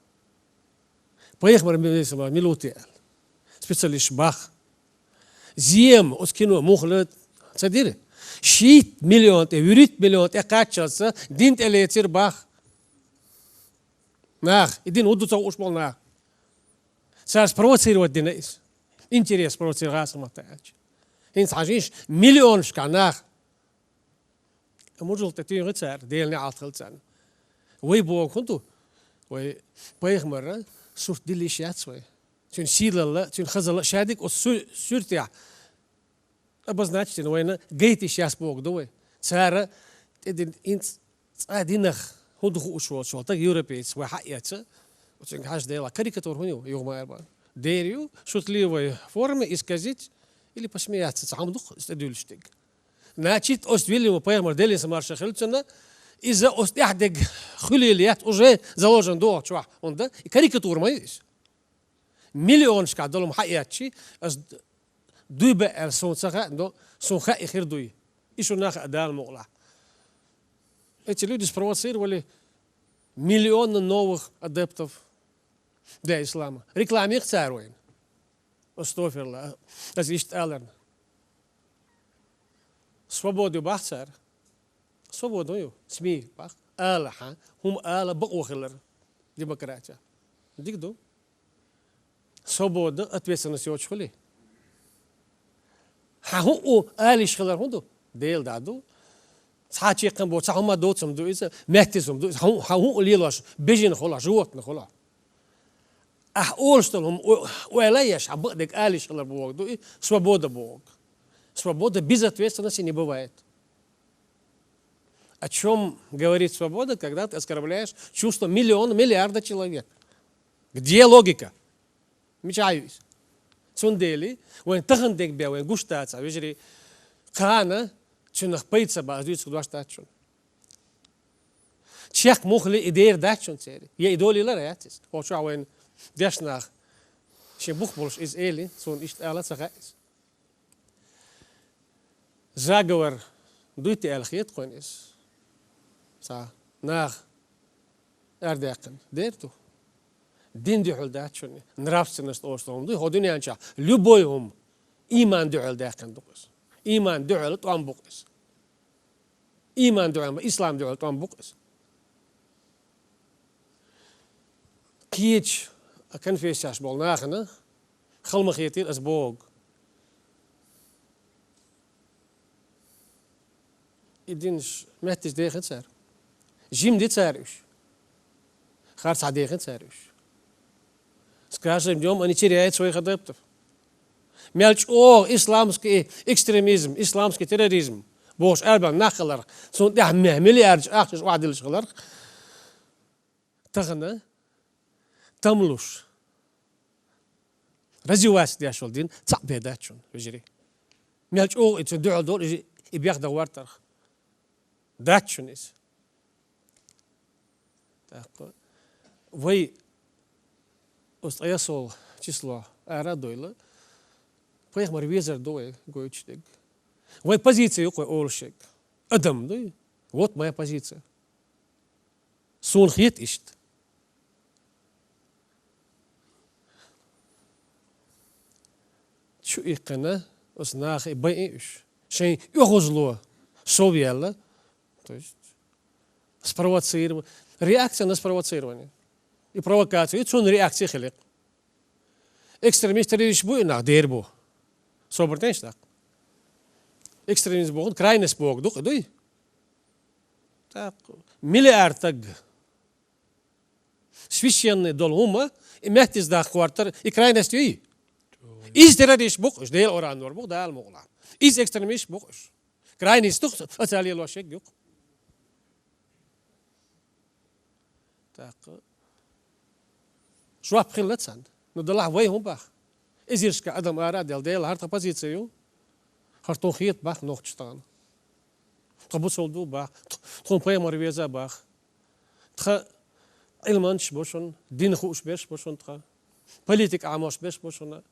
Пайхамар мила ву те аьлла. Специалисташ бах. Зема, оцу кино муха ло ца дира. Шийтта миллион тӀе, вуьрхӀитта миллион тӀе кхаччалца дин тӀе лецира бах. Нах, и дин хӀун ду ца хууш болу нах. Цара спровоцировать дина иза. Интерес спровоцировать, гӀазкхийн маттахь аьлча. ХӀинца хьажийша, миллионашкахь нах. Амма мужал тӀе туьйхира цара, Делан неӀалт хила царна. Вай бохург хӀун ду? Вай пайхамара сурт дилла йиш яц вай. Цуьнан сийлалла, цуьнан хазалла шадерг оцу су-, суьртехь обозначить дина вайна гайта йиш яц бохург ду вай. Цара тӀедина хӀинца цкъа динах хӀун ду хууш волчу стага, европейца, вай хьаэца, оцуьнга хьажа делахь, карикатура хӀун ю, юха ма-аллара. Дера ю, шутливой форме исказить или посмеяться, цхьа хӀума ду-кх иза тӀедуьллуш дерг. Значит, оцу виллина ву пайхамар, Делера салам-маршо хуьлда цунна, иза оцу тӀехь дерг хуьлийла яц, уже заложен ду оцу чохь, хӀунда и карикатура ма ю иза. Миллионашкахь долу хӀума хьаэцчи, ас дуй бен аьлла суна ца хаьа, но суна хаьа и хир дуй. И шуна хаьа, Дала мукъалахь. Эти люди спровоцировали миллионы новых адептов для ислама. Рекламиха цара вайна. Астагфируллах, аса иштта аларна. Свобода ю бах цара. Свобода ю, СМИ бах. Ала хьан, хӀума ала бакъо хилар. Демократия. Дика ду. Свобода, ответственность йоцуш хуьлий. Хьан хӀун у, ала йиш хилар хӀун ду? Делан дӀа ду. Цхьа чекхам бу, цхьа хӀума доцам ду иза, меттизам ду иза. Хьан хӀун, хьан хӀун лелош, бежина хуьлахь, животное хуьлахь. Ахь олуш долу хӀума о-, ойла а еш, хьан бакъдерг ала йиш хилар бохург ду и, свобода бохург. Свобода без ответственности не бывает. О чём говорит свобода, когда ты оскорбляешь чувства миллиона, миллиарда человек? Где логика? Мичахь ю иза? Цундела вайн тахана дерг бен вайн гуш дацахь, вежарий, кхана цуьнах пайда ца бан, ас дуьйцург дош дац шуна. Чекх муххале и дер дац шуна церан. Я и долийла а яц иза. Оцу чохь вайн дешнах шен бух болуш иза эли, суна иштта ала ца хаьа иза. Заговор дуй те аьлла хета кхуьнан иза. Цхьа наха арадаьккхина дер ду. Дин дуьхьал дац шуна, нравственность олуш долу хӀума дуй, хӀо дуьнен чохь любой хӀума, ийман дуьхьал даьккхина ду иза. Ийман дуьхьал тӀом бу иза. Ийман дуьхьал, ислам дуьхьал тӀом бу иза. Кхечу конфессеш болу нахана хала ма хетийла аса бохург. И динаш метташ дехина цара. Жима ди цара уьш. Харцахь дехина цара уьш. С каждым днём они теряют своих адептов. Мел чӀогӀа исламский экстремизм, исламский терроризм бохуш арабевлла нах хиларх, цунна тӀехь ме-, миллиардаш ахчаш охьадиллаш хиларх, тахана тамлуш, развиваться деш волу дин цхьаъ бен дац шуна, вежарий. Мел чӀогӀа и цунна дуьхьал долу, и, и бех дан гӀортарх. Дац шуна иза. ТӀаккха вай оцу ткъайоьсналгӀа число ара а дойла, пайхамар везар ду вай гойтуш дерг. Вай позиция ю-кх вай олуш ерг. Адам дуй. Вот моя позиция. Суна хета иштта. Чу иккхина оцу наха и байъи уьш. Шайн оьгӀазло сов яьлла, то есть спровоцировать. Реакция на спровоцирование. И провокация, и цунна реакция хили. Экстремист, террорист бу и нах, дер бу. Собар тенаш даккха. Экстремист боху, крайность боху, дукха дуй? Так, миллиард таг. Священный долу хӀума, и меттиз дахка хӀоттар, и крайность юй? Иза террорист бу-кх, уьш Делан оранор бу-кх, Дала мукъалахь. Иза экстремист бу-кх уьш. Крайность ду-кх, оцу лелош ерг ю-кх. Так. Жоп хилла царна. Ну, делахь вай хӀун бах? Эзаршка адам ара а делла, Дела, хӀара тхан позиция ю. ХӀара тхуна хета бах нохчаштана. Тхан бусалба ду бах. Тх-, тхуна пайхамар веза бах. Тхан Ӏилманчаш бу шуна, дин хууш берш бу шуна тхан. Политика Ӏамош берш бу шуна.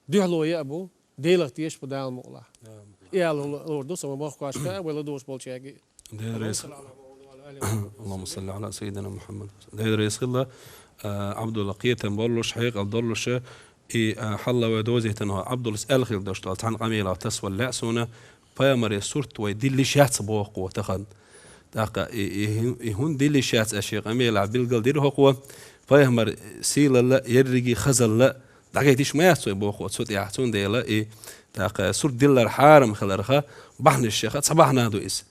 Дуьхьало яа бу. Делах теша бу Дала мукъалахь. И аьлла лур ду со ма бохкаш, вай ладугӀуш болчаьрга. Дела реза. Аллахумма салли ала сайидина Мухаммад. Дела реза хилла, а, Абдулла, кхетам боллуш, хьекъал доллуш, и, а, хьалла вай дозийтина хьо Абдуллас аьлла хила дош долу цхьана къамелах тасвала лаьа суна, пайхамаре сурт вай дилла йиш яц боху хьо тахана. ТӀаккха и, и, и хӀунда дилла йиш яц аьлла шен къамелахь билгал дира хӀокхо, пайхамар сийлалла, ерриге хазалла дӀагайта йиш ма яц вай боху хьо цу тӀехь, цундела и, тӀаккха сурт диллар хьарам хиларх бахьанаш яха, цхьа бахьана ду иза.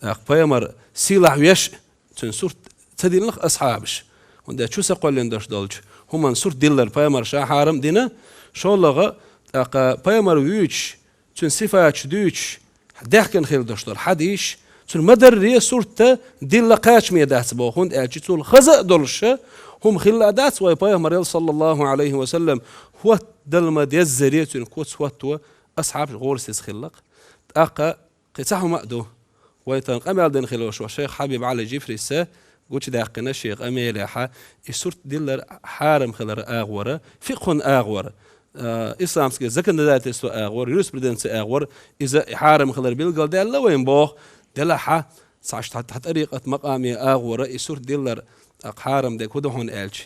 ТӀаккха пайхамар сийлахь веш, цуьнан сурт ца диллинарх асхьабаш. ХӀунда аьлча чу са кхоьллина дош долчу хӀуманна сурт диллар пайхамар ша хьарам дина, шоллагӀа, тӀаккха пайхамар вуьйцуш, цуьнан сифаташ дуьйцуш, даьхкина хила дош долу хьадисаш, цуьнан ма-дарре сурт дилла кхачаме дац боху, хӀунда аьлча цул хаза а долуш, хӀума хилла а дац вай пайхамарел, саллаллаху Ӏалайхи ва саллам, хӀоттадала ма-деззара цуьнан куц хӀотто асхьабаш гӀорасиз хиллакх. ТӀаккха кхин цхьа хӀума а ду. Вай тахана къамел дина хила волуш ву шайх Хьабиб Ӏали Джифриса гучудаьккхина шен къамелехь, и сурт диллар хьарам хилар агӀора, фикъхӀун агӀора, а, исламский законодательство агӀора, юриспруденция агӀора, иза хьарам хилар билгалдаьлла вайн боху, делахь цхьа ш-, тӀа-, тӀа-, тӀарикъат макъаме агӀора и сурт диллар, тӀаккха хьарам дерг хӀун ду хьуна аьлча.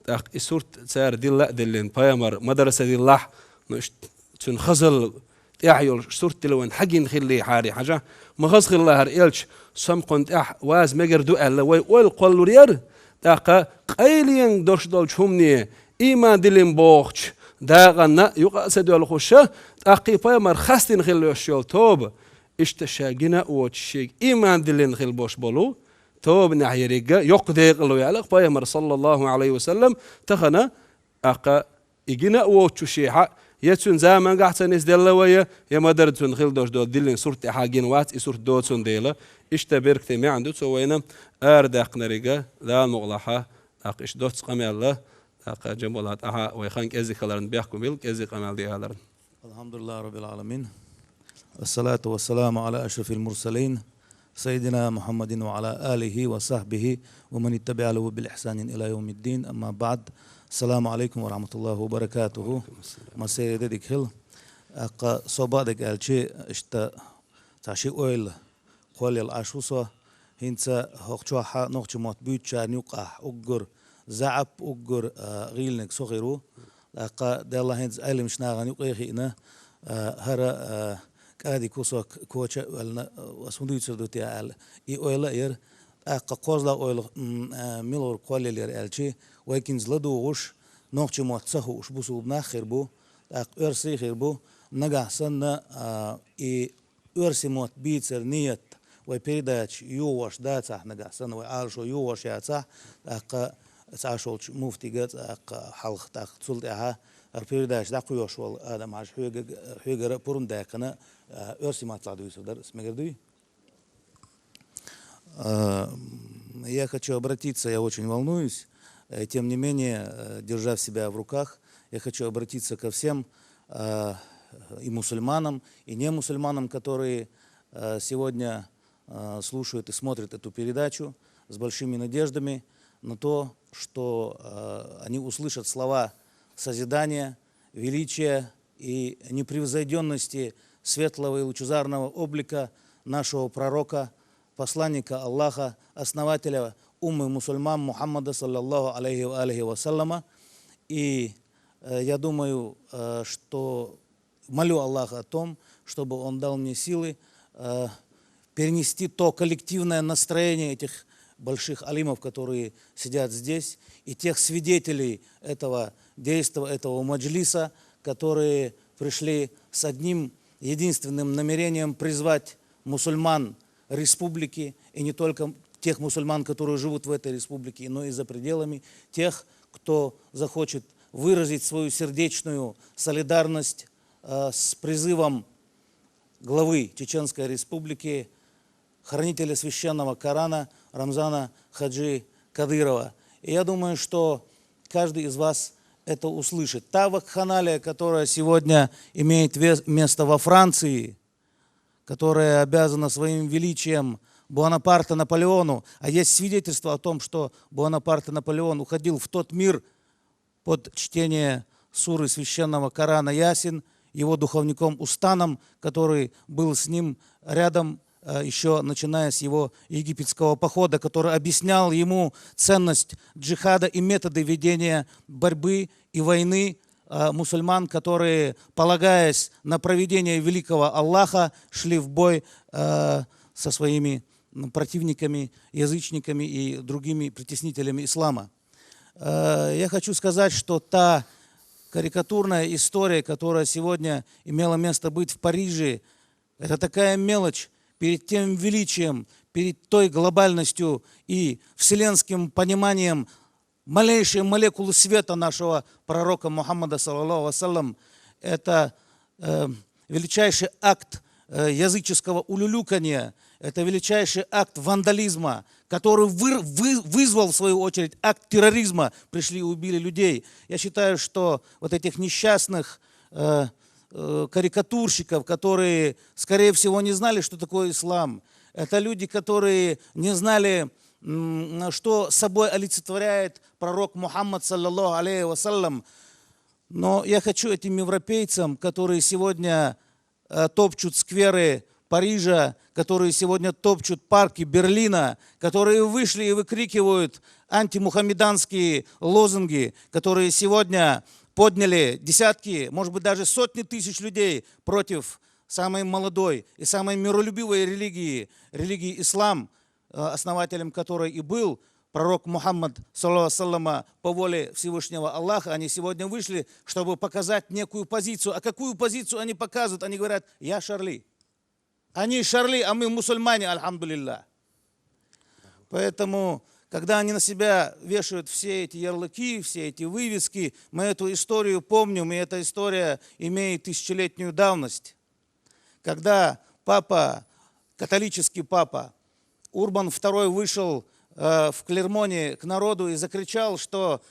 ТӀаккха и сурт цара дилла а диллина, пайхамар ма-дарра ца диллахь, ну, иштта цуьнан хазалла тӀехь йолуш сурт дилла вайна хьагина хиллехьара, хьажахь, ма хаза хилла хӀара элча, со-м кхунна тӀехь ваза мегар ду аьлла, вай ойла кхоллалур яра, тӀаккха къайленга дош долчу хӀумане, ийман диллина бохучу дакъанна юкъа а ца доьлхуш, тӀаккха и пайхамар хастина хилла йолуш йолу тоба, иштта ша гина а воцуш, шега ийман диллина хила бош болу тобанехь еррига йоккха декъало яьлла пайхамар, саллаллаху Ӏалайхи ва саллам, тахана, тӀаккха и гина а воцучу шехьа, я цуьнан замангахь ца нисделла вай, я ма-дарра цуьнан хила дош долу диллина сурт тӀехь гина вац, и сурт доцун дела. Иштта беркате маьӀна ду цо вайна арадаьккхинарг, Дала мукъалахь, тӀаккха иштта доцца къамел, тӀаккха Джамбулат, ахьа вай хан кӀезиг хиларна бехк ма билла, кӀезиг къамел де аларна. الحمد لله رب العالمين. الصلاة والسلام على أشرف المرسلين سيدنا محمد وعلى آله وصحبه ومن اتبع له بإحسان إلى يوم الدين. أما بعد. السلام عليكم ورحمة الله وبركاته. Массеран де дика хила. ТӀаккха со бакъдерг аьлча, иштта цхьа ши ойла кхоллаелла Ӏаш ву со. ХӀинца хӀокху чохь нохчийн мотт буьйцучарна юкъахь уггар заьӀап, уггар, а, гӀийланиг со хир ву. ТӀаккха Делла хӀинца Ӏеламчу нахана юкъе хиъна, а, хӀара, а, кӀади кусок коча а оьллина, а, ас хӀун дуьйцур ду те аьлла, и ойла а яра. ТӀаккха кхозлагӀа ойла, м, а, мила вара кхоллаелла яра аьлча, вай кӀинтӀера ладугӀуш, нохчийн мотт ца хууш бусулба нах хир бу, тӀаккха оьрсий хир бу, нагахь санна, а, и оьрсийн мотт бийцар ниет, вай передача йогӀуш дацахь нагахь санна, вай Ӏалашо йогӀуш яцахь, тӀаккха цхьа шолчу муфтига, тӀаккха хьалха, тӀаккха цул тӀаьхьа хӀара передача дӀакхоьхьуш волу Адам-Хьажа хьоьга-, хьоьгара пурба даьккхина, а, оьрсийн маттахь дуьйцур дара, ас мегар дуй? Э, я хочу обратиться, я очень волнуюсь, э, тем не менее, э, держа себя в руках, я хочу обратиться ко всем, э, и мусульманам, и не мусульманам, которые, э, сегодня, э, слушают и смотрят эту передачу с большими надеждами на то, что, э, они услышат слова созидания, величия и непревзойдённости светлого и лучезарного облика нашего пророка, посланника Аллаха, основателя уммы мусульман Мухаммада, саллаллаху алейхи ва алихи ва саллама. И, э, я думаю, э, что молю Аллаха о том, чтобы Он дал мне силы, э, перенести то коллективное настроение этих больших алимов, которые сидят здесь, и тех свидетелей этого действа, этого маджлиса, которые пришли с одним единственным намерением призвать мусульман республики, и не только тех мусульман, которые живут в этой республике, но и за пределами, тех, кто захочет выразить свою сердечную солидарность, э, с призывом главы Чеченской Республики, хранителя священного Корана Рамзана Хаджи Кадырова. И я думаю, что каждый из вас это услышит. Та вакханалия, которая сегодня имеет вес-, место во Франции, которая обязана своим величием Буонапарте Наполеону, а есть свидетельство о том, что Буонапарте Наполеон уходил в тот мир под чтение суры священного Корана Ясин, его духовником Устаном, который был с ним рядом э, еще начиная с его египетского похода, который объяснял ему ценность джихада и методы ведения борьбы и войны э, мусульман, которые, полагаясь на провидение великого Аллаха, шли в бой э, со своими м, противниками, язычниками и другими притеснителями ислама. Э, Я хочу сказать, что та карикатурная история, которая сегодня имела место быть в Париже, это такая мелочь перед тем величием, перед той глобальностью и вселенским пониманием малейшей молекулы света нашего пророка Мухаммада, саллаллаху алейхи ва саллям. Это э, величайший акт э, языческого улюлюканья, это величайший акт вандализма, который выр- вы- вызвал, в свою очередь, акт терроризма. Пришли и убили людей. Я считаю, что вот этих несчастных э, э, карикатурщиков, которые, скорее всего, не знали, что такое ислам. Это люди, которые не знали, м, что собой олицетворяет пророк Мухаммад, саллаллаху алейхи ва саллям. Но я хочу этим европейцам, которые сегодня э, топчут скверы Парижа, которые сегодня топчут парки Берлина, которые вышли и выкрикивают антимухаммеданские лозунги, которые сегодня подняли десятки, может быть, даже сотни тысяч людей против самой молодой и самой миролюбивой религии, религии ислам, э, основателем которой и был пророк Мухаммад, саллаллаху алейхи ва саллям, по воле Всевышнего Аллаха, они сегодня вышли, чтобы показать некую позицию. А какую позицию они показывают? Они говорят: «Я Шарли». Они Шарли, а мы мусульмане, альхамдулиллах. Поэтому, когда они на себя вешают все эти ярлыки, все эти вывески, мы эту историю помним, и эта история имеет тысячелетнюю давность. Когда папа, католический папа Урбан второй вышел э, в Клермоне к народу и закричал, что: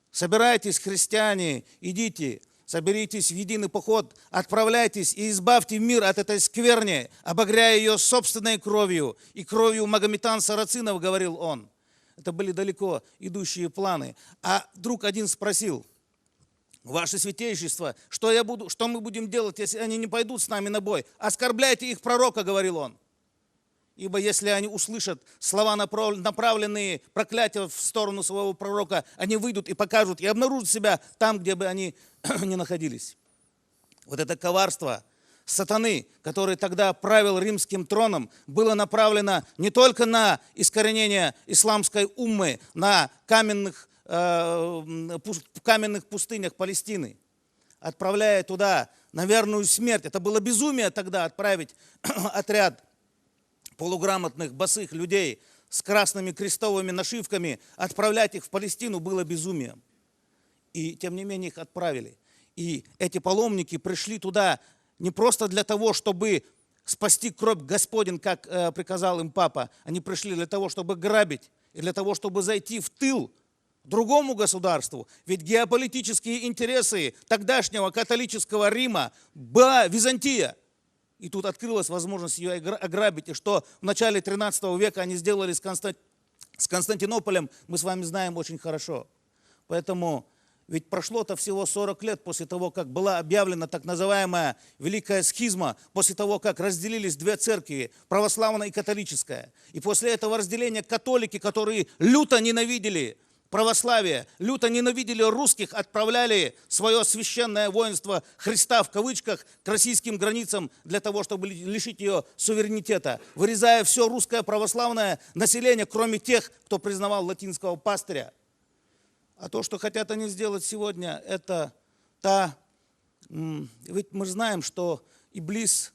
«Собирайтесь, христиане, идите, соберитесь в единый поход, отправляйтесь и избавьте мир от этой скверни, обогряя ее собственной кровью и кровью магометан-сарацинов», говорил он. Это были далеко идущие планы. А друг один спросил: «Ваше святейшество, что я буду, что мы будем делать, если они не пойдут с нами на бой? Оскорбляйте их пророка», говорил он. «Ибо если они услышат слова, направ- направленные проклятия в сторону своего пророка, они выйдут и покажут, и обнаружат себя там, где бы они ни находились». Вот это коварство сатаны, который тогда правил римским троном, было направлено не только на искоренение исламской уммы на каменных, э, м, пус- в каменных пустынях Палестины, отправляя туда на верную смерть. Это было безумие тогда отправить отряд полуграмотных, босых людей с красными крестовыми нашивками, отправлять их в Палестину было безумием. И тем не менее их отправили. И эти паломники пришли туда не просто для того, чтобы спасти гроб Господень, как э, приказал им папа. Они пришли для того, чтобы грабить и для того, чтобы зайти в тыл другому государству. Ведь геополитические интересы тогдашнего католического Рима была Византия. И тут открылась возможность ее огра- ограбить. И что в начале тринадцатого века они сделали с, Констан- с Константинополем, мы с вами знаем очень хорошо. Поэтому ведь прошло-то всего сорок лет после того, как была объявлена так называемая Великая Схизма, после того, как разделились две церкви, православная и католическая. И после этого разделения католики, которые люто ненавидели православие, люто ненавидели русских, отправляли свое священное воинство Христа в кавычках к российским границам для того, чтобы ли- лишить ее суверенитета, вырезая все русское православное население, кроме тех, кто признавал латинского пастыря. А то, что хотят они сделать сегодня, это та... м, Ведь мы же знаем, что Иблис,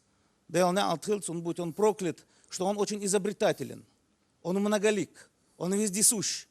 да и он, он будь он проклят, что он очень изобретателен, он многолик, он вездесущ.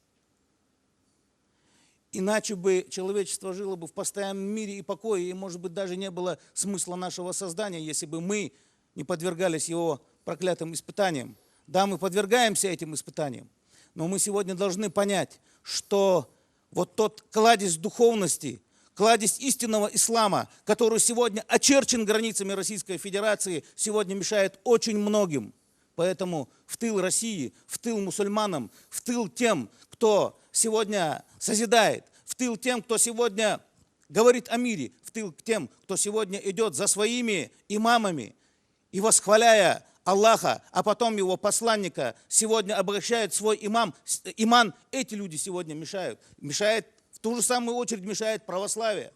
Иначе бы человечество жило бы в постоянном мире и покое, и, может быть, даже не было смысла нашего создания, если бы мы не подвергались его проклятым испытаниям. Да, мы подвергаемся этим испытаниям, но мы сегодня должны понять, что вот тот кладезь духовности, кладезь истинного ислама, который сегодня очерчен границами Российской Федерации, сегодня мешает очень многим. Поэтому в тыл России, в тыл мусульманам, в тыл тем, кто сегодня созидает, в тыл тем, кто сегодня говорит о мире в тыл к тем, кто сегодня идет за своими имамами и, восхваляя Аллаха, а потом его посланника, сегодня обращает свой имам, с- иман. Эти люди сегодня мешают. Мешает, в ту же самую очередь мешает православие,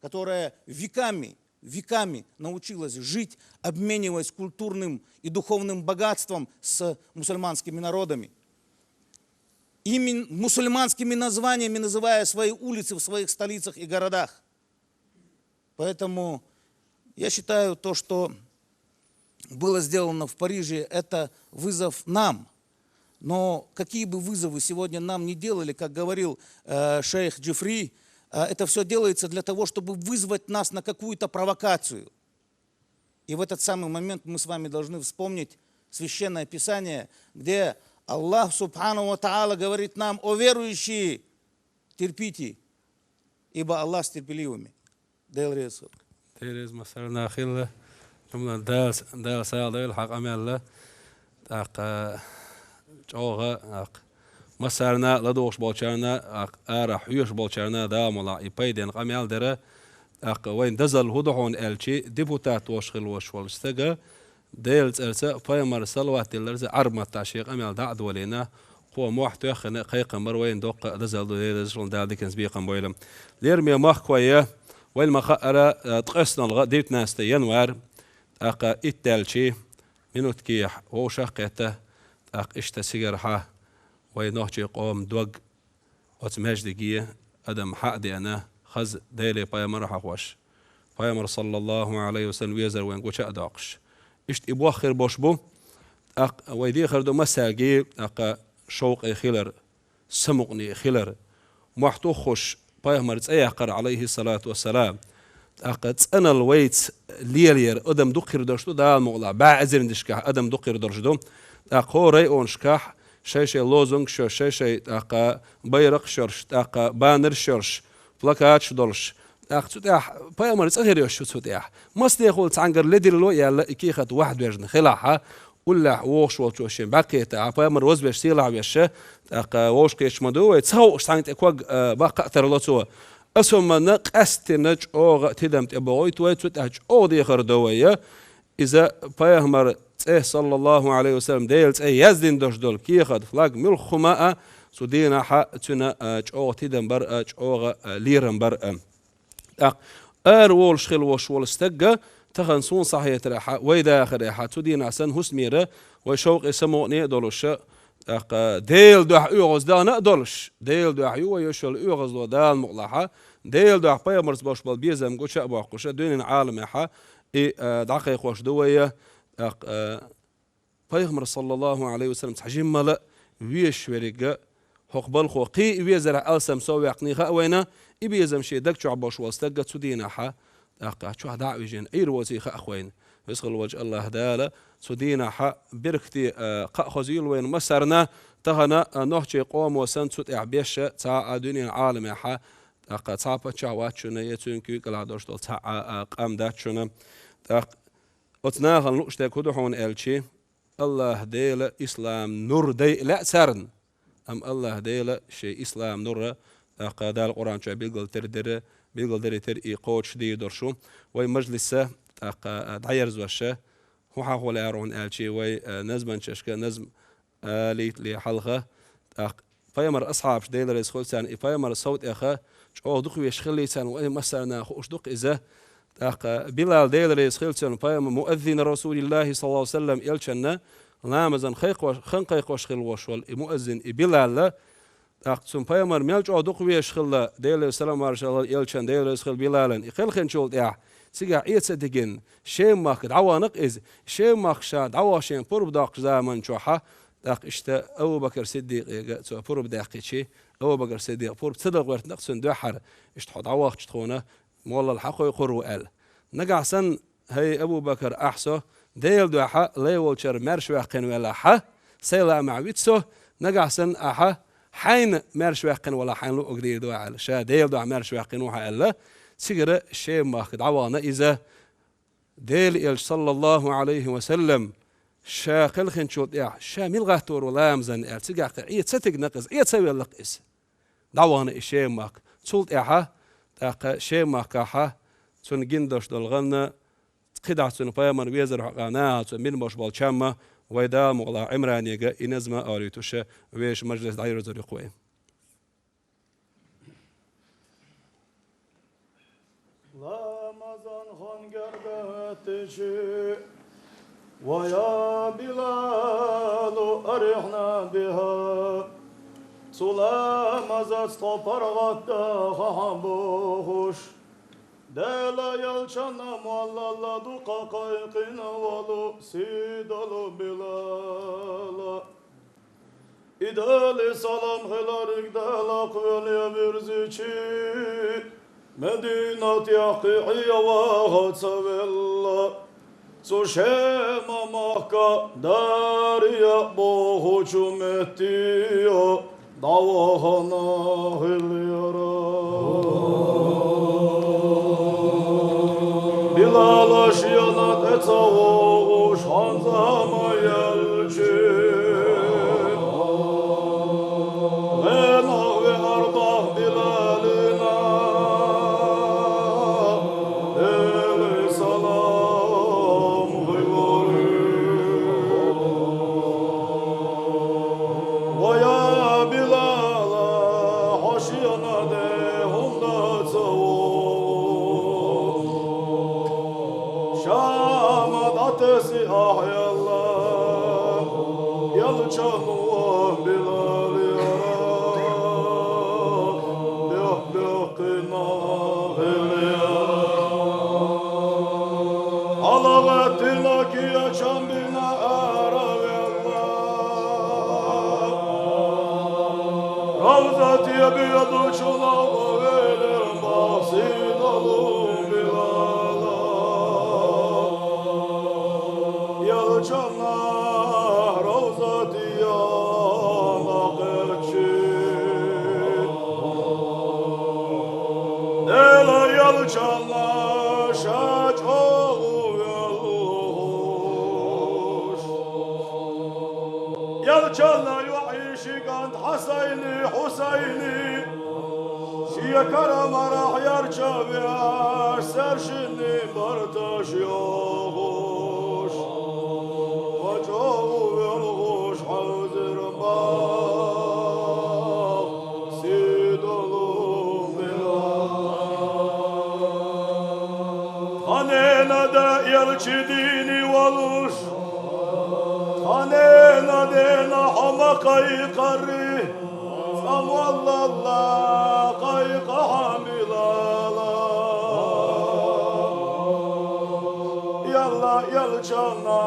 которое веками, веками научилось жить, обмениваясь культурным и духовным богатством с мусульманскими народами. Именно мусульманскими названиями называя свои улицы в своих столицах и городах. Поэтому я считаю, то, что было сделано в Париже, это вызов нам. Но какие бы вызовы сегодня нам не делали, как говорил э, шейх Джифри, э, это все делается для того, чтобы вызвать нас на какую-то провокацию. И в этот самый момент мы с вами должны вспомнить Священное Писание, где Аллах Субхану Ва Та'аля говорит нам: «О верующие, терпите, ибо Аллах с терпеливыми». Дела реза хуьлда. Дела реза массарна хилла. Амма Дала, Дала сагӀа дойла хьа къамаьл. ТӀаккха чӀогӀа, тӀаккха массарна ладугӀуш болчарна, тӀаккха ара хьоьжуш болчарна Дала мукъ лахь и пайден къамаьл дара. ТӀаккха вайн дозалла хӀун да хьона аьлча, депутат волуш хилла волуш волу стага Делан цӀарца, пайхамар салават дилларца Ӏарбий маттахь шен къамел дӀа а долийна, кхо мохь тоьхна кхайкхам бар вайна доккха а дозалла ду, Дела реза хуьлда, Дала диканца бекхам бойла. Лераме махкахой, вайна ма-хаъара, а, ткъеснолгӀа, девятнадцатое январь, тӀаккха итт даьлча, минуткехь вовшах а кхетта, тӀаккха иштта цигархьа вай нохчийн къоман дог оцу маьждиге адам хьа а деана, хаза Деле, пайхамара хьахош, пайхамар, саллаллаху Ӏалайхи ва саллам, везар вайн гуча а доккхуш. Иштта и боххир бош бу, тӀаккха вай дехар ду массаьрга, тӀаккха шовкъе хилар, самукъане хилар, мохь туххуш пайхамар цӀе яккхар, Ӏалайхи салату ва салам. ТӀаккха цӀанал вайца лелаяр адам дукхир долуш ду, Дала мукъ лахь, бӀе эзарнашкахь адам дукхир долуш ду. ТӀаккха хӀора районашкахь шай-шай лозунгаш йолуш, шай-шай тӀаккха байракхаш йолуш, тӀаккха баннерш йолуш, плакаташ долуш. ТӀаккха цу тӀехь пайхамар цӀа хир йолуш ю цу тӀехь. Массанехула цхьаьнгара ледилло а яьлла и кехат вахьа доьжна хилахь, уллехь вогӀуш волчо шен бӀаьхкетахь, пайхамар вазвеш, сийлахь веш, тӀаккха вовшахкхеташ ма ду вай, ца хууш цхьаьнга тӀе ког, а, баккха а тарло цо. Аса хӀуманна къаьсттина чӀогӀа а тидам тӀе богӀуьйту вай, цу тӀехь чӀогӀа дехар до вай. Иза пайхамар цӀе, саллаллаху Ӏалайхи ва саллам, Делан цӀе яздина долуш долу кехат, флаг муьлхха хӀума а, цу дийнахьа цуьнан, а, чӀогӀа тидам бар а, чӀогӀа, а, лерам бар а. ТӀаккха ара волуш хилла волуш волу стагга, тахана суна схьахетарехьа, вай дахарехьа, цу дийнахь санна хӀусамера вай шовкъе самукъане а долуш, тӀаккха Делан дуьхьа оьгӀаз дахана а долуш, Делан дуьхьа ю вай йолуш йолу оьгӀазло, Дала мукъ лахь, Делан дуьхьа пайхамарца болуш болу безам гуча а боккхуш, дуьненан Ӏаламехьа и, а, дӀакхайкхош ду вай, тӀаккха, а, пайхамар, саллаллаху Ӏалайхи ва саллам, цхьа жиммала а везаш верг а, хӀокху балхо кхин а везарехь алсам сов ваьккхина хаьа вайна, и безам шен даг чохь болуш волу стагга цу дийнахьа, тӀаккха чохь дӀа а вижина, Ӏийр воций хаьа вайна. Веза хилла волчу АллахӀ Дала цу дийнахьа беркате, а, кхаъ хозийла вайна массарна, тахана, а, нохчийн къомо санна цу тӀехь беш а, цхьа а дуьненан Ӏаламехьа, тӀаккха цхьа а паччахь вац шуна, я цуьнан куьйгалахь долуш долу цхьа а, а, къам дац шуна. ТӀаккха оцу нахана лууш дерг хӀун ду хьуна аьлча, АллахӀ Дела ислам нур дайа лаьа царна, амма АллахӀ Дела шен ислам нур, тӀаккха Дала Къуръан чохь билгалдер дира, билгалдерриг тера и кхочуш дийр долуш ву. Вай мажлиса, тӀаккха, а, дӀаерзош, хӀун хьахо лаьара хьуна аьлча, вай, а, назманчашка назм, а, лийтале хьалха, тӀаккха пайхамар асхьабаш, Дела реза хуьлда царна, и пайхамар сов тӀеха чӀогӀа дукха везаш хиллий царна, вай массарна хууш ду-кх иза. ТӀаккха Билал, Дела реза хуьлда цунна, пайхамар, муаззин Расулиллахи, саллаллаху Ӏалайхи ва саллам, элчанна ламазан кхайкхош, хан кхайкхош хилла волуш волу и муаззин, и Билал, тӀаккха цунна пайхамар мел чӀогӀа дукха везаш хилла, Дела салам-маршалла хуьлда элчанна, Дела реза хуьлда Билалан, и кхелхинчул тӀаьхьа цигахь Ӏе ца дигина, Шем-махка дӀавахана-кх иза. Шем-махка ша дӀаваха шен пурба доккхучу заман чохьа, тӀаккха иштта Абу-Бакр Сиддикъега цо пурба даьккхичи, Абу-Бакр Сиддикъа пурба ца дан гӀоьртина-кх цунна дуьххьара, иштта хьо дӀавахча тхуна моллал хьакхойкхур ву аьлла. Нагахь санна, хӀай Абу-Бакр, ахь со Делан дуьхьа лай волчара маьрша ваьккхина велахьа, сайн лаамехь вита со, нагахь санна ахьа хьайна маьрша ваьккхина велахь, хьайна луъург дийр ду ахь аьлла, ша Делан дуьхьа маьрша ваьккхина ву хьо аьлла, цигара Шем-махка дӀавахана иза. Делан элча, саллаллаху Ӏалайхи ва саллам, ша кхелхинчул тӀаьхьа, ша мила гӀаттор ву ламазан аьлла, цигахь кхин Ӏе ца тигна-кх иза, Ӏе ца велла-кх иза. ДӀавахана и Шем-махка. Цул тӀаьхьа, тӀаккха Шема-махкахьа цунна гина долаш дола гӀанна, кхидӀа цунна пайхамар везар хьокъехь нахаца бина болуш болу чам а вай Дала мукъалахь Ӏимранега и назма а олуьйтуша, вешан мажлис дӀайирзар ю-кх вай. Ламазан хан гергахӀоьттичи, ва я Билалу, арихьна бихьа, цу ламазаца тхо паргӀатдахахьа бохуш, Делан Элчанна моллалла дукха кхайкхина волу сий долу Билала. И Делан салам хиларг Дала кхоьле вирзичи, Мединатехь кхин Ӏен ваха ца велла. Цу Шема-махка Дария бохучу метте дӀавахана хиллера. Билала шена тӀе ца вогӀуш ханза ма яьлчи, гӀенах веара бах Билалина, Делан салам хиларг. Ва я Билала, хьо шена тӀе хӀунда ца вогӀу? Шама дӀатесна ахь аьлла, Элчано Билалера бехк-бехк кхина хиллера. ХьалагӀеттина кечам бина аравелла, Равзате боьдучунах ваьлира бах сий долу Билала. Элчанна Равзате нах кхаьччи, Делан Элчанна ша чӀогӀа вуьллуш. Элчанна йоӀ ши кӀант Хьасайни, Хьусайни шен карамехь ярча веш, цаьршинний барташ йохуш, ва чӀогӀа воьлхуш хьаьвзира бах сий долу Билала. Тхан ненан да Элча дийне волуш, тхан ненан дена хьо ма кхайкхарий, цкъа моллалла кхайкха хьан Билала. Ялла, Элчанна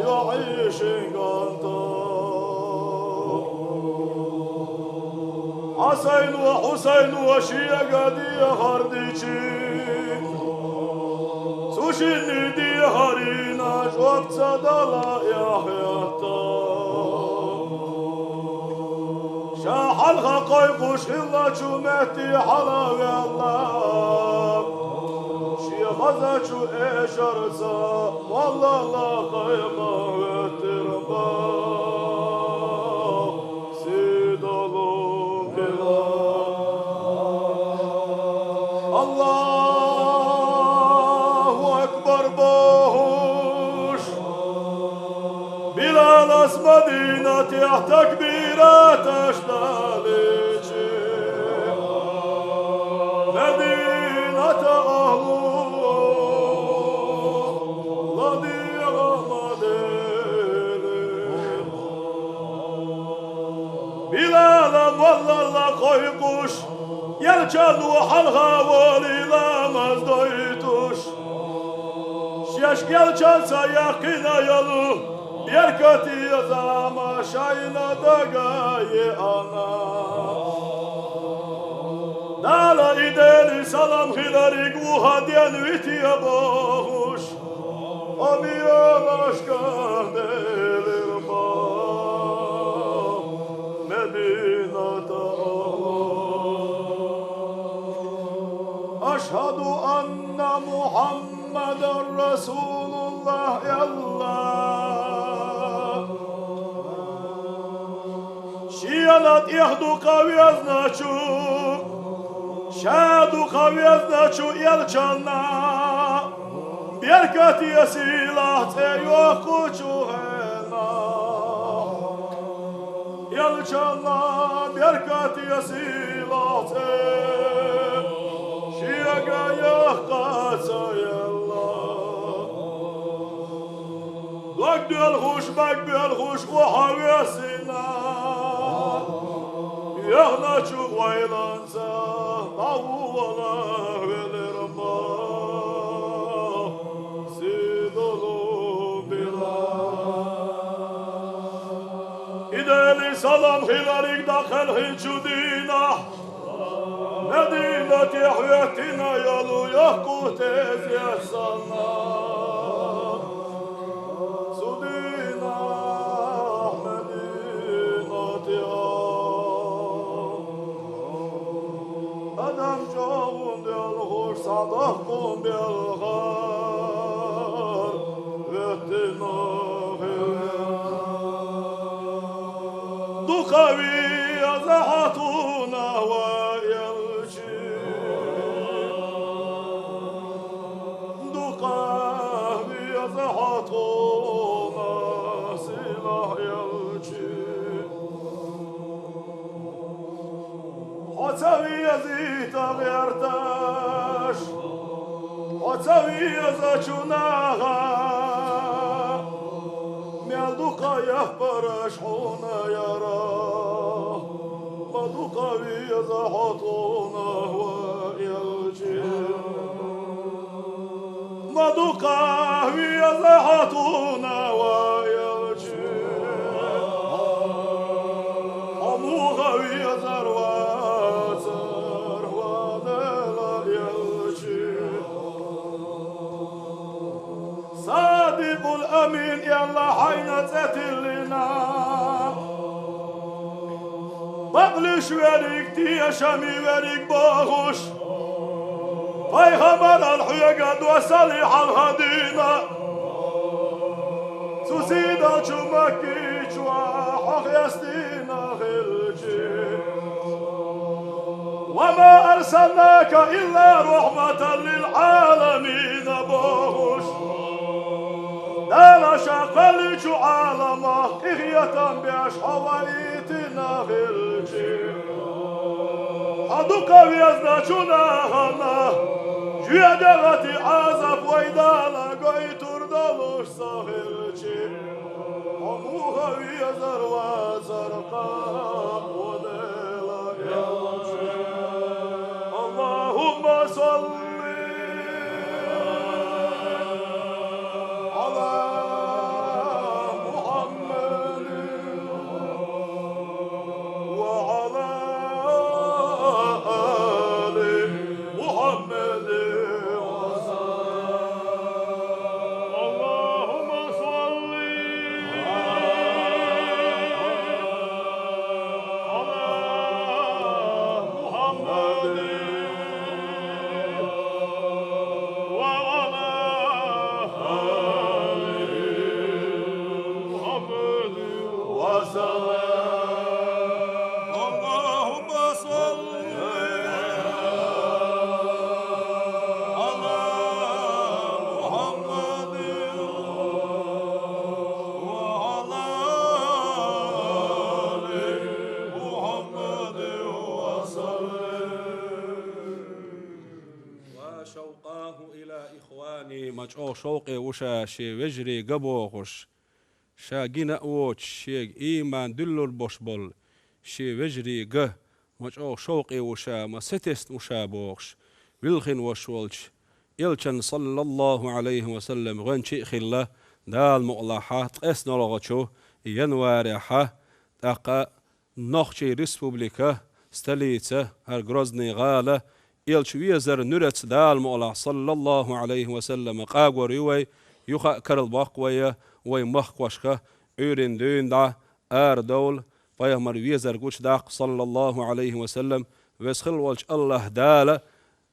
йоӀ шин кӀант Хьасайно, Хьусайно шега дехар дичи, цу шинний дехарна жоп ца дала эхь хетта. Ша хьалха кхойкхуш хиллачу метте хьала а ваьлла, шен хазачу эшарца моллалла кхайкха хӀоьттира бах сий долу Билала. Аллаху акбар бохуш, Билалас Мадинатехь такбираташ далийчи, Мадината ахьлу ладегӀа ма делира. Билала моллалла кхойкхуш, Элчано хьалха волий ламаз дойтуш, шаьш Элчанца яьккхина йолу беркате зама шайна дага а еана. Дала и Делан салам хиларг вуха ден вите бохуш, Омиянашка делира бах Медината ахьлу. Ашхьаду анна Мухьаммадан расулуллахӀ аьлла. Шена тӀех дукха везначу, Ша дукха везначу элчанна беркате сийлахь цӀе йоккхучу хенахь. Элчанна беркате сийлахь цӀе шега яхка ца елла. Дог доьлхуш, баг боьлхуш, охьа весина, яхначу вайлан Идели салам хилариг дӀакхелхинчу дийнахь, Мединате хӀоьттина йолу йоккху тезет санна. Цу дийнахь Мединатехь адам чӀогӀа делхуш, цхьа доккхун белхар хӀоьттина хилла. Дукха веза хьо тхуна, ва элчи. Дукха веза хьо тхуна, сийлахь элчи. Хьо ца везийта гӀерташ, хьо ца везачу наха мел дукха яппараш хьуна яра. Ма дукха веза хьо тхуна, ва элчи. Ма дукха веза хьо тхуна, ва элчи. Хьо муха везар вацара, ва Делан элчи. Садикъул Амин аьлла хьайна цӀе тиллина. Бакълуьйш верриг, тешам беш верриг бохуш, пайхамарал хьоьга доссале хьалха дийна. Цу сийдолчу Макки чохь хьо хестийна хилчи. «Ва ма арсалнака илла рахьматан лил Ӏаламина», бохуш, Дала Ша кхоьллинчу Ӏаламах къинхетам беш хьо ваийтина хилчи. Хьо дукха везначу нахана жоьжахати Ӏазап вай Дала гойтур долуш ца хилчи. Хьо муха везар вацара, ва Делан элчи. Аллахумма салли Ӏала Мухьаммадин ва Ӏала али محمد وسلم. اللهم صل على محمد وعلى آل محمد وسلم. اللهم صل على محمد وعلى آل محمد وسلم. وشوقاه إلى إخوانه, ма чӀогӀа шовкъе ву ша шен вежарий ган бохуш. Ша гина а воцуш, шега ийман дуьллур болуш болу шен вежарий ган, ма чӀогӀа шовкъе ву ша, ма сатесна ву ша бохуш, вилхина ваша волчу элчан, саллаллаху Ӏалайхи ва саллам, гӀоьнчий а хилла, Дала мукъалахь, ткъеснолгӀачу январехь, тӀаккха Нохчийн республика, столица, хӀара Грозный гӀала, элча везар нуьраца Дала мукъалахь, саллаллаху Ӏалайхи ва саллам, къагор ю вай, юха а карла боккху вай, вай махкошка, Ӏуьйрин дуьйна дӀа, арадовла, пайхамар везар гучудаккха, саллаллаху Ӏалайхи ва саллам, веза хилла волчу АллахӀ Дала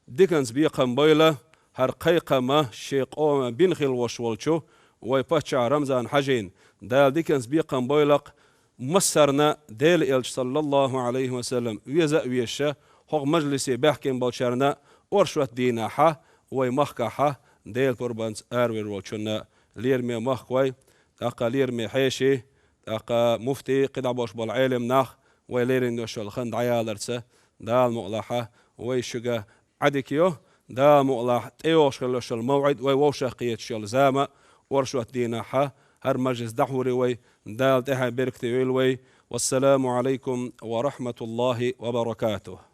диканца бекхам бойла хӀара кхайкхам шен къоман бина хилла ваша волчу вай паччахьа Рамзан-Хьаьжина. Дала диканца бекхам бойла-кх массарна Делан элча, саллаллаху Ӏалайхи ва саллам, веза а везаш, хӀокху мажлисе баьхкина болчарна, оршот дийнахьа вай махкахьа Делан пурбанца аравер волчунна. Лераме махка вай, тӀаккха лераме хьеший, тӀаккха муфтий, кхидӀа болуш болу Ӏелам нах, вай лерина йолу хан дӀаяларца, Дала мукъалахьа, вай шуьга Ӏадика йо, Дала мукъалахь, тӀейогӀуш хилла йолу мавӀид, вай вовшах кхеташ йолу зама, оршот дийнахьа, хӀара мажлис дӀахьур ю вай, Дала тӀаьхье беркате йойла вай. Вассаламу Ӏалайкум ва рахьматуллахӀи ва баракатухӀ.